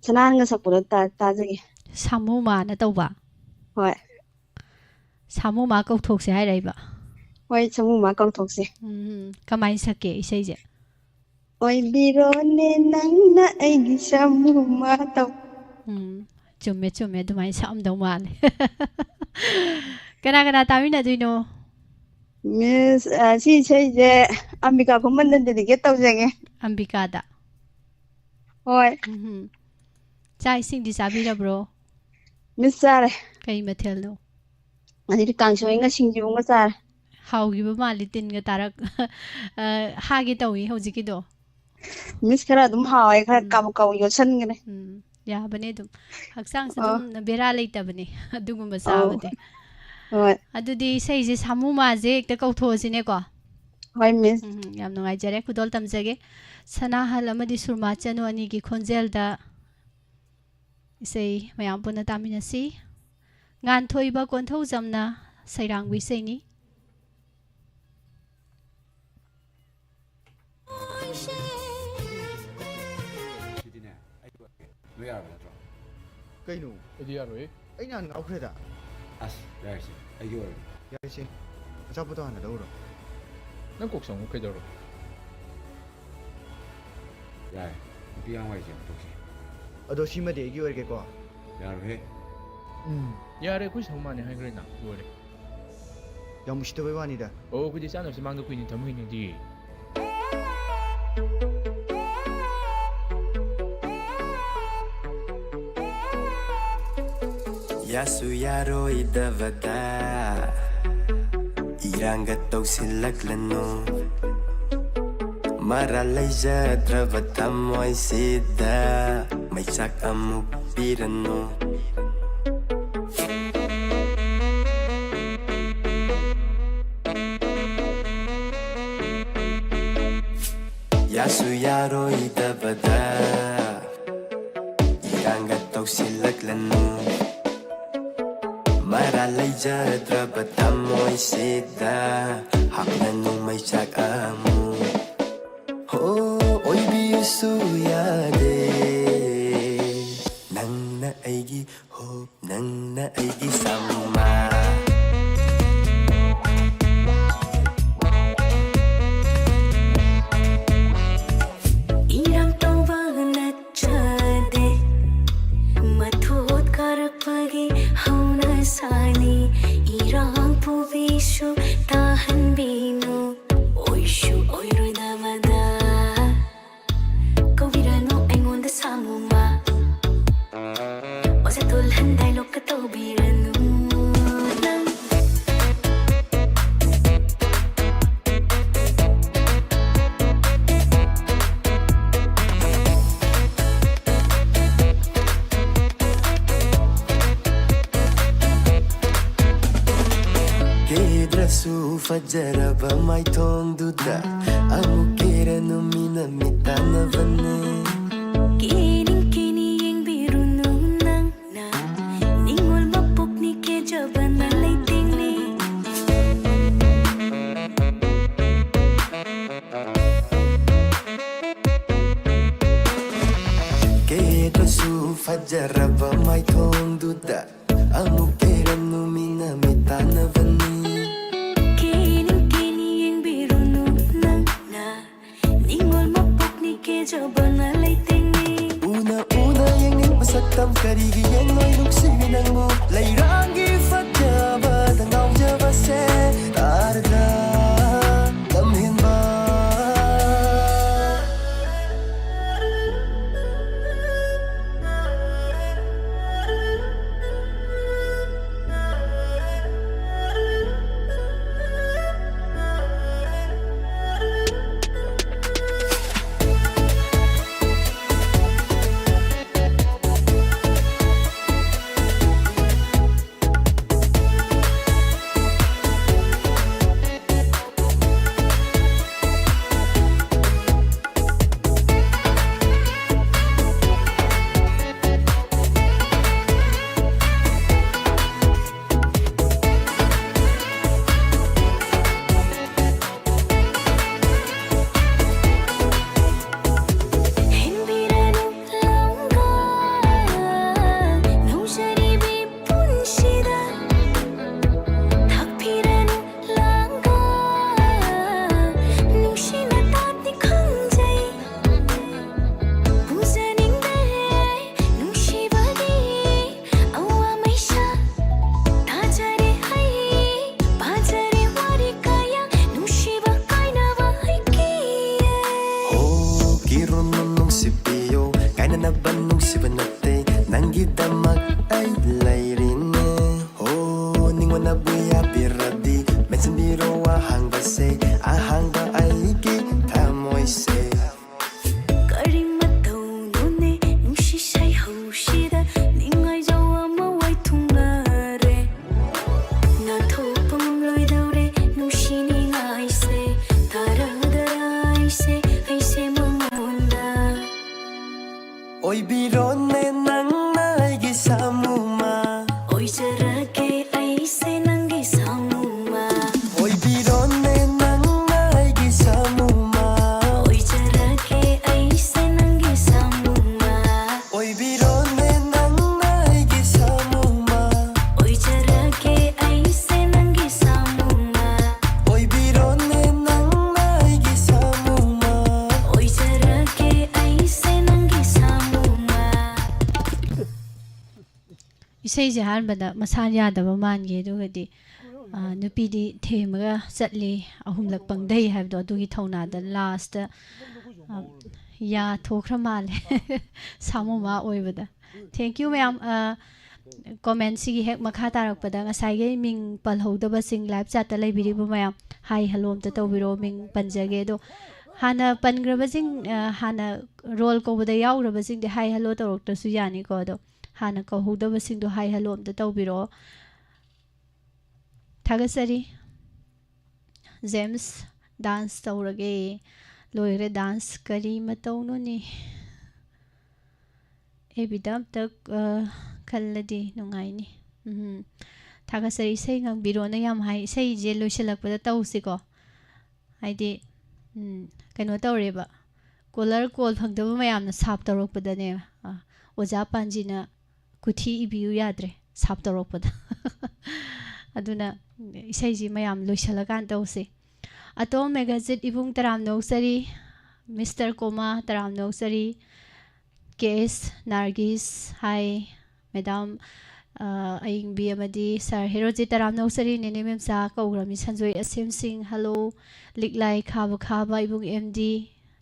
ꯁꯅꯥꯍꯟꯒ ꯁꯛꯄꯗꯣ ꯇꯥ-, ꯇꯥꯖꯒꯦ꯫ ꯁꯥꯃꯨꯃꯥꯅ ꯇꯧꯕ? ꯍꯣꯏ꯫ ꯁꯥꯃꯨꯃꯥ ꯀꯧꯊꯣꯛꯁꯦ ꯍꯥꯏꯔ ꯏꯕ? ꯍꯣꯏ, ꯁꯥꯃꯨꯃꯥ ꯀꯧꯊꯣꯛꯁꯦ꯫ ꯎꯝ, ꯀꯃꯥꯏꯅ ꯁꯛꯀꯦ ꯏꯁꯩꯁꯦ? ꯑꯣꯏꯕꯤꯔꯣꯅꯦ ꯅꯪꯅ ꯑꯩꯒꯤ ꯁꯥꯃꯨꯃꯥ ꯇꯧ꯫ ꯎꯝ, ꯆꯨꯝꯃꯦ, ꯆꯨꯝꯃꯦ, ꯑꯗꯨꯃꯥꯏꯅ ꯁꯛꯑꯝꯗꯧ ꯃꯥꯜꯂꯦ꯫ ꯀꯅꯥ ꯀꯅꯥ ꯇꯥꯃꯤꯟꯅꯗꯣꯏꯅꯣ? ꯃꯤꯁ, ꯑ, ꯁꯤ ꯏꯁꯩꯁꯦ ꯑꯝꯕꯤꯀꯥ ꯈꯨꯃꯟꯗ dedicate ꯇꯧꯖꯒꯦ꯫ ꯑꯝꯕꯤꯀꯥꯗ? ꯍꯣꯏ꯫ ꯎꯝꯍꯨꯝ꯫ ꯆꯥꯛ ꯏꯁꯤꯡꯗꯤ ꯆꯥꯕꯤꯔꯕ꯭ꯔꯣ? ꯃꯤꯁ, ꯆꯥꯔꯦ꯫ ꯀꯩ ꯃꯊꯦꯜꯅꯣ? ꯑꯗꯩꯗꯤ ꯀꯥꯡꯁꯣꯏꯒ ꯁꯤꯡꯖꯨ ꯑꯃꯒ ꯆꯥꯔꯦ꯫ ꯍꯥꯎꯈꯤꯕ ꯃꯥꯜꯂꯤ, ꯇꯤꯟꯒ ꯇꯥꯔꯛ-, ꯑ, ꯍꯥꯒꯦ ꯇꯧꯏ ꯍꯧꯖꯤꯛꯀꯤꯗꯣ꯫ Miss, ꯈꯔ ꯑꯗꯨꯝ ꯍꯥꯎꯋꯦ, ꯈꯔ ꯎꯝ꯫ ꯀꯥꯕꯛ ꯀꯥꯕꯛ ꯌꯣꯠꯁꯟꯈ꯭ꯔꯦ꯫ ꯎꯝ, ꯌꯥꯕꯅꯦ ꯑꯗꯨꯝ꯫ ꯍꯛꯆꯥꯡꯁꯨ ꯑꯣ꯫ ꯑꯗꯨꯝ ꯕꯦꯔꯥ ꯂꯩꯇꯕꯅꯦ ꯑꯗꯨꯒꯨꯝꯕ ꯑꯧ꯫ ꯆꯥꯕꯗꯤ꯫ ꯍꯣꯏ꯫ ꯑꯗꯨꯗꯤ ꯏꯁꯩꯁꯦ ꯁꯥꯃꯨ ꯃꯥꯁꯦ ꯍꯦꯛꯇ ꯀꯧꯊꯣꯛꯑꯁꯤꯅꯦꯀꯣ꯫ ꯍꯣꯏ, Miss꯫ ꯎꯝ, ꯌꯥꯝ ꯅꯨꯡꯉꯥꯏꯖꯔꯦ, ꯈꯨꯗꯣꯜ ꯇꯝꯖꯒꯦ꯫ ꯁꯅꯥꯍꯜ ꯑꯃꯗꯤ ꯁꯨꯔꯃꯥꯆꯅꯨ ꯑꯅꯤꯒꯤ ꯈꯣꯟꯖꯦꯜꯗ ꯏꯁꯩ ꯃꯌꯥꯝ ꯄꯨꯟꯅ ꯇꯥꯃꯤꯟꯅꯁꯤ꯫ ꯉꯥꯟꯊꯣꯏꯕ ꯀꯣꯟꯊꯧꯖꯝꯅ ꯁꯩꯔꯥꯡꯕ ꯏꯁꯩꯅꯤ꯫ ꯁꯤꯗꯤꯅꯦ, ꯑꯩ ꯂꯣꯏꯔꯦ꯫ ꯅꯣꯏ ꯌꯥꯔꯕ ꯅꯠꯇ꯭ꯔꯣ? ꯀꯩꯅꯣ? ꯑꯩꯗꯤ ꯌꯥꯔꯣꯏ꯫ ꯑꯩ ꯅꯍꯥꯟ ꯉꯥꯎꯈ꯭ꯔꯦꯗ꯫ ꯑꯁ, ꯌꯥꯔꯦꯁꯦ꯫ ꯑꯩꯒꯤ ꯑꯣꯏꯔꯒꯦ꯫ ꯌꯥꯔꯦꯁꯦ꯫ ꯑꯆꯥꯄꯣꯠꯇꯣ ꯍꯥꯟꯅ ꯂꯧꯔꯣ꯫ ꯅꯪ ꯀꯣꯛ ꯆꯪꯉꯨ ꯀꯩꯗꯧꯔꯣ? ꯌꯥꯔꯦ꯫ ꯅꯨꯄꯤ ꯑꯉꯥꯡ ꯋꯥꯔꯤꯁꯦ ꯌꯥꯝ ꯇꯣꯛꯁꯤ꯫ ꯑꯗꯣ ꯁꯤꯃꯗꯤ ꯑꯩꯒꯤ ꯑꯣꯏꯔꯒꯦꯀꯣ꯫ ꯌꯥꯔꯣꯏꯍꯦ꯫ ꯎꯝ꯫ ꯌꯥꯔꯦ, ꯑꯩꯈꯣꯏ ꯁꯥꯃꯨ ꯃꯥꯅꯦ ꯍꯥꯏꯈ꯭ꯔꯦꯅ꯫ ꯂꯣꯏꯔꯦ꯫ ꯌꯥꯝ ꯎꯁꯤꯠꯇꯕꯩ ꯋꯥꯅꯤꯗ꯫ ꯑꯣ, ꯑꯩꯈꯣꯏꯗꯤ ꯆꯥꯅꯕꯁꯦ ꯃꯥꯡꯗ ꯀꯨꯏꯅ ꯊꯝꯕ ꯍꯩꯅꯗꯤꯌꯦ꯫ ꯌꯥꯁꯨ ꯌꯥꯔꯣꯏꯗꯕꯗ ꯏꯔꯥꯡꯒ ꯇꯧꯁꯤꯜꯂꯛꯂꯅꯨ꯫ ꯃꯔꯥꯜ ꯂꯩꯖꯗ꯭ꯔꯕ ꯊꯃꯣꯏꯁꯤꯗ ꯃꯩꯆꯥꯛ ꯑꯃꯨꯛ ꯄꯤꯔꯅꯨ꯫ ꯌꯥꯁꯨ ꯌꯥꯔꯣꯏꯗꯕꯗ ꯏꯔꯥꯡꯒ ꯇꯧꯁꯤꯜꯂꯛꯂꯅꯨ꯫ ꯃꯔꯥꯜ ꯂꯩꯖꯗ꯭ꯔꯕ ꯊꯃꯣꯏꯁꯤꯗ ꯍꯥꯞꯂꯅꯨ ꯃꯩꯆꯥꯛ ꯑꯃꯨꯛ꯫ ꯍꯣ, ꯑꯣꯏꯕꯤꯌꯨꯁꯨ ꯌꯥꯗꯦ꯫ ꯅꯪꯅ ꯑꯩꯒꯤ hope, ꯅꯪꯅ ꯑꯩꯒꯤ ꯁꯝꯃꯥ꯫ ꯏꯔꯥꯡ ꯇꯧꯕ ꯅꯠꯆꯗꯦ, ꯃꯊꯣꯠ ꯀꯥꯔꯛꯄꯒꯤ ꯍꯧꯅꯁꯥꯅꯤ꯫ ꯏꯔꯥꯡ ꯄꯨꯕꯤꯁꯨ ꯀꯦꯔꯁꯨ ꯐꯖꯔꯕ ꯃꯥꯏꯊꯣꯡꯗꯨꯗ ꯑꯃꯨꯛ ꯀꯦꯔꯅꯨ, ꯃꯤꯅ ꯃꯤꯠ ꯇꯥꯅꯕꯅꯤ꯫ ꯀꯦꯅꯤꯡ ꯀꯦꯅꯤ ꯌꯦꯡꯕꯤꯔꯨꯅꯨ ꯅꯪꯅ, ꯅꯤꯡꯉꯣꯜ ꯃꯄꯣꯛꯅꯤ ꯀꯦꯖꯕꯅ ꯂꯩꯇꯦꯡꯅꯤ꯫ ꯀꯦꯔꯁꯨ ꯐꯖꯔꯕ ꯃꯥꯏꯊꯣꯡꯗꯨꯗ ꯑꯃꯨꯛ ꯀꯦꯔꯅꯨ, ꯃꯤꯅ ꯃꯤꯠ ꯇꯥꯅꯕꯅꯤ꯫ ꯀꯦꯅꯤꯡ ꯀꯦꯅꯤ ꯌꯦꯡꯕꯤꯔꯨꯅꯨ ꯅꯪꯅ, ꯅꯤꯡꯉꯣꯜ ꯃꯄꯣꯛꯅꯤ ꯀꯦꯖꯕꯅ ꯂꯩꯇꯦꯡꯅꯤ꯫ ꯎꯅ ꯎꯅ ꯌꯦꯡꯅꯤꯡꯕ ꯁꯛꯇꯝ ꯀꯔꯤꯒꯤ ꯌꯦꯡꯂꯣꯏ ꯅꯨꯡꯁꯤꯕꯤ ꯅꯪꯕꯨ? ꯂꯩꯔꯥꯡꯒꯤ ꯐꯖꯕꯗ ꯉꯥꯎꯖꯕꯁꯦ ꯇꯥꯔꯒ ꯂꯝꯍꯦꯟꯕ꯫ ꯏꯁꯩꯁꯦ ꯑꯍꯥꯟꯕꯗ ꯃꯁꯥ ꯌꯥꯗꯕ ꯃꯥꯟꯈꯤ, ꯑꯗꯨꯒꯗꯤ, ꯑ, ꯅꯨꯄꯤꯗꯤ ꯊꯦꯝꯃꯒ ꯆꯠꯂꯤ, ꯑꯍꯨꯝꯂꯛ ꯄꯪꯊꯩ ꯍꯥꯏꯕꯗꯣ, ꯑꯗꯨꯒꯤ ꯊꯧꯅꯥꯗ ꯂꯥꯁꯇ, ꯑ, ꯌꯥ ꯊꯣꯛꯈ꯭ꯔ ꯃꯥꯜꯂꯦ꯫ ꯁꯥꯃꯨ ꯃꯥ ꯑꯣꯏꯕꯗ꯫ Thank you ꯃꯌꯥꯝ꯫ ꯑ, comment ꯁꯤꯒꯤ ꯍꯦꯛ ꯃꯈꯥ ꯇꯥꯔꯛꯄꯗ ꯉꯁꯥꯏꯒꯤ ꯃꯤꯡ ꯄꯜꯍꯧꯗꯕꯁꯤꯡ, live chat ꯇ ꯂꯩꯕꯤꯔꯤꯕ ꯃꯌꯥꯝ, hi hello ꯑꯝꯇ ꯇꯧꯕꯤꯔꯛꯑꯣ꯫ ꯃꯤꯡ ꯄꯟꯖꯒꯦ꯫ ꯑꯗꯣ ꯍꯥꯟꯅ ꯄꯟꯈ꯭ꯔꯕꯁꯤꯡ, ꯑ, ꯍꯥꯟꯅ roll ꯀꯧꯕꯗ ꯌꯥꯎꯈ꯭ꯔꯕꯁꯤꯡꯗꯤ hi hello ꯇꯧꯔꯛꯇ꯭ꯔꯁꯨ ꯌꯥꯅꯤꯀꯣ꯫ ꯑꯗꯣ ꯍꯥꯟꯅ ꯀꯧꯍꯧꯗꯕꯁꯤꯡꯗꯣ hi hello ꯑꯝꯇ ꯇꯧꯕꯤꯔꯛꯑꯣ꯫ ꯊꯥꯒꯠꯆꯔꯤ꯫ ꯖꯦꯝꯁ, dance ꯇꯧꯔꯒꯦ꯫ ꯂꯣꯏꯈ꯭ꯔꯦ dance꯫ ꯀꯔꯤ ꯃꯇꯧꯅꯣꯅꯦ? ꯑꯦꯐ ꯕꯤꯗ ꯑꯝꯇ, ꯑ, ꯈꯜꯂꯗꯤ ꯅꯨꯡꯉꯥꯏꯅꯤ꯫ ꯎꯝ꯫ ꯊꯥꯒꯠꯆꯔꯤ꯫ ꯏꯁꯩ ꯉꯪꯕꯤꯔꯣꯅ ꯌꯥꯝ ꯍꯥꯏ꯫ ꯏꯁꯩꯁꯦ ꯂꯣꯏꯁꯤꯜꯂꯛꯄꯗ ꯇꯧꯁꯤꯀꯣ꯫ ꯍꯥꯏꯗꯤ, ꯎꯝ, ꯀꯩꯅꯣ ꯇꯧꯔꯦꯕ꯫ Caller call ꯐꯪꯗꯕ ꯃꯌꯥꯝꯅ ꯁꯥꯞ ꯇꯧꯔꯛꯄꯗꯅꯦ, ꯑ, ꯑꯣꯖꯥ ꯄꯥꯟꯖꯤꯅ ꯀꯨꯊꯤ ꯏꯕꯤꯌꯨ ꯌꯥꯗ꯭ꯔꯦ, ꯁꯥꯞ ꯇꯧꯔꯛꯄꯗ꯫ ꯑꯗꯨꯅ ꯏꯁꯩꯁꯤ ꯃꯌꯥꯝ ꯂꯣꯏꯁꯤꯜꯂꯀꯥꯟ ꯇꯧꯁꯤ꯫ ꯑꯇꯣꯝ ꯃꯦꯘꯖꯤꯠ ꯏꯕꯨꯡ ꯇꯔꯥꯝꯅ ꯑꯣꯛꯆꯔꯤ, ꯃꯤꯁꯇꯔ ꯀꯣꯃꯥ ꯇꯔꯥꯝꯅ ꯑꯣꯛꯆꯔꯤ, ꯀꯦ ꯑꯦꯁ ꯅꯥꯔꯒꯤꯁ, hi, ꯃꯦꯗꯥꯝ, ꯑ, ꯑꯌꯤꯡꯕꯤ ꯑꯃꯗꯤ ꯁꯥꯔ ꯍꯦꯔꯣꯖꯤꯠ ꯇꯔꯥꯝꯅ ꯑꯣꯛꯆꯔꯤ, ꯅꯦꯅꯦ ꯃꯦꯝꯆꯥ ꯀꯧꯈ꯭ꯔꯃꯤ, ꯁꯟꯖꯣꯏ ꯑꯁꯦꯝ ꯁꯤꯡ, hello, ꯂꯤꯛꯂꯥꯏ ꯈꯥꯕ ꯈꯥꯕ ꯏꯕꯨꯡ ꯑꯦꯝ ꯗꯤ,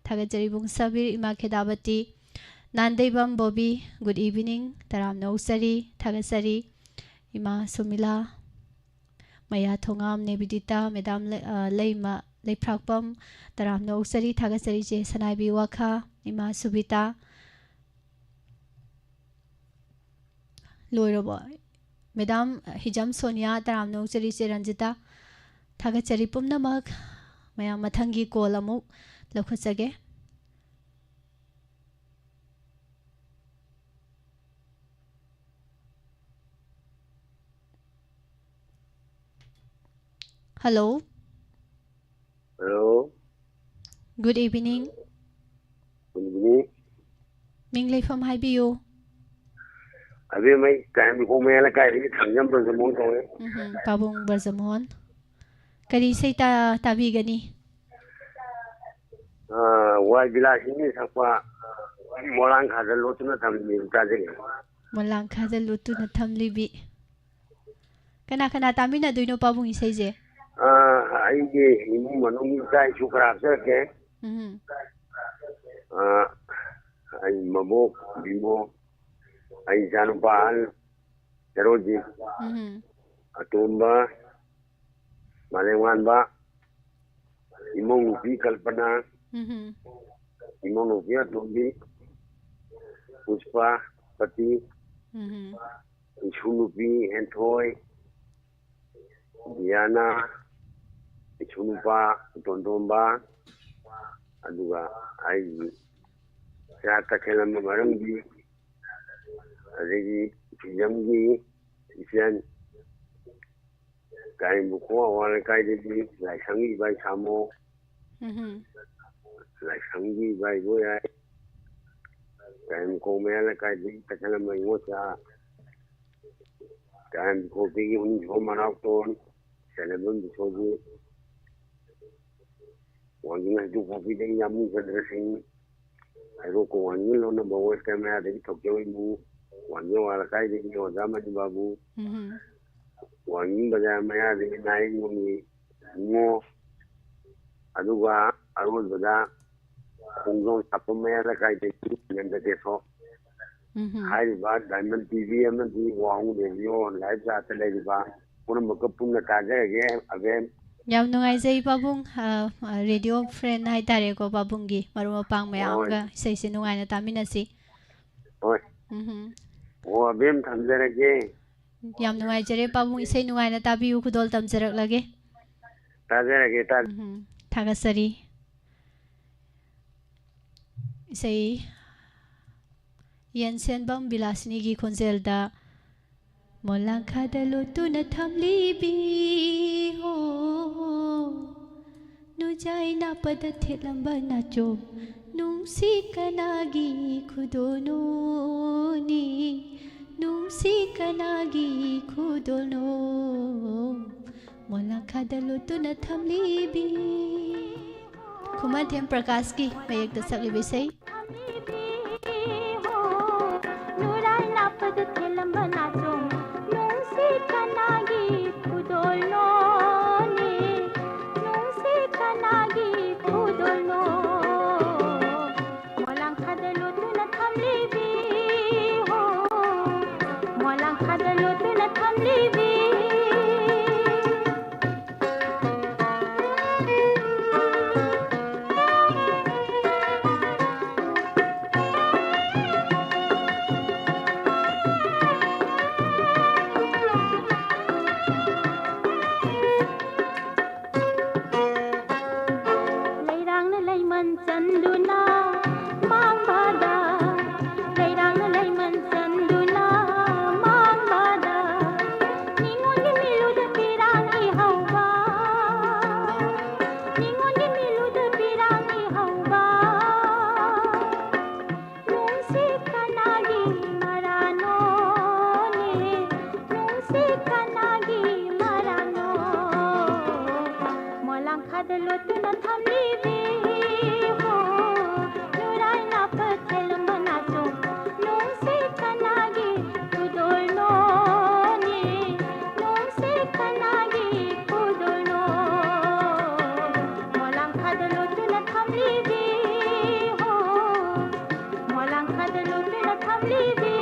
ꯊꯥꯒꯠꯆꯔꯤ ꯏꯕꯨꯡ ꯁꯕꯤꯔ, ꯏꯃꯥ ꯈꯦꯗꯥꯕꯇꯤ, ꯅꯥꯟꯗꯩꯕꯝ ꯕꯣꯕꯤ, good evening, ꯇꯔꯥꯝꯅ ꯑꯣꯛꯆꯔꯤ, ꯊꯥꯒꯠꯆꯔꯤ꯫ ꯏꯃꯥ ꯁꯨꯃꯤꯂꯥ, ꯃꯌꯥ ꯊꯣꯉꯥꯝ ꯅꯦꯕꯤꯗꯤꯇꯥ, ꯃꯦꯗꯥꯝ ꯂꯩ-, ꯑ, ꯂꯩꯃ ꯂꯩꯐ꯭ꯔꯥꯛꯄꯝ, ꯇꯔꯥꯝꯅ ꯑꯣꯛꯆꯔꯤ, ꯊꯥꯒꯠꯆꯔꯤ ꯏꯆꯦ ꯁꯅꯥꯏꯕꯤ ꯋꯥꯈꯥ, ꯏꯃꯥ ꯁꯨꯕꯤꯇꯥ꯫ ꯂꯣꯏꯔꯕꯣ? ꯃꯦꯗꯥꯝ ꯍꯤꯖꯝ ꯁꯣꯅꯤꯌꯥ, ꯇꯔꯥꯝꯅ ꯑꯣꯛꯆꯔꯤ ꯏꯆꯦ ꯔꯟꯖꯤꯇꯥ, ꯊꯥꯒꯠꯆꯔꯤ ꯄꯨꯝꯅꯃꯛ꯫ ꯃꯌꯥꯝ ꯃꯊꯪꯒꯤ call ꯑꯃꯨꯛ ꯂꯧꯈꯠꯆꯒꯦ꯫ Hello. Hello. Good evening. Good evening. ꯃꯤꯡ ꯂꯩꯐꯝ ꯍꯥꯏꯕꯤꯌꯨ꯫ ꯑꯕꯦꯝꯃꯩ ꯀꯥꯏꯔꯦꯝꯕꯤ ꯈꯣꯡ ꯃꯌꯥ ꯂꯩꯀꯥꯏꯗꯒꯤ ꯊꯥꯡꯖꯝ ꯕ꯭ꯔꯖꯃꯣꯍꯟ ꯀꯧꯋꯦ꯫ ꯎꯝꯍꯨꯝ, ꯄꯥꯕꯨꯡ ꯕ꯭ꯔꯖꯃꯣꯍꯟ꯫ ꯀꯔꯤ ꯏꯁꯩ ꯇꯥ-, ꯇꯥꯕꯤꯒꯅꯤ? ꯑꯥ, ꯋꯥꯏ ꯕꯤꯂꯥꯁꯤꯅꯤ ꯁꯛꯄ ꯃꯣꯂꯥꯡ ꯈꯥꯗ ꯂꯣꯠꯇꯨꯅ ꯊꯝꯂꯤꯕ ꯇꯥꯖꯒꯦ꯫ ꯃꯣꯂꯥꯡꯈꯥꯗ ꯂꯣꯠꯇꯨꯅ ꯊꯝꯂꯤꯕꯤ꯫ ꯀꯅꯥ ꯀꯅꯥ ꯇꯥꯃꯤꯟꯅꯗꯣꯏꯅꯣ ꯄꯥꯕꯨꯡ ꯏꯁꯩꯁꯦ? ꯑꯥ, ꯑꯩꯒꯤ ꯏꯃꯨꯡ ꯃꯅꯨꯡꯒꯤ ꯏꯆꯥ ꯏꯁꯨ ꯈꯔ ꯍꯥꯞꯆꯔꯛꯀꯦ꯫ ꯎꯝ꯫ ꯑꯥ, ꯑꯩ ꯃꯕꯣꯛ ꯕꯤꯃꯣ, ꯑꯩ ꯏꯆꯥꯅꯨꯄꯥ ꯑꯍꯜ ꯍꯦꯔꯣꯖꯤꯠ, ꯎꯝ꯫ ꯑꯇꯣꯝꯕ ꯃꯥꯂꯦꯝꯉꯥꯟꯕ, ꯏꯃꯧ ꯅꯨꯄꯤ ꯀꯜꯄꯅꯥ, ꯎꯝ꯫ ꯏꯃꯧ ꯅꯨꯄꯤ ꯑꯇꯣꯝꯕꯤ ꯄꯨꯁꯄꯥꯄꯇꯤ, ꯎꯝ꯫ ꯏꯁꯨ ꯅꯨꯄꯤ ꯍꯦꯟꯊꯣꯏ, ꯗꯤꯌꯥꯅꯥ, ꯏꯁꯨ ꯅꯨꯄꯥ ꯇꯣꯟꯗꯣꯝꯕ, ꯑꯗꯨꯒ ꯑꯩꯒꯤ ꯏꯆꯥ ꯇꯈꯦꯜꯂꯝꯕ ꯃꯔꯝꯒꯤ, ꯑꯗꯒꯤ ꯐꯤꯖꯝꯒꯤ ꯏꯆꯟ ꯀꯥꯏꯕꯨꯈꯣꯡ ꯑꯋꯥꯡ ꯂꯩꯀꯥꯏꯗꯒꯤ ꯂꯥꯏꯁꯪꯒꯤ ꯏꯕꯥꯏ ꯁꯥꯃꯣ, ꯎꯝ꯫ ꯂꯥꯏꯁꯪꯒꯤ ꯏꯕꯥꯏ ꯏꯕꯣꯌꯥꯏ, ꯀꯥꯏꯕꯨꯈꯣꯡ ꯃꯌꯥ ꯂꯩꯀꯥꯏꯗꯒꯤ ꯇꯈꯦꯜꯂꯝꯕ ꯏꯉꯣꯆꯥ, ꯀꯥꯏꯕꯨꯈꯣꯡꯗꯒꯤ ꯎꯅꯤꯡꯊꯧ ꯃꯅꯥꯎꯇꯣꯟ, ꯁꯦꯂꯦꯝꯕꯝ ꯕꯤꯁꯣꯖꯤꯠ, ꯋꯥꯡꯖꯤꯡ ꯍꯩꯇꯨꯞꯄꯣꯛꯄꯤꯗꯒꯤ ꯌꯥꯝꯕꯨꯡ ꯆꯟꯗ꯭ꯔꯁꯤꯡ, ꯍꯩꯔꯣꯛ ꯈꯣꯡ ꯋꯥꯡꯖꯤꯡ ꯂꯣꯟꯅꯕ ꯋꯦꯁ ꯀꯦꯝ ꯃꯌꯥꯗꯒꯤ ꯊꯣꯛꯆꯧ ꯏꯃꯨ, ꯋꯥꯡꯖꯤꯡ ꯑꯋꯥꯡ ꯂꯩꯀꯥꯏꯗꯒꯤ ꯑꯣꯖꯥ ꯃꯅꯤ ꯕꯥꯕꯨ, ꯎꯝ꯫ ꯋꯥꯡꯖꯤꯡ ꯕꯖꯥꯔ ꯃꯌꯥꯗꯒꯤ ꯅꯥꯌꯦꯡꯕꯝꯒꯤ ꯏꯉꯣ, ꯑꯗꯨꯒ ꯑꯔꯣꯏꯕꯗ ꯈꯣꯡꯖꯣꯝ ꯁꯥꯄꯝ ꯃꯌꯥ ꯂꯩꯀꯥꯏꯗꯒꯤ ꯅꯟꯗ ꯀꯦꯁꯣ꯫ ꯎꯝ꯫ ꯍꯥꯏꯔꯤꯕ ꯗꯥꯏꯃꯟ ꯇꯤ ꯚꯤ ꯑꯃꯗꯤ ꯋꯥꯡ ꯔꯦꯗꯤꯑꯣ ꯂꯥꯏꯚ ꯆꯥꯠꯇ ꯂꯩꯔꯤꯕ ꯄꯨꯝꯅꯃꯛꯀ ꯄꯨꯟꯅ ꯇꯥꯖꯔꯒꯦ ꯑꯕꯦꯟ꯫ ꯌꯥꯝ ꯅꯨꯡꯉꯥꯏꯖꯩ ꯄꯥꯕꯨꯡ, ꯑ, ꯑ, ꯔꯦꯗꯤꯑꯣ ꯐ꯭ꯔꯦꯟ ꯍꯥꯏꯇꯥꯔꯦꯀꯣ ꯄꯥꯕꯨꯡꯒꯤ, ꯃꯔꯨꯞ ꯃꯄꯥꯡ ꯃꯌꯥꯝ ꯍꯣꯏ꯫ ꯑꯃꯒ ꯏꯁꯩꯁꯦ ꯅꯨꯡꯉꯥꯏꯅ ꯇꯥꯃꯤꯟꯅꯁꯤ꯫ ꯍꯣꯏ꯫ ꯎꯝ꯫ ꯑꯣ ꯑꯕꯦꯟ, ꯊꯝꯖꯔꯒꯦ꯫ ꯌꯥꯝ ꯅꯨꯡꯉꯥꯏꯖꯔꯦ ꯄꯥꯕꯨꯡ, ꯏꯁꯩ ꯅꯨꯡꯉꯥꯏꯅ ꯇꯥꯕꯤꯌꯨ, ꯈꯨꯗꯣꯜ ꯇꯝꯖꯔꯛꯂꯒꯦ꯫ ꯇꯥꯖꯔꯒꯦ, ꯇꯥ- ꯎꯝ꯫ ꯊꯥꯒꯠꯆꯔꯤ꯫ ꯏꯁꯩ ꯌꯦꯟꯁꯦꯟꯕꯝ ꯕꯤꯂꯥꯁꯤꯅꯤꯒꯤ ꯈꯣꯟꯖꯦꯜꯗ, ꯃꯣꯂꯥꯡꯈꯥꯗ ꯂꯣꯠꯇꯨꯅ ꯊꯝꯂꯤꯕꯤ ꯍꯣ, ꯅꯨꯖꯥꯏ ꯅꯥꯞꯄꯗ ꯊꯦꯠꯂꯝꯕ ꯅꯥꯆꯣꯝ, ꯅꯨꯡꯁꯤ ꯀꯅꯥꯒꯤ ꯈꯨꯗꯣꯜꯅꯣꯅꯤ, ꯅꯨꯡꯁꯤ ꯀꯅꯥꯒꯤ ꯈꯨꯗꯣꯜꯅꯣ, ꯃꯣꯂꯥꯡꯈꯥꯗ ꯂꯣꯠꯇꯨꯅ ꯊꯝꯂꯤꯕꯤ꯫ ꯈꯨꯃꯟꯊꯦꯝ ꯄ꯭ꯔꯀꯥꯁꯀꯤ ꯃꯌꯦꯛꯇ ꯁꯛꯂꯤꯕ ꯏꯁꯩ꯫ ꯊꯦꯜꯂꯝꯕ ꯅꯥꯆꯣꯝ ꯅꯨꯡꯁꯤ ꯀꯅꯥꯒꯤ ꯈꯨꯗꯣꯜꯅꯣꯅꯦ? ꯅꯨꯡꯁꯤ ꯀꯅꯥꯒꯤ ꯈꯨꯗꯣꯜꯅꯣ? ꯃꯣꯂꯥꯡꯈꯥꯗ ꯂꯣꯠꯇꯨꯅ ꯊꯝꯂꯤꯕꯤ ꯍꯣ, ꯃꯣꯂꯥꯡꯈꯥꯗ ꯂꯣꯠꯇꯨꯅ ꯊꯝꯂꯤꯕꯤ꯫ ꯂꯩꯔꯥꯡꯅ ꯂꯩꯃꯟ ꯆꯟꯗꯨꯅ ꯃꯥꯡꯕꯗ, ꯂꯩꯔꯥꯡꯅ ꯂꯩꯃꯟ ꯆꯟꯗꯨꯅ ꯃꯥꯡꯕꯗ, ꯅꯤꯉꯣꯜꯒꯤ ꯃꯤꯠꯂꯨꯗ ꯄꯤꯔꯥꯡ ꯏꯍꯧꯕ, ꯅꯤꯉꯣꯜꯒꯤ ꯃꯤꯠꯂꯨꯗ ꯄꯤꯔꯥꯡ ꯏꯍꯧꯕ꯫ ꯅꯨꯡꯁꯤ ꯀꯅꯥꯒꯤ ꯃꯔꯥꯅꯣꯅꯦ? ꯅꯨꯡꯁꯤ ꯀꯅꯥꯒꯤ ꯃꯔꯥꯅꯣ? ꯃꯣꯂꯥꯡꯈꯥꯗ ꯂꯣꯠꯇꯨꯅ ꯊꯝꯂꯤꯕꯤ ꯍꯣ, ꯅꯨꯔꯥꯏ ꯅꯥꯄ ꯊꯦꯜꯂꯝꯕ ꯅꯥꯆꯣꯝ ꯅꯨꯡꯁꯤ ꯀꯅꯥꯒꯤ ꯈꯨꯗꯣꯜꯅꯣꯅꯦ? ꯅꯨꯡꯁꯤ ꯀꯅꯥꯒꯤ ꯈꯨꯗꯣꯜꯅꯣ? ꯃꯣꯂꯥꯡꯈꯥꯗ ꯂꯣꯠꯇꯨꯅ ꯊꯝꯂꯤꯕꯤ ꯍꯣ, ꯃꯣꯂꯥꯡꯈꯥꯗ ꯂꯣꯠꯇꯨꯅ ꯊꯝꯂꯤꯕꯤ꯫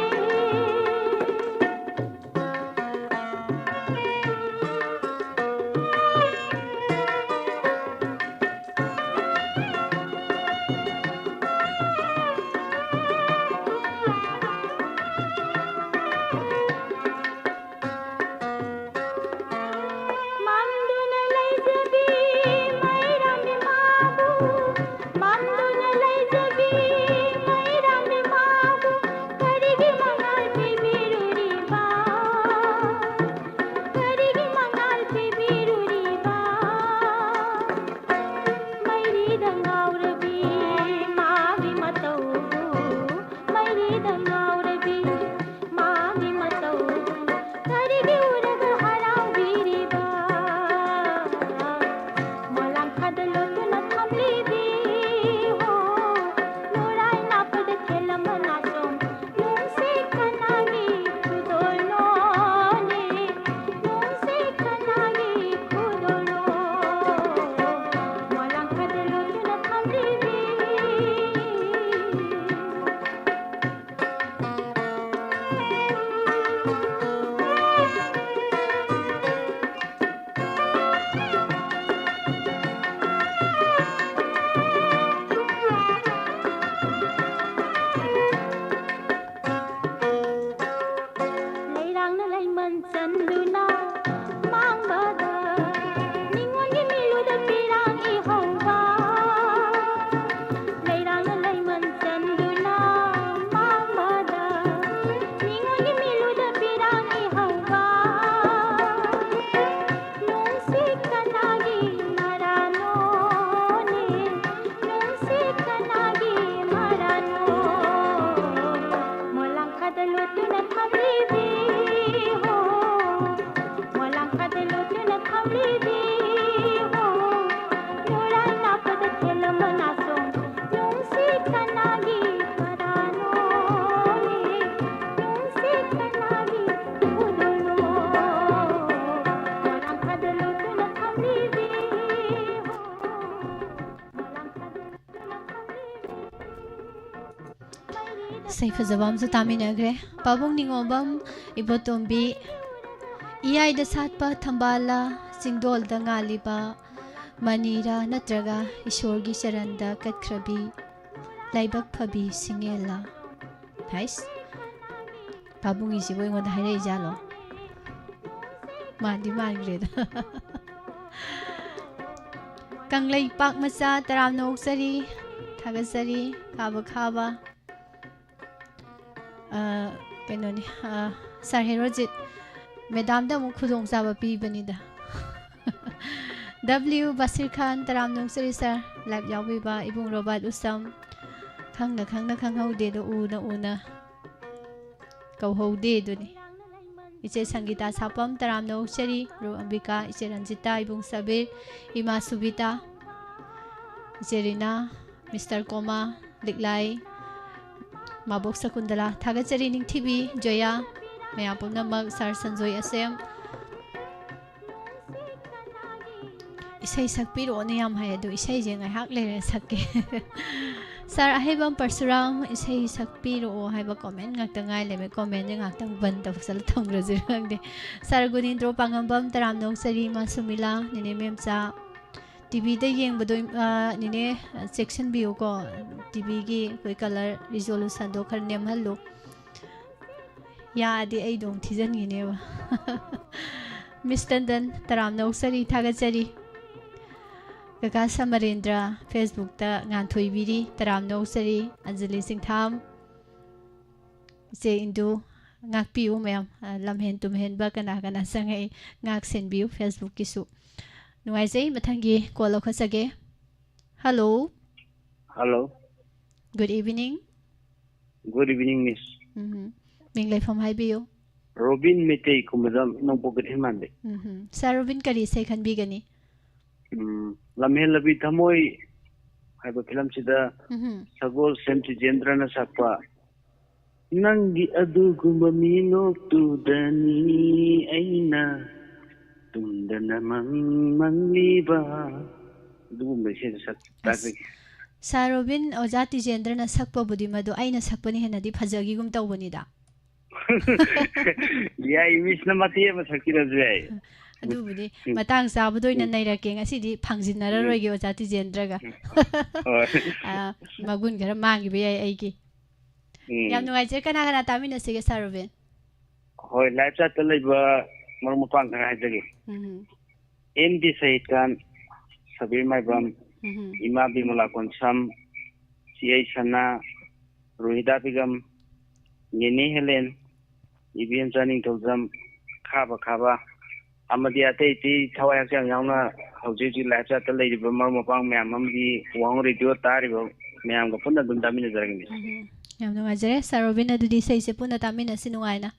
ꯏꯁꯩ ꯐꯖꯕ ꯑꯃꯁꯨ ꯇꯥꯃꯤꯟꯅꯈ꯭ꯔꯦ꯫ ꯄꯥꯕꯨꯡ ꯅꯤꯉꯣꯝꯕꯝ ꯏꯕꯣꯇꯣꯝꯕꯤ, ꯏꯌꯥꯏꯗ ꯁꯥꯠꯄ ꯊꯝꯕꯥꯜꯂ, ꯆꯤꯡꯗꯣꯜꯗ ꯉꯥꯜꯂꯤꯕ ꯃꯅꯤꯔꯥ ꯅꯠꯇ꯭ꯔꯒ ꯏꯁꯣꯔꯒꯤ ꯆꯔꯟꯗ ꯀꯠꯈ꯭ꯔꯕꯤ ꯂꯥꯏꯕꯛ ꯐꯕꯤ ꯁꯤꯡꯉꯦꯜꯂ? ꯍꯥꯏꯁ, ꯄꯥꯕꯨꯡꯒꯤꯁꯤꯕꯨ ꯑꯩꯉꯣꯟꯗ ꯍꯥꯏꯔꯛꯏꯖꯥꯠꯂꯣ? ꯃꯥꯟꯗꯤ ꯃꯥꯟꯈ꯭ꯔꯦꯗ꯫ ꯀꯪꯂꯩꯄꯥꯛ ꯃꯆꯥ ꯇꯔꯥꯝꯅ ꯑꯣꯛꯆꯔꯤ, ꯊꯥꯒꯠꯆꯔꯤ, ꯈꯥꯕ ꯈꯥꯕ꯫ ꯑ, ꯀꯩꯅꯣꯅꯤ, ꯑ, ꯁꯥꯔ ꯍꯦꯔꯣꯖꯤꯠ, ꯃꯦꯗꯥꯝꯗ ꯑꯃꯨꯛ ꯈꯨꯗꯣꯡꯆꯥꯕ ꯄꯤꯕꯅꯤꯗ꯫ ꯗꯕ꯭ꯂꯤꯌꯨ ꯕꯁꯤꯔ ꯈꯥꯟ, ꯇꯔꯥꯝꯅ ꯑꯣꯛꯆꯔꯤ ꯁꯥꯔ, ꯂꯥꯏꯚ ꯌꯥꯎꯕꯤꯕ ꯏꯕꯨꯡ ꯔꯣꯕꯥꯔꯠ ꯎꯁꯝ, ꯈꯪꯅ ꯈꯪꯅ ꯈꯪꯍꯧꯗꯦꯗꯣ, ꯎꯅ ꯎꯅ ꯀꯧꯍꯧꯗꯦ ꯑꯗꯨꯅꯤ꯫ ꯏꯆꯦ ꯁꯪꯒꯤꯇꯥ ꯁꯥꯄꯝ, ꯇꯔꯥꯝꯅ ꯑꯣꯛꯆꯔꯤ, ꯔꯨ ꯑꯝꯕꯤꯀꯥ, ꯏꯆꯦ ꯔꯟꯖꯤꯇꯥ, ꯏꯕꯨꯡ ꯁꯕꯤꯔ, ꯏꯃꯥ ꯁꯨꯕꯤꯇꯥ, ꯏꯆꯦ ꯔꯤꯅꯥ, ꯃꯤꯁꯇꯔ ꯀꯣꯃꯥ, ꯂꯤꯛꯂꯥꯏ, ꯃꯥꯕꯣꯛ ꯁꯀꯨꯟꯗꯂꯥ, ꯊꯥꯒꯠꯆꯔꯤ ꯅꯤꯡꯊꯤꯕꯤ, ꯖꯣꯌꯥ, ꯃꯌꯥꯝ ꯄꯨꯝꯅꯃꯛ, ꯁꯥꯔ ꯁꯟꯖꯣꯏ ꯑꯁꯦꯝ꯫ ꯏꯁꯩ ꯁꯛꯄꯤꯔꯛꯑꯣꯅ ꯌꯥꯝ ꯍꯥꯏ, ꯑꯗꯣ ꯏꯁꯩꯁꯦ ꯉꯥꯏꯍꯥꯛ ꯂꯩꯔ ꯁꯛꯀꯦ꯫ ꯁꯥꯔ ꯑꯍꯩꯕꯝ ꯄꯔꯁꯨꯔꯥꯝ, ꯏꯁꯩ ꯁꯛꯄꯤꯔꯛꯑꯣ ꯍꯥꯏꯕ ꯀꯣꯃꯦꯟ ꯉꯥꯛꯇ ꯉꯥꯏ ꯂꯩꯔꯝꯃꯦ꯫ ꯀꯣꯃꯦꯟꯁꯦ ꯉꯥꯛꯇꯪ ꯕꯟ ꯇꯧꯁꯜꯂ ꯊꯝꯈ꯭ꯔꯁꯤꯔ ꯈꯪꯗꯦ꯫ ꯁꯥꯔ ꯒꯨꯅꯤꯟꯗ꯭ꯔꯣ ꯄꯥꯉꯝꯕꯝ, ꯇꯔꯥꯝꯅ ꯑꯣꯛꯆꯔꯤ, ꯏꯃꯥ ꯁꯨꯃꯤꯂꯥ, ꯅꯦꯅꯦ ꯃꯦꯝꯆꯥ꯫ ꯇꯤꯚꯤꯗ ꯌꯦꯡꯕꯗꯣ, ꯑ, ꯅꯦꯅꯦ, ꯑ, ꯆꯦꯛꯁꯤꯟꯕꯤꯌꯨꯀꯣ꯫ ꯇꯤꯚꯤꯒꯤ ꯑꯩꯈꯣꯏ ꯀꯂꯔ ꯔꯤꯖꯣꯂꯨꯁꯟꯗꯣ ꯈꯔ ꯅꯦꯝꯍꯜꯂꯨ꯫ ꯌꯥꯗꯦ, ꯑꯩꯗꯣ ꯑꯃꯨꯛ ꯊꯤꯖꯤꯟꯈꯤꯅꯦꯕ꯫ ꯃꯤꯁ ꯇꯟꯗꯟ, ꯇꯔꯥꯝꯅ ꯑꯣꯛꯆꯔꯤ, ꯊꯥꯒꯠꯆꯔꯤ꯫ ꯀꯀꯥ ꯁꯃꯔꯦꯟꯗ꯭ꯔ, ꯐꯦꯁꯕꯨꯛꯇ ꯉꯥꯟꯊꯣꯏꯕꯤꯔꯤ, ꯇꯔꯥꯝꯅ ꯑꯣꯛꯆꯔꯤ꯫ ꯑꯟꯖꯂꯤ ꯆꯤꯡꯊꯥꯝ, ꯏꯆꯦ ꯏꯟꯗꯨ, ꯉꯥꯛꯄꯤꯌꯨ ꯃꯌꯥꯝ, ꯑ, ꯂꯝꯍꯦꯟ ꯇꯨꯝꯍꯦꯟꯕ ꯀꯅꯥ ꯀꯅꯥ ꯆꯪꯉꯛꯏ, ꯉꯥꯛ ꯁꯦꯟꯕꯤꯌꯨ ꯐꯦꯁꯕꯨꯛꯀꯤꯁꯨ꯫ ꯅꯨꯡꯉꯥꯏꯖꯩ, ꯃꯊꯪꯒꯤ ꯀꯣꯜ ꯂꯧꯈꯠꯆꯒꯦ꯫ Hello. Hello. Good evening꯫ Good evening, miss꯫ ꯎꯝ꯫ ꯃꯤꯡ ꯂꯩꯐꯝ ꯍꯥꯏꯕꯤꯌꯨ꯫ ꯔꯣꯕꯤꯟ ꯃꯩꯇꯩ, ꯀꯨꯃꯗꯝ, ꯅꯣꯡꯄꯣꯛ ꯀꯩꯊꯦꯜ ꯃꯥꯟꯕꯤ꯫ ꯎꯝ꯫ ꯁꯥꯔ ꯔꯣꯕꯤꯟ, ꯀꯔꯤ ꯏꯁꯩ ꯈꯟꯕꯤꯒꯅꯤ? ꯎꯝ, ꯂꯝꯍꯦꯜꯂꯕꯤ ꯊꯃꯣꯏ ꯍꯥꯏꯕ ꯐꯤꯂꯝꯁꯤꯗ ꯎꯝ꯫ ꯁꯒꯣꯜꯁꯦꯝ ꯇꯤꯖꯦꯟꯗ꯭ꯔꯅ ꯁꯛꯄ, "ꯅꯪꯒꯤ ꯑꯗꯨꯒꯨꯝꯕ ꯃꯤꯅꯣꯛꯇꯨꯗꯅꯤ ꯑꯩꯅ ꯇꯨꯝꯗꯅ ꯃꯪ ꯃꯪꯂꯤꯕ", ꯑꯗꯨꯒꯨꯝꯕ ꯏꯁꯩꯗꯣ ꯁꯛ ꯑꯁ, ꯇꯥꯖꯒꯦ꯫ ꯁꯥꯔ ꯔꯣꯕꯤꯟ, ꯑꯣꯖꯥ ꯇꯤꯖꯦꯟꯗ꯭ꯔꯅ ꯁꯛꯄꯕꯨꯗꯤ ꯃꯗꯨ ꯑꯩꯅ ꯁꯛꯄꯅ ꯍꯦꯟꯅꯗꯤ ꯐꯖꯈꯤꯒꯨꯝ ꯇꯧꯕꯅꯤꯗ꯫ ꯌꯥꯏ, ꯃꯤꯁꯅ ꯃꯇꯦꯛ ꯑꯃ ꯁꯛꯄꯤꯔꯁꯨ ꯌꯥꯏ꯫ ꯑꯗꯨꯕꯨꯗꯤ ꯎꯝ꯫ ꯃꯇꯥꯡ ꯆꯥꯕꯗ ꯑꯣꯏꯅ ꯎꯝ꯫ ꯅꯩꯔꯛꯀꯦ, ꯉꯁꯤꯗꯤ ꯐꯥꯡꯖꯤꯟꯅꯔꯔꯣꯏꯒꯦ ꯑꯣꯖꯥ ꯇꯤꯖꯦꯟꯗ꯭ꯔꯒ꯫ ꯍꯣꯏ꯫ ꯑ, ꯃꯒꯨꯟ ꯈꯔ ꯃꯥꯡꯈꯤꯕ ꯌꯥꯏ ꯑꯩꯒꯤ꯫ ꯌꯥꯝ ꯎꯝ꯫ ꯅꯨꯡꯉꯥꯏꯖꯔꯦ꯫ ꯀꯅꯥ ꯀꯅꯥ ꯇꯥꯃꯤꯟꯅꯁꯤꯒꯦ ꯁꯥꯔ ꯔꯣꯕꯤꯟ? ꯍꯣꯏ, ꯂꯥꯏꯞ ꯆꯥꯠꯇ ꯂꯩꯕ ꯃꯔꯨꯞ ꯃꯄꯥꯡ ꯈꯔ ꯍꯥꯏꯖꯒꯦ꯫ ꯎꯝ꯫ ꯑꯦꯝ ꯗꯤ ꯁꯍꯤꯗ ꯈꯥꯟ, ꯁꯕꯤꯔ ꯃꯥꯏꯕꯝ, ꯎꯝ꯫ ꯏꯃꯥ ꯕꯤꯃꯂꯥ ꯀꯣꯟꯁꯝ, ꯆꯤꯍꯩ ꯁꯅꯥ, ꯔꯣꯍꯤꯗꯥ ꯕꯤꯒꯝ, ꯅꯦꯅꯦ ꯍꯦꯂꯦꯟ, ꯏꯕꯦꯝꯆꯥ ꯅꯤꯡꯊꯧꯖꯝ, ꯈꯥꯕ ꯈꯥꯕ, ꯑꯃꯗꯤ ꯑꯇꯩ ꯑꯇꯩ ꯊꯋꯥꯏ ꯍꯛꯆꯥꯡ ꯌꯥꯎꯅ ꯍꯧꯖꯤꯛ ꯍꯧꯖꯤꯛ ꯂꯥꯏꯞ ꯆꯥꯠꯇ ꯂꯩꯔꯤꯕ ꯃꯔꯨꯞ ꯃꯄꯥꯡ ꯃꯌꯥꯝ ꯑꯃꯗꯤ ꯋꯥꯍꯪ ꯔꯦꯗꯤꯑꯣ ꯇꯥꯔꯤꯕ ꯃꯌꯥꯝꯒ ꯄꯨꯟꯅ ꯑꯗꯨꯝ ꯇꯥꯃꯤꯟꯅꯖꯔꯒꯦ, ꯃꯤꯁ꯫ ꯎꯝ꯫ ꯌꯥꯝ ꯅꯨꯡꯉꯥꯏꯖꯔꯦ ꯁꯥꯔ ꯔꯣꯕꯤꯟ, ꯑꯗꯨꯗꯤ ꯏꯁꯩꯁꯦ ꯄꯨꯟꯅ ꯇꯥꯃꯤꯟꯅꯁꯤ ꯅꯨꯡꯉꯥꯏꯅ꯫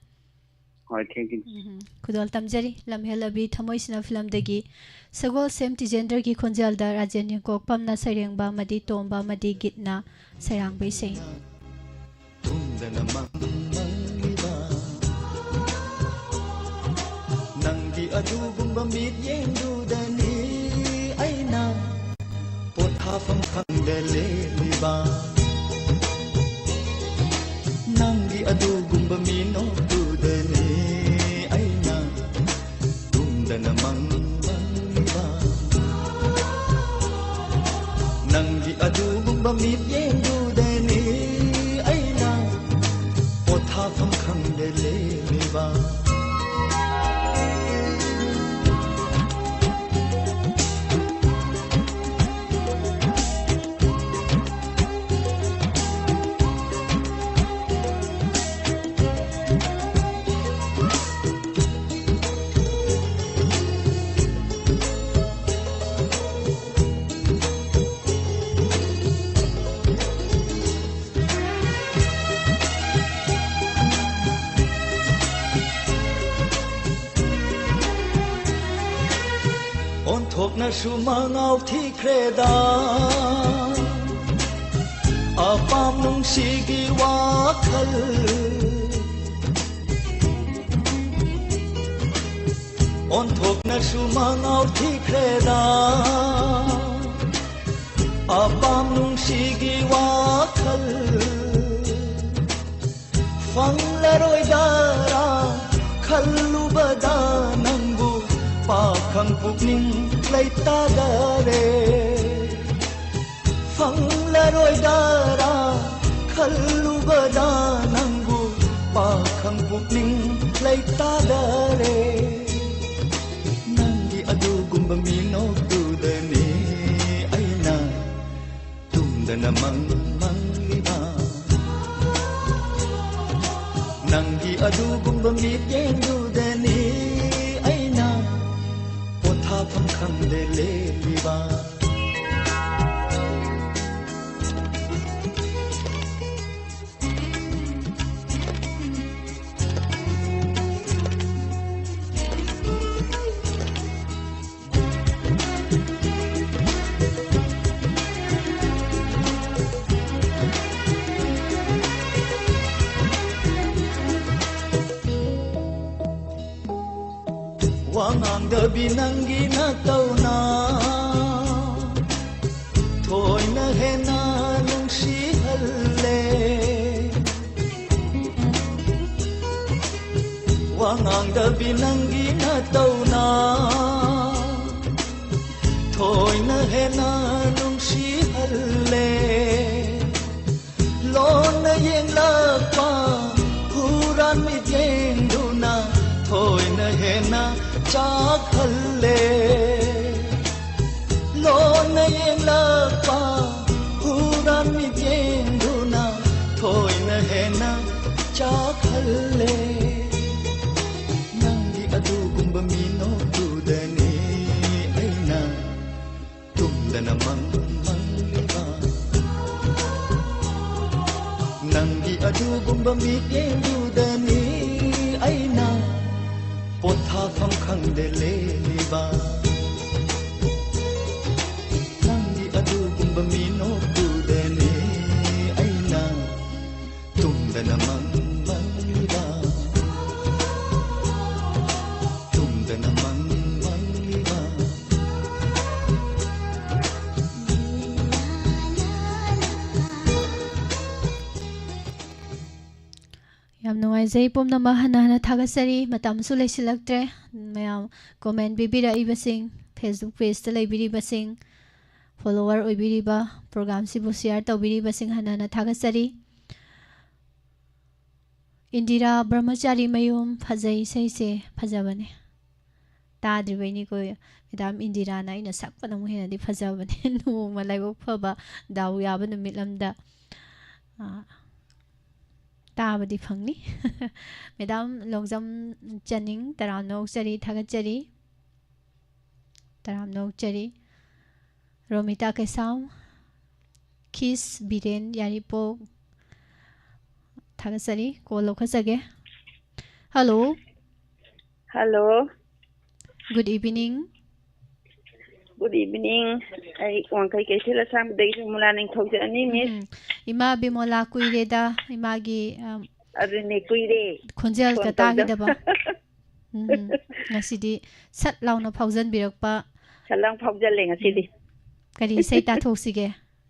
ꯍꯣꯏ, thank you꯫ ꯎꯝ꯫ ꯈꯨꯗꯣꯜ ꯇꯝꯖꯔꯤ꯫ ꯂꯝꯍꯦꯜꯂꯕꯤ ꯊꯃꯣꯏꯁꯤꯅ ꯐꯤꯂꯝꯗꯒꯤ ꯁꯒꯣꯜꯁꯦꯝ ꯇꯤꯖꯦꯟꯗ꯭ꯔꯒꯤ ꯈꯣꯟꯖꯦꯜꯗ ꯔꯥꯖꯦꯟ ꯌꯦꯡꯀꯣꯛꯄꯝꯅ ꯁꯩꯔꯦꯡꯕ ꯑꯃꯗꯤ ꯇꯣꯝꯕ ꯑꯃꯗꯤ ꯒꯤꯠꯅ ꯁꯩꯔꯥꯡꯕ ꯏꯁꯩ꯫ ꯇꯨꯝꯗꯅ ꯃꯪ ꯃꯪꯂꯤꯕ ꯅꯪꯒꯤ ꯑꯗꯨꯒꯨꯝꯕ ꯃꯤꯠꯌꯦꯡꯗꯨꯗꯅꯤ ꯑꯩꯅ ꯄꯣꯊꯥꯐꯝ ꯈꯪꯗ ꯂꯦꯜꯂꯤꯕ꯫ ꯅꯪꯒꯤ ꯑꯗꯨꯒꯨꯝꯕ ꯃꯤꯅꯣꯛꯇꯨꯗꯅꯤ ꯑꯩꯅ ꯇꯨꯝꯗꯅ ꯃꯪ ꯃꯪꯂꯤꯕ꯫ ꯅꯪꯒꯤ ꯑꯗꯨꯒꯨꯝꯕ ꯃꯤꯠꯌꯦꯡꯗꯨꯗꯅꯤ ꯑꯩꯅ ꯄꯣꯊꯥꯐꯝ ꯈꯪꯗ ꯂꯦꯜꯂꯤꯕ꯫ ꯑꯣꯟꯊꯣꯛꯅꯁꯨ ꯃꯉꯥꯎ ꯊꯤꯈ꯭ꯔꯦꯗ ꯑꯄꯥꯝ ꯅꯨꯡꯁꯤꯒꯤ ꯋꯥꯈꯜ꯫ ꯑꯣꯟꯊꯣꯛꯅꯁꯨ ꯃꯉꯥꯎ ꯊꯤꯈ꯭ꯔꯦꯗ ꯑꯄꯥꯝ ꯅꯨꯡꯁꯤ ꯄꯨꯛꯅꯤꯡ ꯂꯩꯇꯥꯗꯔꯦ꯫ ꯐꯪꯂꯔꯣꯏꯗꯔꯥ ꯈꯜꯂꯨꯕꯗ ꯅꯪꯕꯨ ꯄꯥꯈꯪ ꯄꯨꯛꯅꯤꯡ ꯂꯩꯇꯥꯗꯔꯦ꯫ ꯅꯪꯒꯤ ꯑꯗꯨꯒꯨꯝꯕ ꯃꯤꯅꯣꯛꯇꯨꯗꯅꯤ ꯑꯩꯅ ꯇꯨꯝꯗꯅ ꯃꯪ ꯃꯪꯂꯤꯕ꯫ ꯅꯪꯒꯤ ꯑꯗꯨꯒꯨꯝꯕ ꯃꯤꯠꯌꯦꯡꯗꯨꯗꯅꯤ ꯑꯩꯅ ꯄꯣꯊꯥꯐꯝ ꯈꯪꯗꯦ ꯂꯦꯜꯂꯤꯕ꯫ ꯋꯥ ꯉꯥꯡꯗꯕꯤ ꯅꯪꯒꯤ ꯅꯇꯧꯅ ꯊꯣꯏꯅ ꯍꯦꯟꯅ ꯅꯨꯡꯁꯤꯍꯜꯂꯦ꯫ ꯋꯥ ꯉꯥꯡꯗꯕꯤ ꯅꯪꯒꯤ ꯅꯇꯧꯅ ꯊꯣꯏꯅ ꯍꯦꯟꯅ ꯅꯨꯡꯁꯤꯍꯜꯂꯦ꯫ ꯂꯣꯟꯅ ꯌꯦꯡꯂꯛꯄ ꯍꯨꯔꯥꯟ ꯃꯤꯠꯌꯦꯡꯗꯨꯅ ꯊꯣꯏꯅ ꯍꯦꯟꯅ ꯆꯥꯛꯍꯜꯂꯦ꯫ ꯂꯣꯟꯅ ꯌꯦꯡꯂꯛꯄ ꯍꯨꯔꯥꯟ ꯃꯤꯠꯌꯦꯡꯗꯨꯅ ꯊꯣꯏꯅ ꯍꯦꯟꯅ ꯆꯥꯛꯍꯜꯂꯦ꯫ ꯅꯪꯒꯤ ꯑꯗꯨꯒꯨꯝꯕ ꯃꯤꯅꯣꯛꯇꯨꯗꯅꯤ ꯑꯩꯅ ꯇꯨꯝꯗꯅ ꯃꯪ ꯃꯪꯂꯤꯕ꯫ ꯅꯪꯒꯤ ꯑꯗꯨꯒꯨꯝꯕ ꯃꯤꯠꯌꯦꯡꯗꯨꯗꯅꯤ ꯑꯩꯅ ꯄꯣꯊꯥꯐꯝ ꯈꯪꯗꯦ ꯂꯦꯜꯂꯤꯕ꯫ ꯅꯪꯒꯤ ꯑꯗꯨꯒꯨꯝꯕ ꯃꯤꯅꯣꯛꯇꯨꯗꯅꯤ ꯑꯩꯅ ꯇꯨꯝꯗꯅ ꯃꯪ ꯃꯪꯂꯤꯕ꯫ ꯇꯨꯝꯗꯅ ꯃꯪ ꯃꯪꯂꯤꯕ꯫ ꯌꯥꯝ ꯅꯨꯡꯉꯥꯏꯖꯩ ꯄꯨꯝꯅꯃꯛ, ꯍꯟꯅ ꯍꯟꯅ ꯊꯥꯒꯠꯆꯔꯤ꯫ ꯃꯇꯝꯁꯨ ꯂꯩꯁꯤꯜꯂꯛꯇ꯭ꯔꯦ꯫ ꯃꯌꯥꯝ comment ꯄꯤꯕꯤꯔꯛꯏꯕꯁꯤꯡ, Facebook pageꯇ ꯂꯩꯕꯤꯔꯤꯕꯁꯤꯡ, follower ꯑꯣꯏꯕꯤꯔꯤꯕ, programꯁꯤꯕꯨ share ꯇꯧꯕꯤꯔꯤꯕꯁꯤꯡ ꯍꯟꯅ ꯍꯟꯅ ꯊꯥꯒꯠꯆꯔꯤ꯫ ꯏꯟꯗꯤꯔꯥ ꯕ꯭ꯔꯍ꯭ꯃꯆꯥꯔꯤ ꯃꯌꯨꯝ, ꯐꯖꯩ, ꯏꯁꯩꯁꯦ ꯐꯖꯕꯅꯦ꯫ ꯇꯥꯗ꯭ꯔꯤꯕꯩꯅꯤꯀꯣ, ꯃꯦꯗꯥꯝ ꯏꯟꯗꯤꯔꯥꯅ ꯑꯩꯅ ꯁꯛꯄꯅ ꯑꯃꯨꯛ ꯍꯦꯟꯅꯗꯤ ꯐꯖꯕꯅꯦ꯫ ꯅꯣꯡꯃ ꯂꯥꯏꯕꯛ ꯐꯕ, ꯗꯥꯎ ꯌꯥꯕ ꯅꯨꯃꯤꯠ ꯑꯃꯗ, ꯑ, ꯇꯥꯕꯗꯤ ꯐꯪꯅꯤ꯫ ꯃꯦꯗꯥꯝ ꯂꯣꯡꯖꯝ ꯆꯅꯤꯡ, ꯇꯔꯥꯝꯅ ꯑꯣꯛꯆꯔꯤ, ꯊꯥꯒꯠꯆꯔꯤ꯫ ꯇꯔꯥꯝꯅ ꯑꯣꯛꯆꯔꯤ꯫ ꯔꯣꯃꯤꯇꯥ ꯀꯩꯁꯥꯝ, ꯈꯤꯁ ꯕꯤꯔꯦꯟ ꯌꯥꯏꯔꯤꯄꯣꯛ, ꯊꯥꯒꯠꯆꯔꯤ꯫ Call ꯂꯧꯈꯠꯆꯒꯦ꯫ Hello꯫ Hello꯫ Good evening꯫ Good evening꯫ ꯑꯩ ꯋꯥꯡꯈꯩ ꯀꯩꯊꯦꯜ ꯑꯁꯥꯡꯕꯗꯒꯤ ꯕꯤꯃꯣꯂꯥ ꯅꯤꯡꯊꯧꯖꯝꯅꯤ, Miss꯫ ꯎꯝ꯫ ꯏꯃꯥ ꯕꯤꯃꯣꯂꯥ, ꯀꯨꯏꯔꯦꯗ ꯏꯃꯥꯒꯤ, ꯑꯝ, ꯑꯗꯨꯅꯦ, ꯀꯨꯏꯔꯦ ꯈꯣꯟꯖꯦꯜꯒ phone ꯇꯧꯗꯕ꯫ ꯇꯥꯈꯤꯗꯕ꯫ ꯎꯝ꯫ ꯉꯁꯤꯗꯤ ꯁꯠ ꯂꯥꯎꯅ ꯐꯥꯎꯖꯟꯕꯤꯔꯛꯄ꯫ ꯁꯠ ꯂꯥꯎ ꯐꯥꯎꯖꯜꯂꯦ ꯉꯁꯤꯗꯤ꯫ ꯎꯝ꯫ ꯀꯔꯤ ꯏꯁꯩ ꯇꯥꯊꯣꯛꯁꯤꯒꯦ,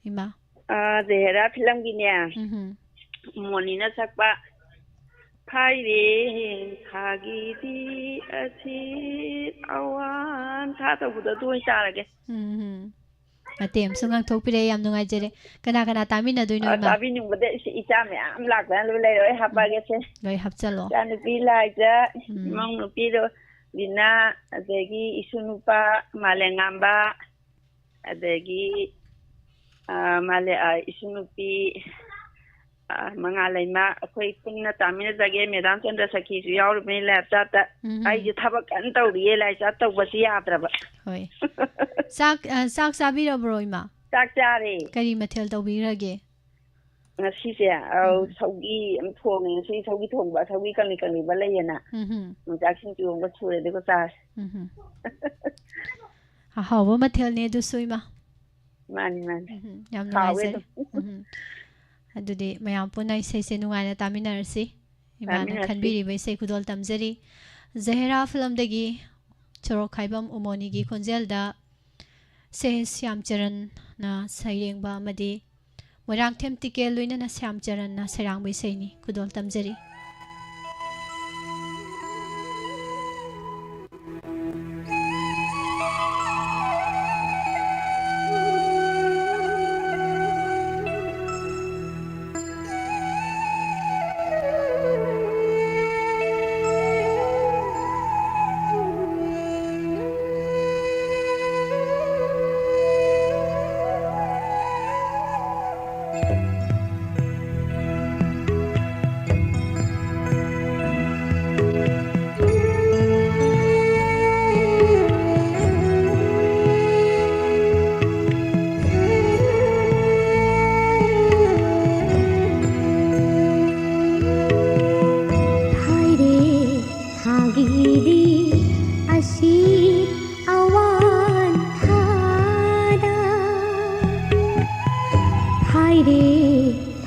ꯏꯃꯥ? ꯑꯥ, ꯖꯍꯦꯔꯥ filmꯒꯤꯅꯦ꯫ ꯎꯝ꯫ ꯃꯣꯅꯤꯅ ꯁꯛꯄ ꯐꯥꯏꯔꯦ ꯊꯥꯒꯤꯗꯤ ꯑꯁꯤꯠ ꯑꯋꯥꯟ ꯊꯥ ꯇꯧꯕꯗꯣ ꯑꯗꯨ ꯑꯣꯏꯅ ꯆꯥꯔꯒꯦ꯫ ꯎꯝ꯫ ꯃꯇꯦꯛ ꯑꯃꯁꯨ ꯉꯥꯡꯊꯣꯛꯄꯤꯔꯛꯑꯦ, ꯌꯥꯝ ꯅꯨꯡꯉꯥꯏꯖꯔꯦ꯫ ꯀꯅꯥ ꯀꯅꯥ ꯇꯥꯃꯤꯟꯅꯗꯣꯏꯅꯣ, ꯑ, ꯏꯃꯥ? ꯇꯥꯕꯤꯅꯤꯡꯕꯗ ꯏꯆꯦ, ꯏꯆꯥ ꯃꯌꯥꯝ ꯂꯥꯛꯇꯅ ꯂꯣꯏ ꯂꯩꯔꯦ, ꯂꯣꯏ ꯍꯥꯞꯄꯛꯑꯒꯦꯁꯦ꯫ ꯂꯣꯏ ꯍꯥꯞꯆꯜꯂꯣ꯫ ꯏꯆꯥꯅꯨꯄꯤ ꯂꯥꯏꯖ, ꯎꯝ꯫ ꯏꯃꯧ ꯅꯨꯄꯤꯗꯣ ꯂꯤꯅꯥ, ꯑꯗꯒꯤ ꯏꯁꯨ ꯅꯨꯄꯥ ꯃꯥꯂꯦꯝꯉꯥꯟꯕ, ꯑꯗꯒꯤ, ꯑ, ꯃꯥꯂꯦ-, ꯑ, ꯏꯁꯨ ꯅꯨꯄꯤ, ꯑ, ꯃꯉꯥꯂꯩꯃ, ꯑꯩꯈꯣꯏ ꯄꯨꯟꯅ ꯇꯥꯃꯤꯟꯅꯖꯒꯦ꯫ Madam ꯆꯟꯗ꯭ꯔꯁꯈꯤꯁꯨ ꯌꯥꯎꯔꯤꯕꯅꯤ live chatꯇ꯫ ꯎꯝ꯫ ꯑꯩꯁꯦ ꯊꯕꯛ ꯀꯟꯅ ꯇꯧꯔꯤꯌꯦ, live chat ꯇꯧꯕꯁꯤ ꯌꯥꯗ꯭ꯔꯕ꯫ ꯍꯣꯏ꯫ ꯆꯥꯛ, ꯑ, ꯆꯥꯛ ꯆꯥꯕꯤꯔꯕ꯭ꯔꯣ, ꯏꯃꯥ? ꯆꯥꯛ ꯆꯥꯔꯦ꯫ ꯀꯔꯤ ꯃꯊꯦꯜ ꯇꯧꯕꯤꯈ꯭ꯔꯒꯦ? ꯉꯁꯤꯁꯦ, ꯑꯧ, ꯎꯝ꯫ ꯁꯧꯒꯤ ꯑꯃ ꯊꯣꯡꯉꯦ꯫ ꯉꯁꯤ ꯁꯧꯒꯤ ꯊꯣꯡꯕ, ꯁꯧꯒꯤ ꯀꯪꯂꯤ ꯀꯪꯂꯤꯕ ꯂꯩꯌꯦꯅ꯫ ꯎꯝ꯫ ꯌꯣꯡꯆꯥꯛ ꯁꯤꯡꯖꯨ ꯑꯃꯒ ꯁꯨꯔꯦ, ꯑꯗꯨꯒ ꯆꯥꯔꯦ꯫ ꯎꯝ꯫ ꯑꯍꯥꯎꯕ ꯃꯊꯦꯜꯅꯦ ꯑꯗꯨꯁꯨ, ꯏꯃꯥ꯫ ꯃꯥꯅꯤ, ꯃꯥꯅꯤ꯫ ꯎꯝ, ꯌꯥꯝ ꯍꯥꯎꯋꯦ ꯅꯨꯡꯉꯥꯏꯖꯔꯦ꯫ ꯑꯗꯨꯝ꯫ ꯎꯝ꯫ ꯑꯗꯨꯗꯤ ꯃꯌꯥꯝ ꯄꯨꯟꯅ ꯏꯁꯩꯁꯦ ꯅꯨꯡꯉꯥꯏꯅ ꯇꯥꯃꯤꯟꯅꯔꯁꯤ꯫ ꯏꯃꯥꯅ ꯇꯥꯃꯤꯟꯅꯔꯁꯤ꯫ ꯈꯟꯕꯤꯔꯤꯕ ꯏꯁꯩ ꯈꯨꯗꯣꯜ ꯇꯝꯖꯔꯤ꯫ ꯖꯍꯦꯔꯥ filmꯗꯒꯤ ꯁꯣꯔꯣꯛꯈꯥꯏꯕꯝ ꯎꯃꯣꯅꯤꯒꯤ ꯈꯣꯟꯖꯦꯜꯗ ꯁꯦ ꯁ꯭ꯌꯥꯝꯆꯔꯟꯅ ꯁꯩꯔꯦꯡꯕ ꯑꯃꯗꯤ ꯃꯣꯏꯔꯥꯡꯊꯦꯝ ꯇꯤꯀꯦꯜ ꯂꯣꯏꯅꯅ ꯁ꯭ꯌꯥꯝꯆꯔꯟꯅ ꯁꯩꯔꯥꯡꯕ ꯏꯁꯩꯅꯤ꯫ ꯈꯨꯗꯣꯜ ꯇꯝꯖꯔꯤ꯫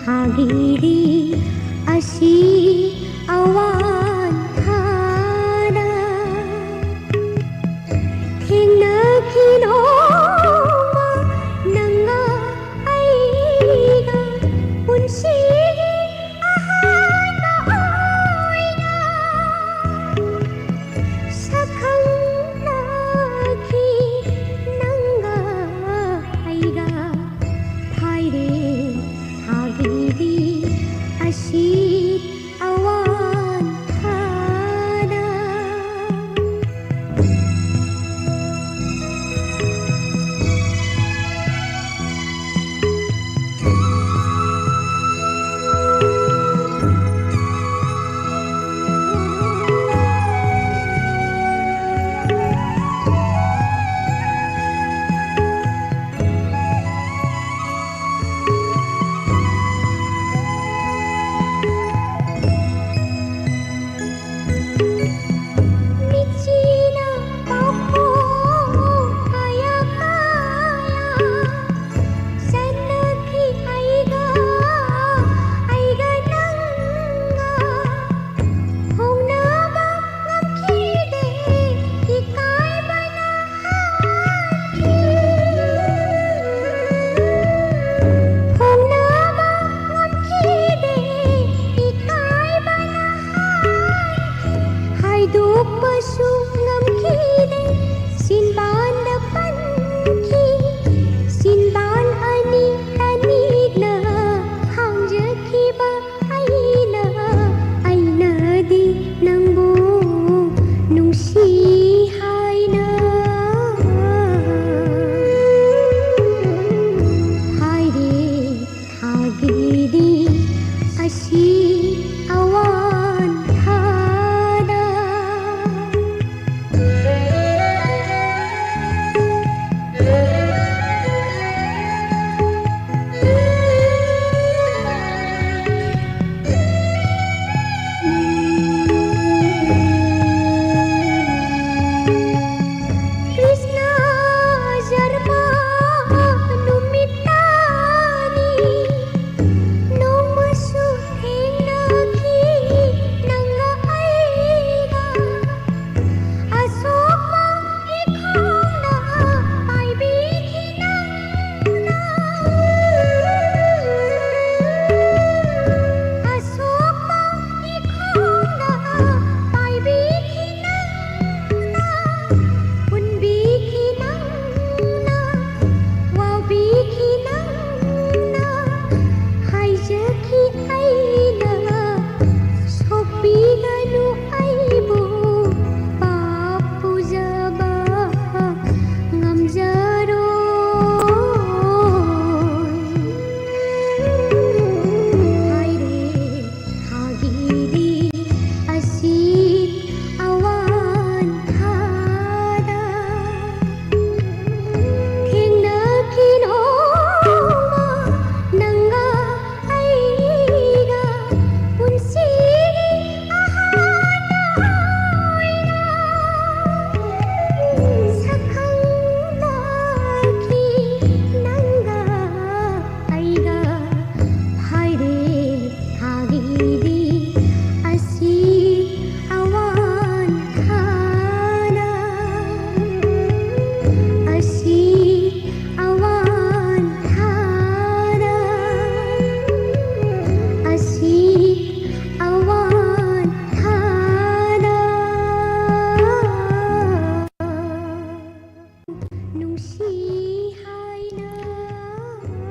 ꯊꯥꯒꯤꯔꯤ ꯑꯁꯤ ꯑꯋꯥꯡ ꯊꯥꯗ ꯊꯦꯡꯅꯈꯤ ꯅꯣꯡꯃ ꯅꯪꯒ ꯑꯩꯒ ꯄꯨꯟꯁꯤꯒꯤ ꯑꯍꯥꯟꯕ ꯑꯣꯏꯅ ꯁꯛꯈꯪꯅꯈꯤ ꯅꯪꯒ ꯑꯩꯒ ꯊꯥꯏꯔꯦ ꯊꯥꯒꯤꯗꯤ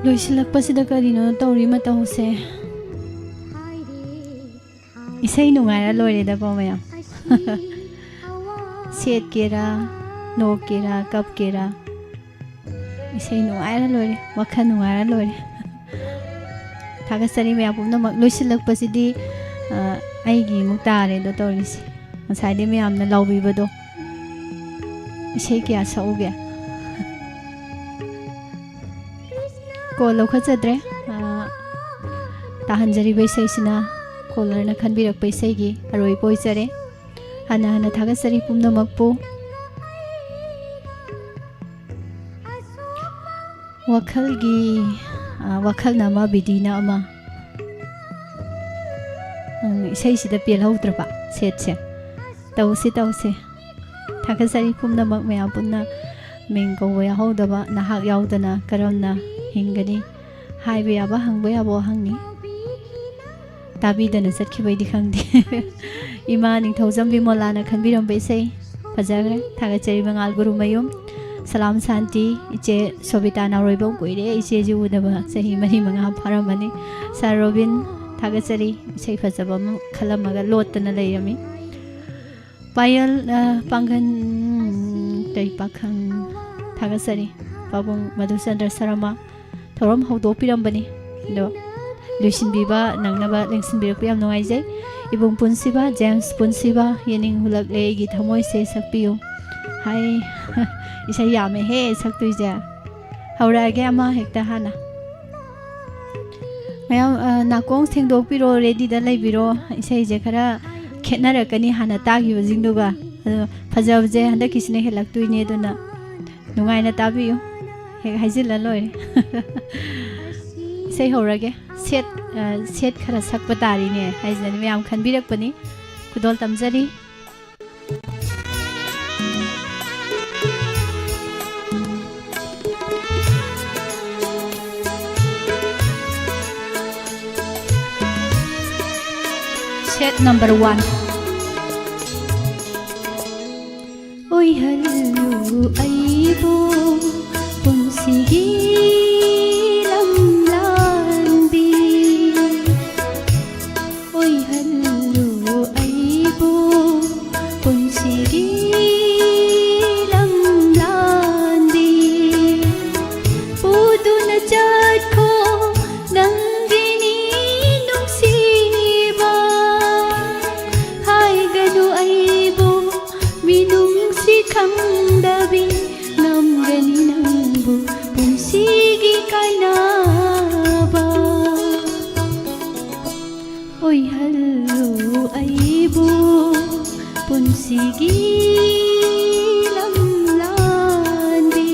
ꯂꯣꯏꯁꯤꯜꯂꯛꯄꯁꯤꯗ ꯀꯔꯤꯅꯣ ꯇꯧꯔꯤ ꯃꯇꯧꯁꯦ? ꯏꯁꯩ ꯅꯨꯡꯉꯥꯏꯔ ꯂꯣꯏꯔꯦꯗꯀꯣ ꯃꯌꯥꯝ꯫ ꯁꯦꯠꯀꯦꯔꯥ, ꯅꯣꯛꯀꯦꯔꯥ, ꯀꯞꯀꯦꯔꯥ, ꯏꯁꯩ ꯅꯨꯡꯉꯥꯏꯔ ꯂꯣꯏꯔꯦ, ꯋꯥꯈꯜ ꯅꯨꯡꯉꯥꯏꯔ ꯂꯣꯏꯔꯦ꯫ ꯊꯥꯒꯠꯆꯔꯤ ꯃꯌꯥꯝ ꯄꯨꯝꯅꯃꯛ꯫ ꯂꯣꯏꯁꯤꯜꯂꯛꯄꯁꯤꯗꯤ, ꯑ, ꯑꯩꯒꯤ ꯑꯃꯨꯛ ꯇꯥꯔꯦꯗꯣ ꯇꯧꯔꯤꯁꯦ꯫ ꯉꯁꯥꯏꯗꯤ ꯃꯌꯥꯝꯅ ꯂꯥꯎꯕꯤꯕꯗꯣ꯫ ꯏꯁꯩ ꯀꯌꯥ ꯁꯛꯎꯒꯦ? ꯀꯣꯜ ꯂꯧꯈꯠꯆꯗ꯭ꯔꯦ꯫ ꯑ, ꯇꯥꯍꯟꯖꯔꯤꯕ ꯏꯁꯩꯁꯤꯅ ꯀꯣꯂꯔꯅ ꯈꯟꯕꯤꯔꯛꯄ ꯏꯁꯩꯒꯤ ꯑꯔꯣꯏꯕ ꯑꯣꯏꯖꯔꯦ꯫ ꯍꯟꯅ ꯍꯟꯅ ꯊꯥꯒꯠꯆꯔꯤ ꯄꯨꯝꯅꯃꯛꯄꯨ꯫ ꯋꯥꯈꯜꯒꯤ, ꯑ, ꯋꯥꯈꯜꯅ ꯑꯃ, ꯕꯤꯗꯤꯅ ꯑꯃ꯫ ꯎꯝ, ꯏꯁꯩꯁꯤꯗ ꯄꯦꯜꯍꯧꯗ꯭ꯔꯕ ꯁꯦꯠꯁꯦ꯫ ꯇꯧꯁꯤ, ꯇꯧꯁꯤ꯫ ꯊꯥꯒꯠꯆꯔꯤ ꯄꯨꯝꯅꯃꯛ ꯃꯌꯥꯝ ꯄꯨꯟꯅ꯫ ꯃꯤꯡ ꯀꯧꯕ ꯌꯥꯎꯍꯧꯗꯕ ꯅꯍꯥꯛ ꯌꯥꯎꯗꯅ ꯀꯔꯝꯅ ꯍꯤꯡꯒꯅꯤ? ꯍꯥꯏꯕ ꯌꯥꯕ, ꯍꯪꯕ ꯌꯥꯕ ꯋꯥꯍꯪꯅꯤ꯫ ꯇꯥꯕꯤꯗꯅ ꯆꯠꯈꯤꯕꯩꯗꯤ ꯈꯪꯗꯦ꯫ ꯏꯃꯥ ꯅꯤꯡꯊꯧꯖꯝ ꯕꯤꯃꯣꯂꯥꯅ ꯈꯟꯕꯤꯔꯝꯕ ꯏꯁꯩ꯫ ꯐꯖꯈ꯭ꯔꯦ꯫ ꯊꯥꯒꯠꯆꯔꯤ ꯃꯉꯥꯜ ꯒꯨꯔꯨꯃꯌꯨꯝ꯫ ꯁꯂꯥꯝ ꯁꯥꯟꯇꯤ꯫ ꯏꯆꯦ ꯁꯣꯕꯤꯇꯥ ꯅꯥꯎꯔꯣꯏꯕꯝ, ꯀꯨꯏꯔꯦ ꯏꯆꯦꯁꯤ ꯎꯗꯕ, ꯆꯍꯤ ꯃꯔꯤ ꯃꯉꯥ ꯐꯥꯔꯝꯃꯅꯤ꯫ ꯁꯥꯔ ꯔꯣꯕꯤꯟ, ꯊꯥꯒꯠꯆꯔꯤ꯫ ꯏꯁꯩ ꯐꯖꯕ ꯑꯃ ꯈꯜꯂꯝꯃꯒ ꯂꯣꯠꯇꯅ ꯂꯩꯔꯝꯃꯤ꯫ ꯄꯥꯌꯜ, ꯑ, ꯄꯥꯡꯒꯟ, ꯎꯝ, ꯀꯩ ꯄꯥꯈꯪ, ꯊꯥꯒꯠꯆꯔꯤ꯫ ꯄꯥꯕꯨꯡ ꯃꯙꯨꯆꯟꯗ꯭ꯔ ꯁꯔꯃ, ꯊꯧꯔꯝ ꯍꯧꯗꯣꯛꯄꯤꯔꯝꯕꯅꯤ꯫ ꯑꯗꯣ ꯂꯣꯏꯁꯤꯟꯕꯤꯕ ꯅꯪꯅꯕ ꯂꯦꯡꯁꯤꯟꯕꯤꯔꯛꯄ ꯌꯥꯝ ꯅꯨꯡꯉꯥꯏꯖꯩ꯫ ꯏꯕꯨꯡ ꯄꯨꯟꯁꯤꯕ, ꯖꯦꯝꯁ ꯄꯨꯟꯁꯤꯕ, ꯌꯦꯅꯤꯡ ꯍꯨꯜꯂꯛꯂꯦ ꯑꯩꯒꯤ ꯊꯃꯣꯏꯁꯦ ꯁꯛꯄꯤꯌꯨ꯫ ꯍꯥꯏ, ꯏꯁꯩ ꯌꯥꯝꯃꯦꯍꯦ ꯁꯛꯇꯣꯏꯁꯦ꯫ ꯍꯧꯔꯛꯑꯒꯦ ꯑꯃ ꯍꯦꯛꯇ ꯍꯥꯟꯅ꯫ ꯃꯌꯥꯝ, ꯑ, ꯅꯥꯀꯣꯡ ꯁꯦꯡꯗꯣꯛꯄꯤꯔꯣ, ꯔꯦꯗꯤꯗ ꯂꯩꯕꯤꯔꯣ꯫ ꯏꯁꯩꯁꯦ ꯈꯔ ꯈꯦꯠꯅꯔꯛꯀꯅꯤ ꯍꯥꯟꯅ ꯇꯥꯈꯤꯕꯁꯤꯡꯗꯨꯒ꯫ ꯑꯗꯣ ꯐꯖꯕꯁꯦ ꯍꯟꯗꯛꯀꯤꯁꯤꯅ ꯍꯦꯜꯂꯛꯇꯣꯏꯅꯦ, ꯑꯗꯨꯅ ꯅꯨꯡꯉꯥꯏꯅ ꯇꯥꯕꯤꯌꯨ꯫ ꯍꯦꯛ ꯍꯥꯏꯖꯤꯜꯂ ꯂꯣꯏꯔꯦ꯫ ꯏꯁꯩ ꯍꯧꯔꯒꯦ꯫ ꯁꯦꯠ, ꯑ, ꯁꯦꯠ ꯈꯔ ꯁꯛꯄ ꯇꯥꯔꯤꯅꯦ ꯍꯥꯏꯁꯤꯅꯗꯤ ꯃꯌꯥꯝ ꯈꯟꯕꯤꯔꯛꯄꯅꯤ꯫ ꯈꯨꯗꯣꯜ ꯇꯝꯖꯔꯤ꯫ Set number one. ꯑꯣꯏꯍꯜꯂꯨ ꯑꯩꯕꯨ ꯄꯨꯟꯁꯤꯒꯤ ꯑꯣꯏꯍꯜꯂꯨ ꯑꯩꯕꯨ ꯄꯨꯟꯁꯤꯒꯤ ꯂꯝꯂꯥꯟꯕꯤ꯫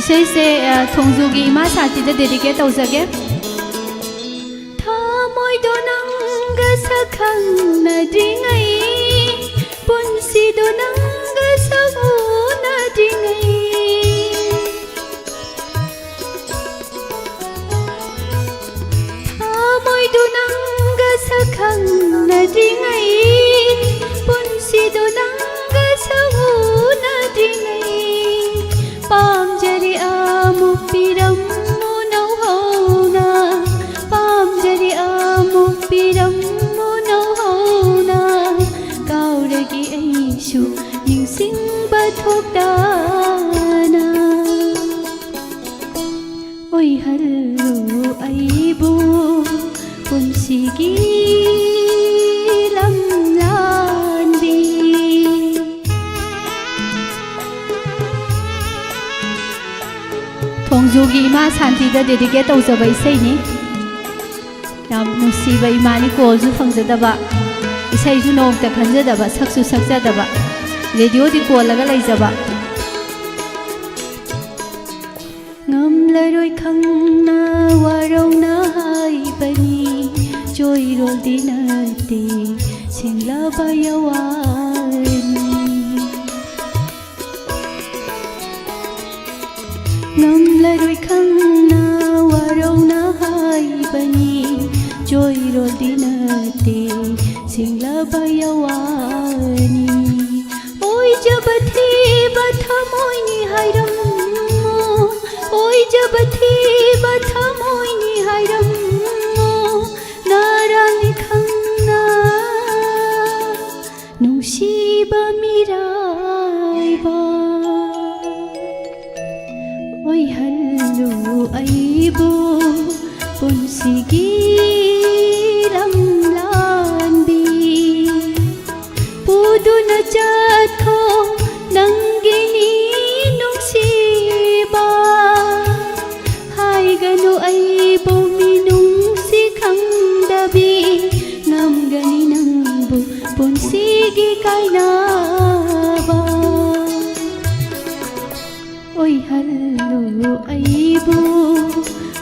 ꯏꯁꯩꯁꯦ, ꯑ, ꯊꯣꯡꯖꯨꯒꯤ ꯏꯃꯥ ꯁꯥꯟꯇꯤꯗ dedicate ꯇꯧꯖꯒꯦ꯫ ꯊꯃꯣꯏꯗꯣ ꯅꯪꯒ ꯁꯛꯈꯪꯅꯗ꯭ꯔꯤꯉꯩ, ꯄꯨꯟꯁꯤꯗꯣ ꯅꯪꯒ ꯁꯛꯎꯅꯗ꯭ꯔꯤꯉꯩ, ꯊꯃꯣꯏꯗꯨ ꯅꯪꯒ ꯁꯛꯈꯪꯅꯗ꯭ꯔꯤꯉꯩ, ꯄꯨꯟꯁꯤꯗꯨ ꯅꯪꯒ ꯁꯛꯎꯅꯗ꯭ꯔꯤꯉꯩ, ꯄꯥꯝꯖꯔꯤ ꯑꯃꯨꯛ ꯄꯤꯔꯝꯃꯨ ꯅꯧꯍꯧꯅ, ꯄꯥꯝꯖꯔꯤ ꯑꯃꯨꯛ ꯄꯤꯔꯝꯃꯨ ꯅꯧꯍꯧꯅ, ꯀꯥꯎꯔꯒꯦ ꯑꯩꯁꯨ ꯅꯤꯡꯁꯤꯡꯕ ꯊꯣꯛꯇꯅ꯫ ꯑꯣꯏꯍꯜꯂꯨ ꯑꯩꯕꯨ ꯄꯨꯟꯁꯤꯒꯤ ꯂꯝꯂꯥꯟꯕꯤ꯫ ꯊꯣꯡꯖꯨꯒꯤ ꯏꯃꯥ ꯁꯥꯟꯇꯤꯗ dedicate ꯇꯧꯖꯕ ꯏꯁꯩꯅꯤ꯫ ꯌꯥꯝ ꯅꯨꯡꯁꯤꯕ ꯏꯃꯥꯅꯤ꯫ ꯀꯣꯜꯁꯨ ꯐꯪꯖꯗꯕ, ꯏꯁꯩꯁꯨ ꯅꯣꯡꯃꯇ ꯈꯟꯖꯗꯕ, ꯁꯛꯁꯨ ꯁꯛꯆꯗꯕ, ꯔꯦꯗꯤꯑꯣꯗꯤ ꯀꯣꯜꯂꯒ ꯂꯩꯖꯕ꯫ ꯉꯝꯂꯔꯣꯏ ꯈꯪꯅ ꯋꯥꯔꯧꯅ ꯍꯥꯏꯕꯅꯤ, ꯆꯣꯏꯔꯣꯜꯗꯤ ꯅꯠꯇꯦ ꯁꯦꯡꯂꯕ ꯌꯥꯋꯥꯅꯤ꯫ ꯉꯝꯂꯔꯣꯏ ꯈꯪꯅ ꯋꯥꯔꯧꯅ ꯍꯥꯏꯕꯅꯤ, ꯆꯣꯏꯔꯣꯜꯗꯤ ꯅꯠꯇꯦ ꯁꯦꯡꯂꯕ ꯌꯥꯋꯥꯅꯤ꯫ ꯑꯣꯏꯖꯕ ꯊꯤꯕ ꯊꯃꯣꯏꯅꯤ ꯍꯥꯏꯔꯝꯃꯣ, ꯑꯣꯏꯖꯕ ꯊꯤꯕ ꯊꯃꯣꯏꯅꯤ ꯍꯥꯏꯔꯝꯃꯣ, ꯅꯔꯥꯡꯅꯤ ꯈꯪꯅ ꯅꯨꯡꯁꯤꯕ ꯃꯤꯔꯥꯏꯕ꯫ ꯑꯣꯏꯍꯜꯂꯨ ꯑꯩꯕꯨ ꯄꯨꯟꯁꯤꯒꯤ ꯑꯗꯨꯅ ꯆꯠꯈꯣ ꯅꯪꯒꯤꯅꯤ ꯅꯨꯡꯁꯤꯕ꯫ ꯍꯥꯏꯒꯅꯨ ꯑꯩꯕꯨ ꯃꯤꯅꯨꯡꯁꯤ ꯈꯪꯗꯕꯤ꯫ ꯉꯝꯒꯅꯤ ꯅꯪꯕꯨ ꯄꯨꯟꯁꯤꯒꯤ ꯀꯥꯏꯅꯕ꯫ ꯑꯣꯏꯍꯜꯂꯨ ꯑꯩꯕꯨ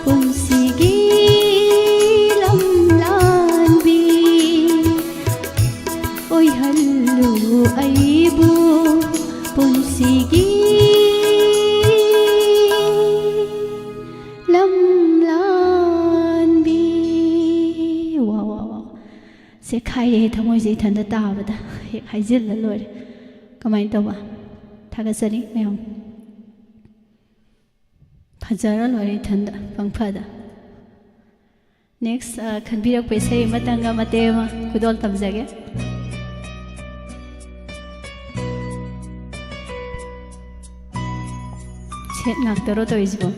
ꯄꯨꯟꯁꯤꯒꯤ ꯂꯝꯂꯥꯟꯕꯤ꯫ ꯑꯣꯏꯍꯜꯂꯨ ꯑꯩꯕꯨ ꯄꯨꯟꯁꯤꯒꯤ ꯂꯝꯂꯥꯟꯕꯤ꯫ ꯋꯥ, ꯋꯥ, ꯋꯥ꯫ ꯆꯦꯛꯈꯥꯏꯔꯦ ꯊꯃꯣꯏꯁꯦ ꯏꯊꯟꯇ ꯇꯥꯕꯗ꯫ ꯍꯦꯛ ꯍꯥꯏꯖꯤꯜꯂ ꯂꯣꯏꯔꯦ꯫ ꯀꯃꯥꯏꯅ ꯇꯧꯕ? ꯊꯥꯒꯠꯆꯔꯤ ꯃꯌꯥꯝ꯫ ꯐꯖꯔ ꯂꯣꯏꯔꯦ ꯏꯊꯟꯗ ꯄꯪꯐꯗ꯫ Next, ꯑ, ꯈꯟꯕꯤꯔꯛꯄ ꯏꯁꯩ ꯑꯃꯇꯪꯒ ꯃꯇꯦꯛ ꯑꯃ ꯈꯨꯗꯣꯜ ꯇꯝꯖꯒꯦ꯫ ꯁꯦꯠ ꯉꯥꯛꯇꯔꯣ ꯇꯧꯔꯤꯁꯤꯕꯣ?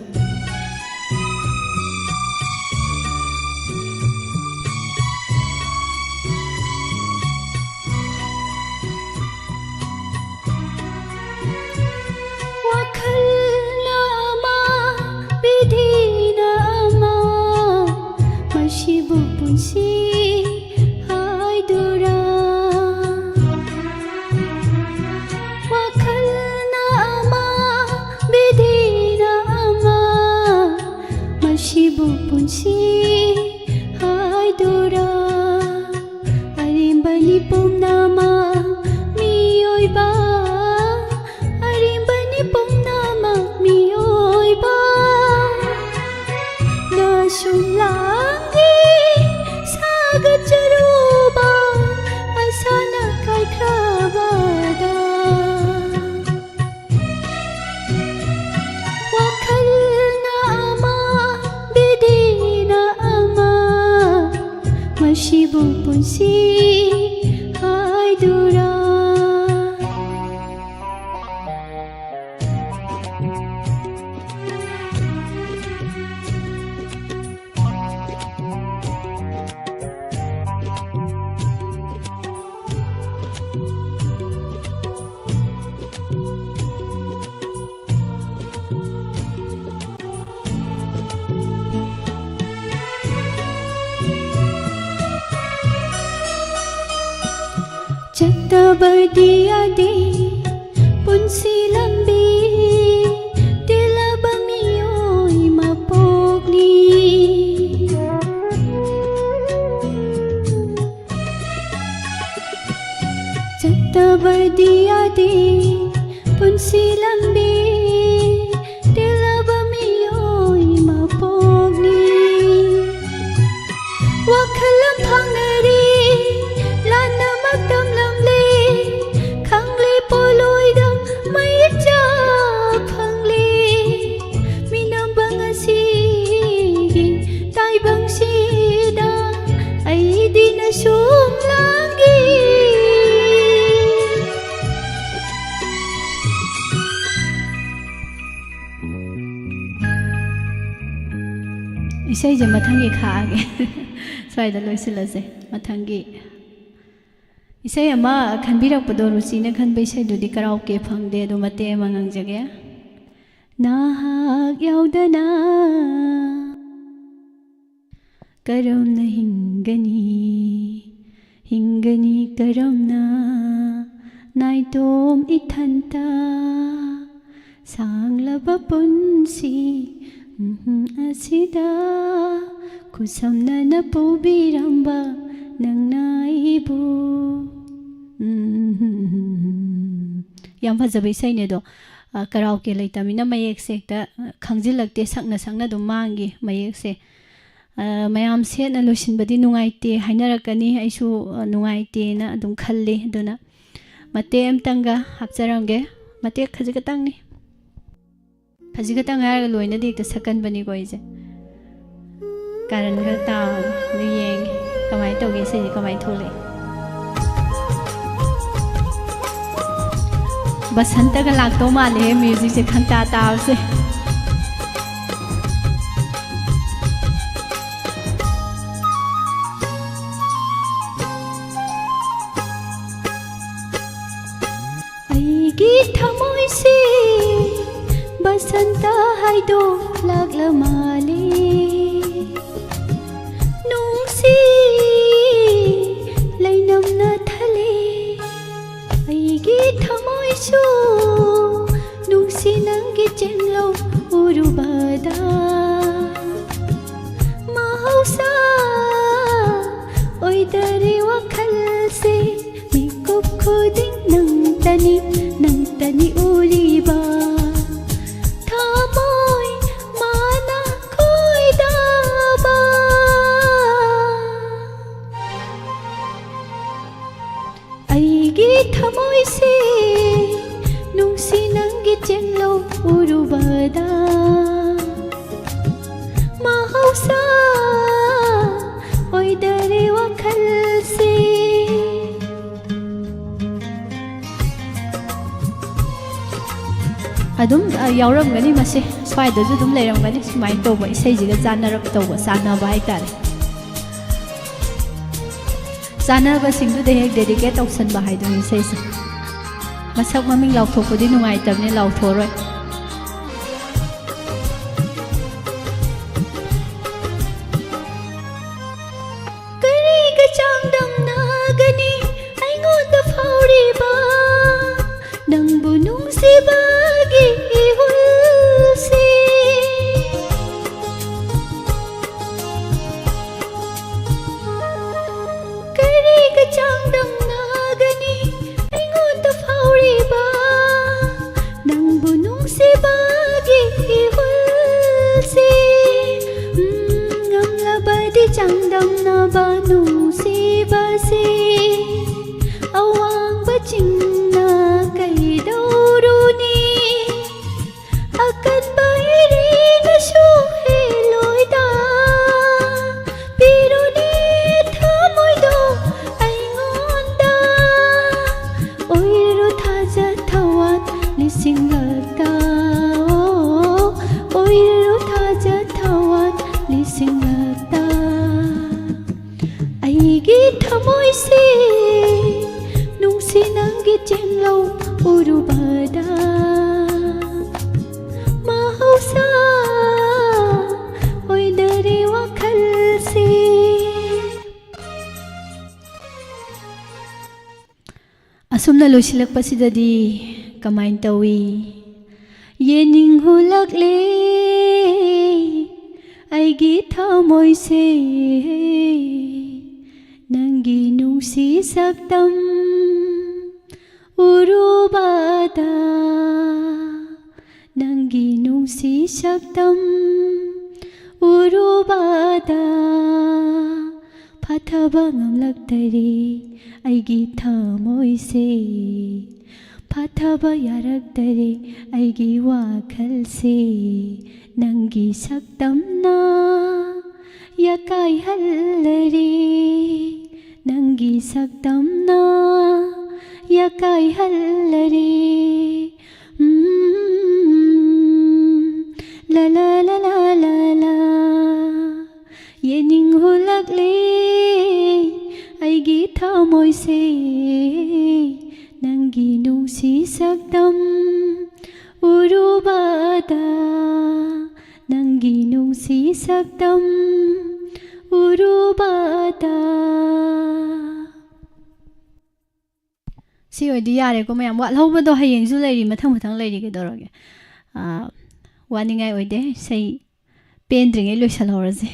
ꯋꯥꯈꯜꯅ ꯑꯃ, ꯕꯤꯙꯤꯅ ꯑꯃ, ꯃꯁꯤꯕꯨ ꯄꯨꯟꯁꯤ ꯍꯥꯏꯗꯨꯔꯥ? ꯋꯥꯈꯜꯅ ꯑꯃ, ꯕꯤꯙꯤꯅ ꯑꯃ, ꯃꯁꯤꯕꯨ ꯄꯨꯟꯁꯤ ꯍꯥꯏꯗꯨꯔꯥ? ꯑꯔꯦꯝꯕꯅꯤ ꯄꯨꯝꯅꯃꯛ ꯃꯤꯑꯣꯏꯕ, ꯑꯔꯦꯝꯕꯅꯤ ꯄꯨꯝꯅꯃꯛ ꯃꯤꯑꯣꯏꯕ꯫ ꯅꯁꯨꯝ ꯂꯥꯡꯒꯤ ꯁꯥꯒꯠꯆꯔꯨꯕ ꯑꯁꯥꯅ ꯀꯥꯏꯈ꯭ꯔꯕꯗ꯫ ꯋꯥꯈꯜꯅ ꯑꯃ, ꯕꯤꯙꯤꯅ ꯑꯃ, ꯃꯁꯤꯕꯨ ꯄꯨꯟꯁꯤ ꯍꯥꯏꯗꯨꯔꯥ? ꯕꯗꯤ ꯌꯥꯗꯦ ꯄꯨꯟꯁꯤ ꯂꯝꯕꯤ ꯇꯦꯜꯂꯕ ꯃꯤꯑꯣꯏ ꯃꯄꯣꯛꯅꯤ꯫ ꯆꯠꯇꯕꯗꯤ ꯌꯥꯗꯦ ꯄꯨꯟꯁꯤ ꯂꯝꯕꯤ ꯇꯦꯜꯂꯕ ꯃꯤꯑꯣꯏ ꯃꯄꯣꯛꯅꯤ꯫ ꯋꯥꯈꯜ ꯂꯝ ꯐꯪꯅꯔꯤ ꯂꯥꯟꯅ ꯃꯇꯝ ꯂꯝꯂꯤ ꯈꯪꯂꯤ ꯄꯣꯂꯣꯏꯗ ꯃꯩꯆꯥꯛ ꯐꯪꯂꯤ꯫ ꯃꯤꯅꯝꯕ ꯉꯁꯤꯒꯤ ꯇꯥꯏꯕꯪꯁꯤꯗ ꯑꯩꯗꯤ ꯅꯁꯨꯝ ꯂꯥꯡꯒꯤ꯫ ꯏꯁꯩꯁꯦ ꯃꯊꯪꯒꯤ ꯈꯥꯛꯑꯒꯦ꯫ ꯁ꯭ꯋꯥꯏꯗ ꯂꯣꯏꯁꯤꯜꯂꯁꯦ꯫ ꯃꯊꯪꯒꯤ ꯏꯁꯩ ꯑꯃ ꯈꯟꯕꯤꯔꯛꯄꯗꯣ, ꯔꯨꯆꯤꯅ ꯈꯟꯕ ꯏꯁꯩꯗꯨꯗꯤ ꯀꯔꯥꯎꯀꯦ ꯐꯪꯗꯦ, ꯑꯗꯨ ꯃꯇꯦꯛ ꯑꯃ ꯉꯪꯖꯒꯦ꯫ ꯅꯍꯥꯛ ꯌꯥꯎꯗꯅ ꯀꯔꯝꯅ ꯍꯤꯡꯒꯅꯤ? ꯍꯤꯡꯒꯅꯤ ꯀꯔꯝꯅ ꯅꯥꯏꯇꯣꯝ ꯏꯊꯟꯇ? ꯁꯥꯡꯂꯕ ꯄꯨꯟꯁꯤ ꯑꯁꯤꯗ ꯈꯨꯁꯝꯅꯅ ꯄꯨꯕꯤꯔꯝꯕ ꯅꯪꯅ ꯑꯩꯕꯨ꯫ ꯌꯥꯝ ꯐꯖꯕ ꯏꯁꯩꯅꯦ ꯑꯗꯣ꯫ ꯑ, ꯀꯔꯥꯎꯀꯦ ꯂꯩꯇꯃꯤꯅ ꯃꯌꯦꯛꯁꯦ ꯍꯦꯛꯇ, ꯑ, ꯈꯪꯖꯤꯜꯂꯛꯇꯦ, ꯁꯛꯅ ꯁꯛꯅ ꯑꯗꯨꯝ ꯃꯥꯡꯈꯤ ꯃꯌꯦꯛꯁꯦ꯫ ꯑ, ꯃꯌꯥꯝ ꯁꯦꯠꯅ ꯂꯣꯏꯁꯤꯟꯕꯗꯤ ꯅꯨꯡꯉꯥꯏꯇꯦ ꯍꯥꯏꯅꯔꯛꯀꯅꯤ, ꯑꯩꯁꯨ, ꯑ, ꯅꯨꯡꯉꯥꯏꯇꯦꯅ ꯑꯗꯨꯝ ꯈꯜꯂꯤ꯫ ꯑꯗꯨꯅ ꯃꯇꯦꯛ ꯑꯃꯇꯪꯒ ꯍꯥꯞꯆꯔꯝꯒꯦ, ꯃꯇꯦꯛ ꯈꯖꯤꯛ ꯈꯛꯇꯪꯅꯤ꯫ ꯈꯖꯤꯛ ꯈꯛꯇꯪ ꯍꯥꯏꯔꯒ ꯂꯣꯏꯅꯗꯤ ꯍꯦꯛꯇ ꯁꯛꯀꯟꯕꯅꯤꯀꯣ ꯑꯩꯁꯦ꯫ ꯀꯥꯔꯟ ꯈꯔ ꯇꯥꯕꯅꯦ꯫ ꯑꯗꯨ ꯌꯦꯡꯒꯦ ꯀꯃꯥꯏꯅ ꯇꯧꯒꯦ, ꯁꯤꯗꯤ ꯀꯃꯥꯏꯅ ꯊꯣꯛꯂꯛꯏ꯫ ꯕꯁꯟꯇꯒ ꯂꯥꯛꯇꯧ ꯃꯥꯜꯂꯦꯍꯦ, ꯃ꯭ꯌꯨꯖꯤꯛꯁꯦ ꯈꯪꯇꯥ ꯇꯥꯕꯁꯦ꯫ ꯑꯩꯒꯤ ꯊꯃꯣꯏꯁꯤ ꯕꯁꯟꯇ ꯍꯥꯏꯗꯣꯛꯂꯛꯂ ꯃꯥꯜꯂꯦ꯫ ꯅꯨꯡꯁꯤ ꯂꯩꯅꯝꯅ ꯊꯜꯂꯦ꯫ ꯁꯨ ꯅꯨꯡꯁꯤ ꯅꯪꯒꯤ ꯆꯦꯡꯂꯧ ꯎꯔꯨꯕꯗ ꯃꯍꯧꯁꯥ ꯑꯣꯏꯗꯔꯦ ꯋꯥꯈꯜꯁꯦ꯫ ꯃꯤꯀꯨꯞ ꯈꯨꯗꯤꯡ ꯅꯪꯇꯅꯤ, ꯅꯪꯇꯅꯤ ꯎꯔꯤꯕ꯫ ꯊꯃꯣꯏ ꯃꯥꯅ ꯈꯣꯏꯗꯥꯕ꯫ ꯑꯩꯒꯤ ꯊꯃꯣꯏꯁꯦ ꯅꯨꯡꯁꯤ ꯅꯪꯒꯤ ꯆꯦꯡꯂꯧ ꯎꯔꯨꯕꯗ ꯃꯍꯧꯁꯥ ꯑꯣꯏꯗꯔꯦ ꯋꯥꯈꯜꯁꯦ꯫ ꯑꯗꯨꯝ, ꯑ, ꯌꯥꯎꯔꯝꯒꯅꯤ ꯃꯁꯦ꯫ ꯁ꯭ꯋꯥꯏꯗꯁꯨ ꯑꯗꯨꯝ ꯂꯩꯔꯝꯒꯅꯤ ꯁꯨꯃꯥꯏꯅ ꯇꯧꯕ, ꯏꯁꯩꯁꯤꯒ ꯆꯥꯟꯅꯔꯞ ꯇꯧꯕ, ꯆꯥꯟꯅꯕ ꯍꯥꯏꯇꯥꯔꯦ꯫ ꯆꯥꯟꯅꯕꯁꯤꯡꯗꯨꯗ ꯍꯦꯛ dedicate ꯇꯧꯁꯟꯕ ꯍꯥꯏꯗꯨꯅꯤ ꯏꯁꯩꯁꯦ꯫ ꯃꯁꯛ ꯃꯃꯤꯡ ꯂꯥꯎꯊꯣꯛꯄꯗꯤ ꯅꯨꯡꯉꯥꯏꯇꯕꯅꯤ, ꯂꯥꯎꯊꯣꯛꯑꯔꯣꯏ꯫ ꯀꯔꯤꯒ ꯆꯥꯡꯗꯝꯅꯒꯅꯤ ꯑꯩꯉꯣꯟꯗ ꯐꯥꯎꯔꯤꯕ ꯅꯪꯕꯨ ꯅꯨꯡꯁꯤꯕꯒꯤ ꯏꯍꯨꯜꯁꯦ? ꯀꯔꯤꯒ ꯆꯥꯡꯗꯝꯅꯒꯅꯤ ꯑꯩꯉꯣꯟꯗ ꯐꯥꯎꯔꯤꯕ ꯅꯪꯕꯨ ꯅꯨꯡꯁꯤꯕꯒꯤ ꯏꯍꯨꯜꯁꯦ? ꯎꯝ, ꯉꯝꯂꯕꯗꯤ ꯆꯥꯡꯗꯝꯅꯕ ꯅꯨꯡꯁꯤꯕꯁꯦ ꯑꯋꯥꯡꯕ ꯆꯤꯡꯅ ꯀꯩꯗꯧꯔꯨꯅꯤ? ꯑꯀꯟꯕ ꯏꯔꯤꯅꯁꯨ ꯍꯦꯜꯂꯣꯏꯗ꯫ ꯄꯤꯔꯨꯅꯦ ꯊꯃꯣꯏꯗꯣ ꯑꯩꯉꯣꯟꯗ꯫ ꯑꯣꯏꯔꯣ ꯊꯥꯖ ꯊꯋꯥꯟ ꯂꯤꯁꯤꯡꯂꯛꯇ꯫ ꯑꯣ, ꯑꯣꯏꯔꯣ ꯊꯥꯖ ꯊꯋꯥꯟ ꯂꯤꯁꯤꯡꯂꯛꯇ꯫ ꯑꯩꯒꯤ ꯊꯃꯣꯏꯁꯦ ꯅꯨꯡꯁꯤ ꯅꯪꯒꯤ ꯆꯦꯡꯂꯧ ꯎꯔꯨꯕꯗ ꯃꯍꯧꯁꯥ ꯑꯣꯏꯗꯔꯦ ꯋꯥꯈꯜꯁꯦ꯫ ꯑꯁꯨꯝꯅ ꯑꯁꯨꯝꯅ ꯂꯣꯏꯁꯤꯜꯂꯛꯄꯁꯤꯗꯗꯤ ꯀꯃꯥꯏꯅ ꯇꯧꯏ? ꯌꯦꯡꯅꯤꯡꯍꯨꯂꯛꯂꯦ ꯑꯩꯒꯤ ꯊꯃꯣꯏꯁꯦ, ꯅꯪꯒꯤ ꯅꯨꯡꯁꯤ ꯁꯛꯇꯝ ꯎꯔꯨꯕꯗ, ꯅꯪꯒꯤ ꯅꯨꯡꯁꯤ ꯁꯛꯇꯝ ꯎꯔꯨꯕꯗ, ꯐꯥꯊꯕ ꯉꯝꯂꯛꯇꯔꯦ ꯑꯩꯒꯤ ꯊꯃꯣꯏꯁꯦ, ꯐꯥꯊꯕ ꯌꯥꯔꯛꯇꯔꯦ ꯑꯩꯒꯤ ꯋꯥꯈꯜꯁꯦ, ꯅꯪꯒꯤ ꯁꯛꯇꯝꯅ ꯌꯥꯀꯥꯏꯍꯜꯂꯔꯦ, ꯅꯪꯒꯤ ꯁꯛꯇꯝꯅ ꯌꯥꯀꯥꯏꯍꯜꯂꯔꯦ꯫ ꯎꯝ, ꯂꯥ, ꯂꯥ, ꯂꯥ, ꯂꯥ, ꯂꯥ, ꯂꯥ꯫ ꯌꯦꯡꯅꯤꯡꯍꯨꯂꯛꯂꯦ ꯑꯩꯒꯤ ꯊꯃꯣꯏꯁꯦ, ꯅꯪꯒꯤ ꯅꯨꯡꯁꯤ ꯁꯛꯇꯝ ꯎꯔꯨꯕꯗ, ꯅꯪꯒꯤ ꯅꯨꯡꯁꯤ ꯁꯛꯇꯝ ꯎꯔꯨꯕꯗ꯫ ꯁꯤ ꯑꯣꯏꯗꯤ ꯌꯥꯔꯦꯀꯣ ꯃꯌꯥꯝ꯫ ꯋꯥꯠꯍꯧꯕꯗꯣ ꯍꯌꯦꯡꯁꯨ ꯂꯩꯔꯤ, ꯃꯊꯪ ꯃꯊꯪ ꯂꯩꯔꯤ, ꯀꯩꯗꯧꯔꯒꯦ? ꯑꯥ, ꯋꯥꯅꯤꯡꯉꯥꯏ ꯑꯣꯏꯗꯦ꯫ ꯏꯁꯩ ꯄꯦꯟꯗ꯭ꯔꯤꯉꯩ ꯂꯣꯏꯁꯤꯜꯍꯧꯔꯁꯦ꯫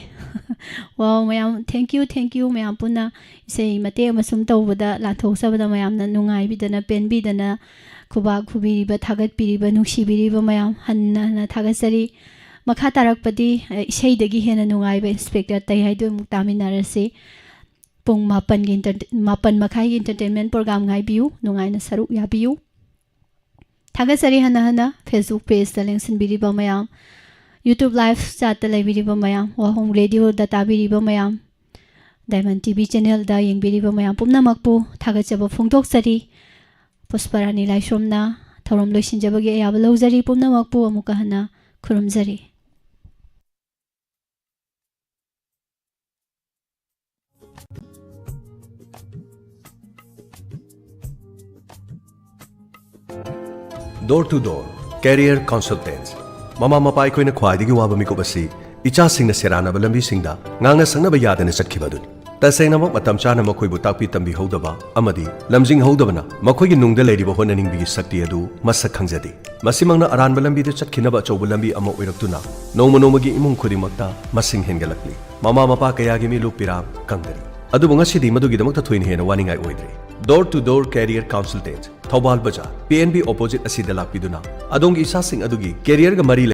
ꯋꯥꯎ ꯃꯌꯥꯝ, thank you, thank you ꯃꯌꯥꯝ ꯄꯨꯟꯅ ꯏꯁꯩ ꯃꯇꯦꯛ ꯑꯃ ꯁꯨꯝ ꯇꯧꯕꯗ, ꯂꯥꯟꯊꯣꯛꯆꯕꯗ ꯃꯌꯥꯝꯅ ꯅꯨꯡꯉꯥꯏꯕꯤꯗꯅ, ꯄꯦꯟꯕꯤꯗꯅ, ꯈꯨꯕꯥꯛ ꯈꯨꯕꯤꯔꯤꯕ, ꯊꯥꯒꯠꯄꯤꯔꯤꯕ, ꯅꯨꯡꯁꯤꯕꯤꯔꯤꯕ ꯃꯌꯥꯝ ꯍꯟꯅ ꯍꯟꯅ ꯊꯥꯒꯠꯆꯔꯤ꯫ ꯃꯈꯥ ꯇꯥꯔꯛꯄꯗꯤ, ꯑ, ꯏꯁꯩꯗꯒꯤ ꯍꯦꯟꯅ ꯅꯨꯡꯉꯥꯏꯕ ꯏꯟꯁꯄꯦꯛꯇꯔ ꯇꯩ ꯍꯥꯏꯗꯨ ꯑꯃꯨꯛ ꯇꯥꯃꯤꯟꯅꯔꯁꯤ꯫ ꯄꯨꯡ ꯃꯥꯄꯟꯒꯤ ꯏꯟꯇꯔꯇꯦ-, ꯃꯥꯄꯟ ꯃꯈꯥꯏꯒꯤ entertainment program ꯉꯥꯏꯕꯤꯌꯨ, ꯅꯨꯡꯉꯥꯏꯅ ꯁꯔꯨꯛ ꯌꯥꯕꯤꯌꯨ꯫ ꯊꯥꯒꯠꯆꯔꯤ ꯍꯟꯅ ꯍꯟꯅ Facebook pageꯇ ꯂꯦꯡꯁꯤꯟꯕꯤꯔꯤꯕ ꯃꯌꯥꯝ, YouTube live chatꯇ ꯂꯩꯕꯤꯔꯤꯕ ꯃꯌꯥꯝ, ꯋꯥꯍꯣꯡ radioꯗ ꯇꯥꯕꯤꯔꯤꯕ ꯃꯌꯥꯝ, Diamond TV channelꯗ ꯌꯦꯡꯕꯤꯔꯤꯕ ꯃꯌꯥꯝ ꯄꯨꯝꯅꯃꯛꯄꯨ ꯊꯥꯒꯠꯆꯕ ꯐꯣꯡꯗꯣꯛꯆꯔꯤ꯫ ꯄꯨꯁꯄꯔꯥꯅꯤ ꯂꯥꯏꯁ꯭ꯔꯝꯅ ꯊꯧꯔꯝ ꯂꯣꯏꯁꯤꯟꯖꯕꯒꯤ ꯑꯌꯥꯕ ꯂꯧꯖꯔꯤ꯫ ꯄꯨꯝꯅꯃꯛꯄꯨ ꯑꯃꯨꯛꯀ ꯍꯟꯅ ꯈꯨꯔꯨꯝꯖꯔꯤ꯫ Door to Door Career Consultants. ꯃꯃꯥ ꯃꯄꯥ ꯑꯩꯈꯣꯏꯅ ꯈ꯭ꯋꯥꯏꯗꯒꯤ ꯋꯥꯕ ꯃꯤꯀꯨꯞ ꯑꯁꯤ ꯏꯆꯥꯁꯤꯡꯅ ꯁꯦꯔꯥꯟꯅꯕ ꯂꯝꯕꯤꯁꯤꯡꯗ ꯉꯥꯡꯅ ꯁꯛꯅꯕ ꯌꯥꯗꯅ ꯆꯠꯈꯤꯕ ꯑꯗꯨꯅꯤ꯫ ꯇꯁꯦꯡꯅꯃꯛ, ꯃꯇꯝ ꯆꯥꯅ ꯃꯈꯣꯏꯕꯨ ꯇꯥꯛꯄꯤ ꯇꯝꯕꯤꯍꯧꯗꯕ ꯑꯃꯗꯤ ꯂꯝꯖꯤꯡꯍꯧꯗꯕꯅ ꯃꯈꯣꯏꯒꯤ ꯅꯨꯡꯗ ꯂꯩꯔꯤꯕ ꯍꯣꯠꯅꯅꯤꯡꯕꯒꯤ ꯁꯛꯇꯤ ꯑꯗꯨ ꯃꯁꯛ ꯈꯪꯖꯗꯦ꯫ ꯃꯁꯤꯃꯛꯅ ꯑꯔꯥꯟꯕ ꯂꯝꯕꯤꯗ ꯆꯠꯈꯤꯅꯕ ꯑꯆꯧꯕ ꯂꯝꯕꯤ ꯑꯃ ꯑꯣꯏꯔꯛꯇꯨꯅ ꯅꯣꯡꯃ ꯅꯣꯡꯃꯒꯤ ꯏꯃꯨꯡ ꯈꯨꯗꯤꯡꯃꯛꯇ ꯃꯁꯤꯡ ꯍꯦꯟꯒꯠꯂꯛꯂꯤ꯫ ꯃꯃꯥ ꯃꯄꯥ ꯀꯌꯥꯒꯤ ꯃꯤꯠꯂꯨ ꯄꯤꯔꯥꯡ ꯀꯪꯗꯔꯤ꯫ ꯑꯗꯨꯕꯨ ꯉꯁꯤꯗꯤ ꯃꯗꯨꯒꯤꯗꯃꯛꯇ ꯊꯣꯏꯅ ꯍꯦꯟꯅ ꯋꯥꯅꯤꯡꯉꯥꯏ ꯑꯣꯏꯗ꯭ꯔꯦ꯫ Door to Door Career Consultant, Thoubal ꯕꯖꯥꯔ, ꯄꯤ ꯑꯦꯟ ꯕꯤ opposite ꯑꯁꯤꯗ ꯂꯥꯛꯄꯤꯗꯨꯅ ꯑꯗꯣꯝꯒꯤ ꯏꯆꯥꯁꯤꯡ ꯑꯗꯨꯒꯤ careerꯒ ꯃꯔꯤ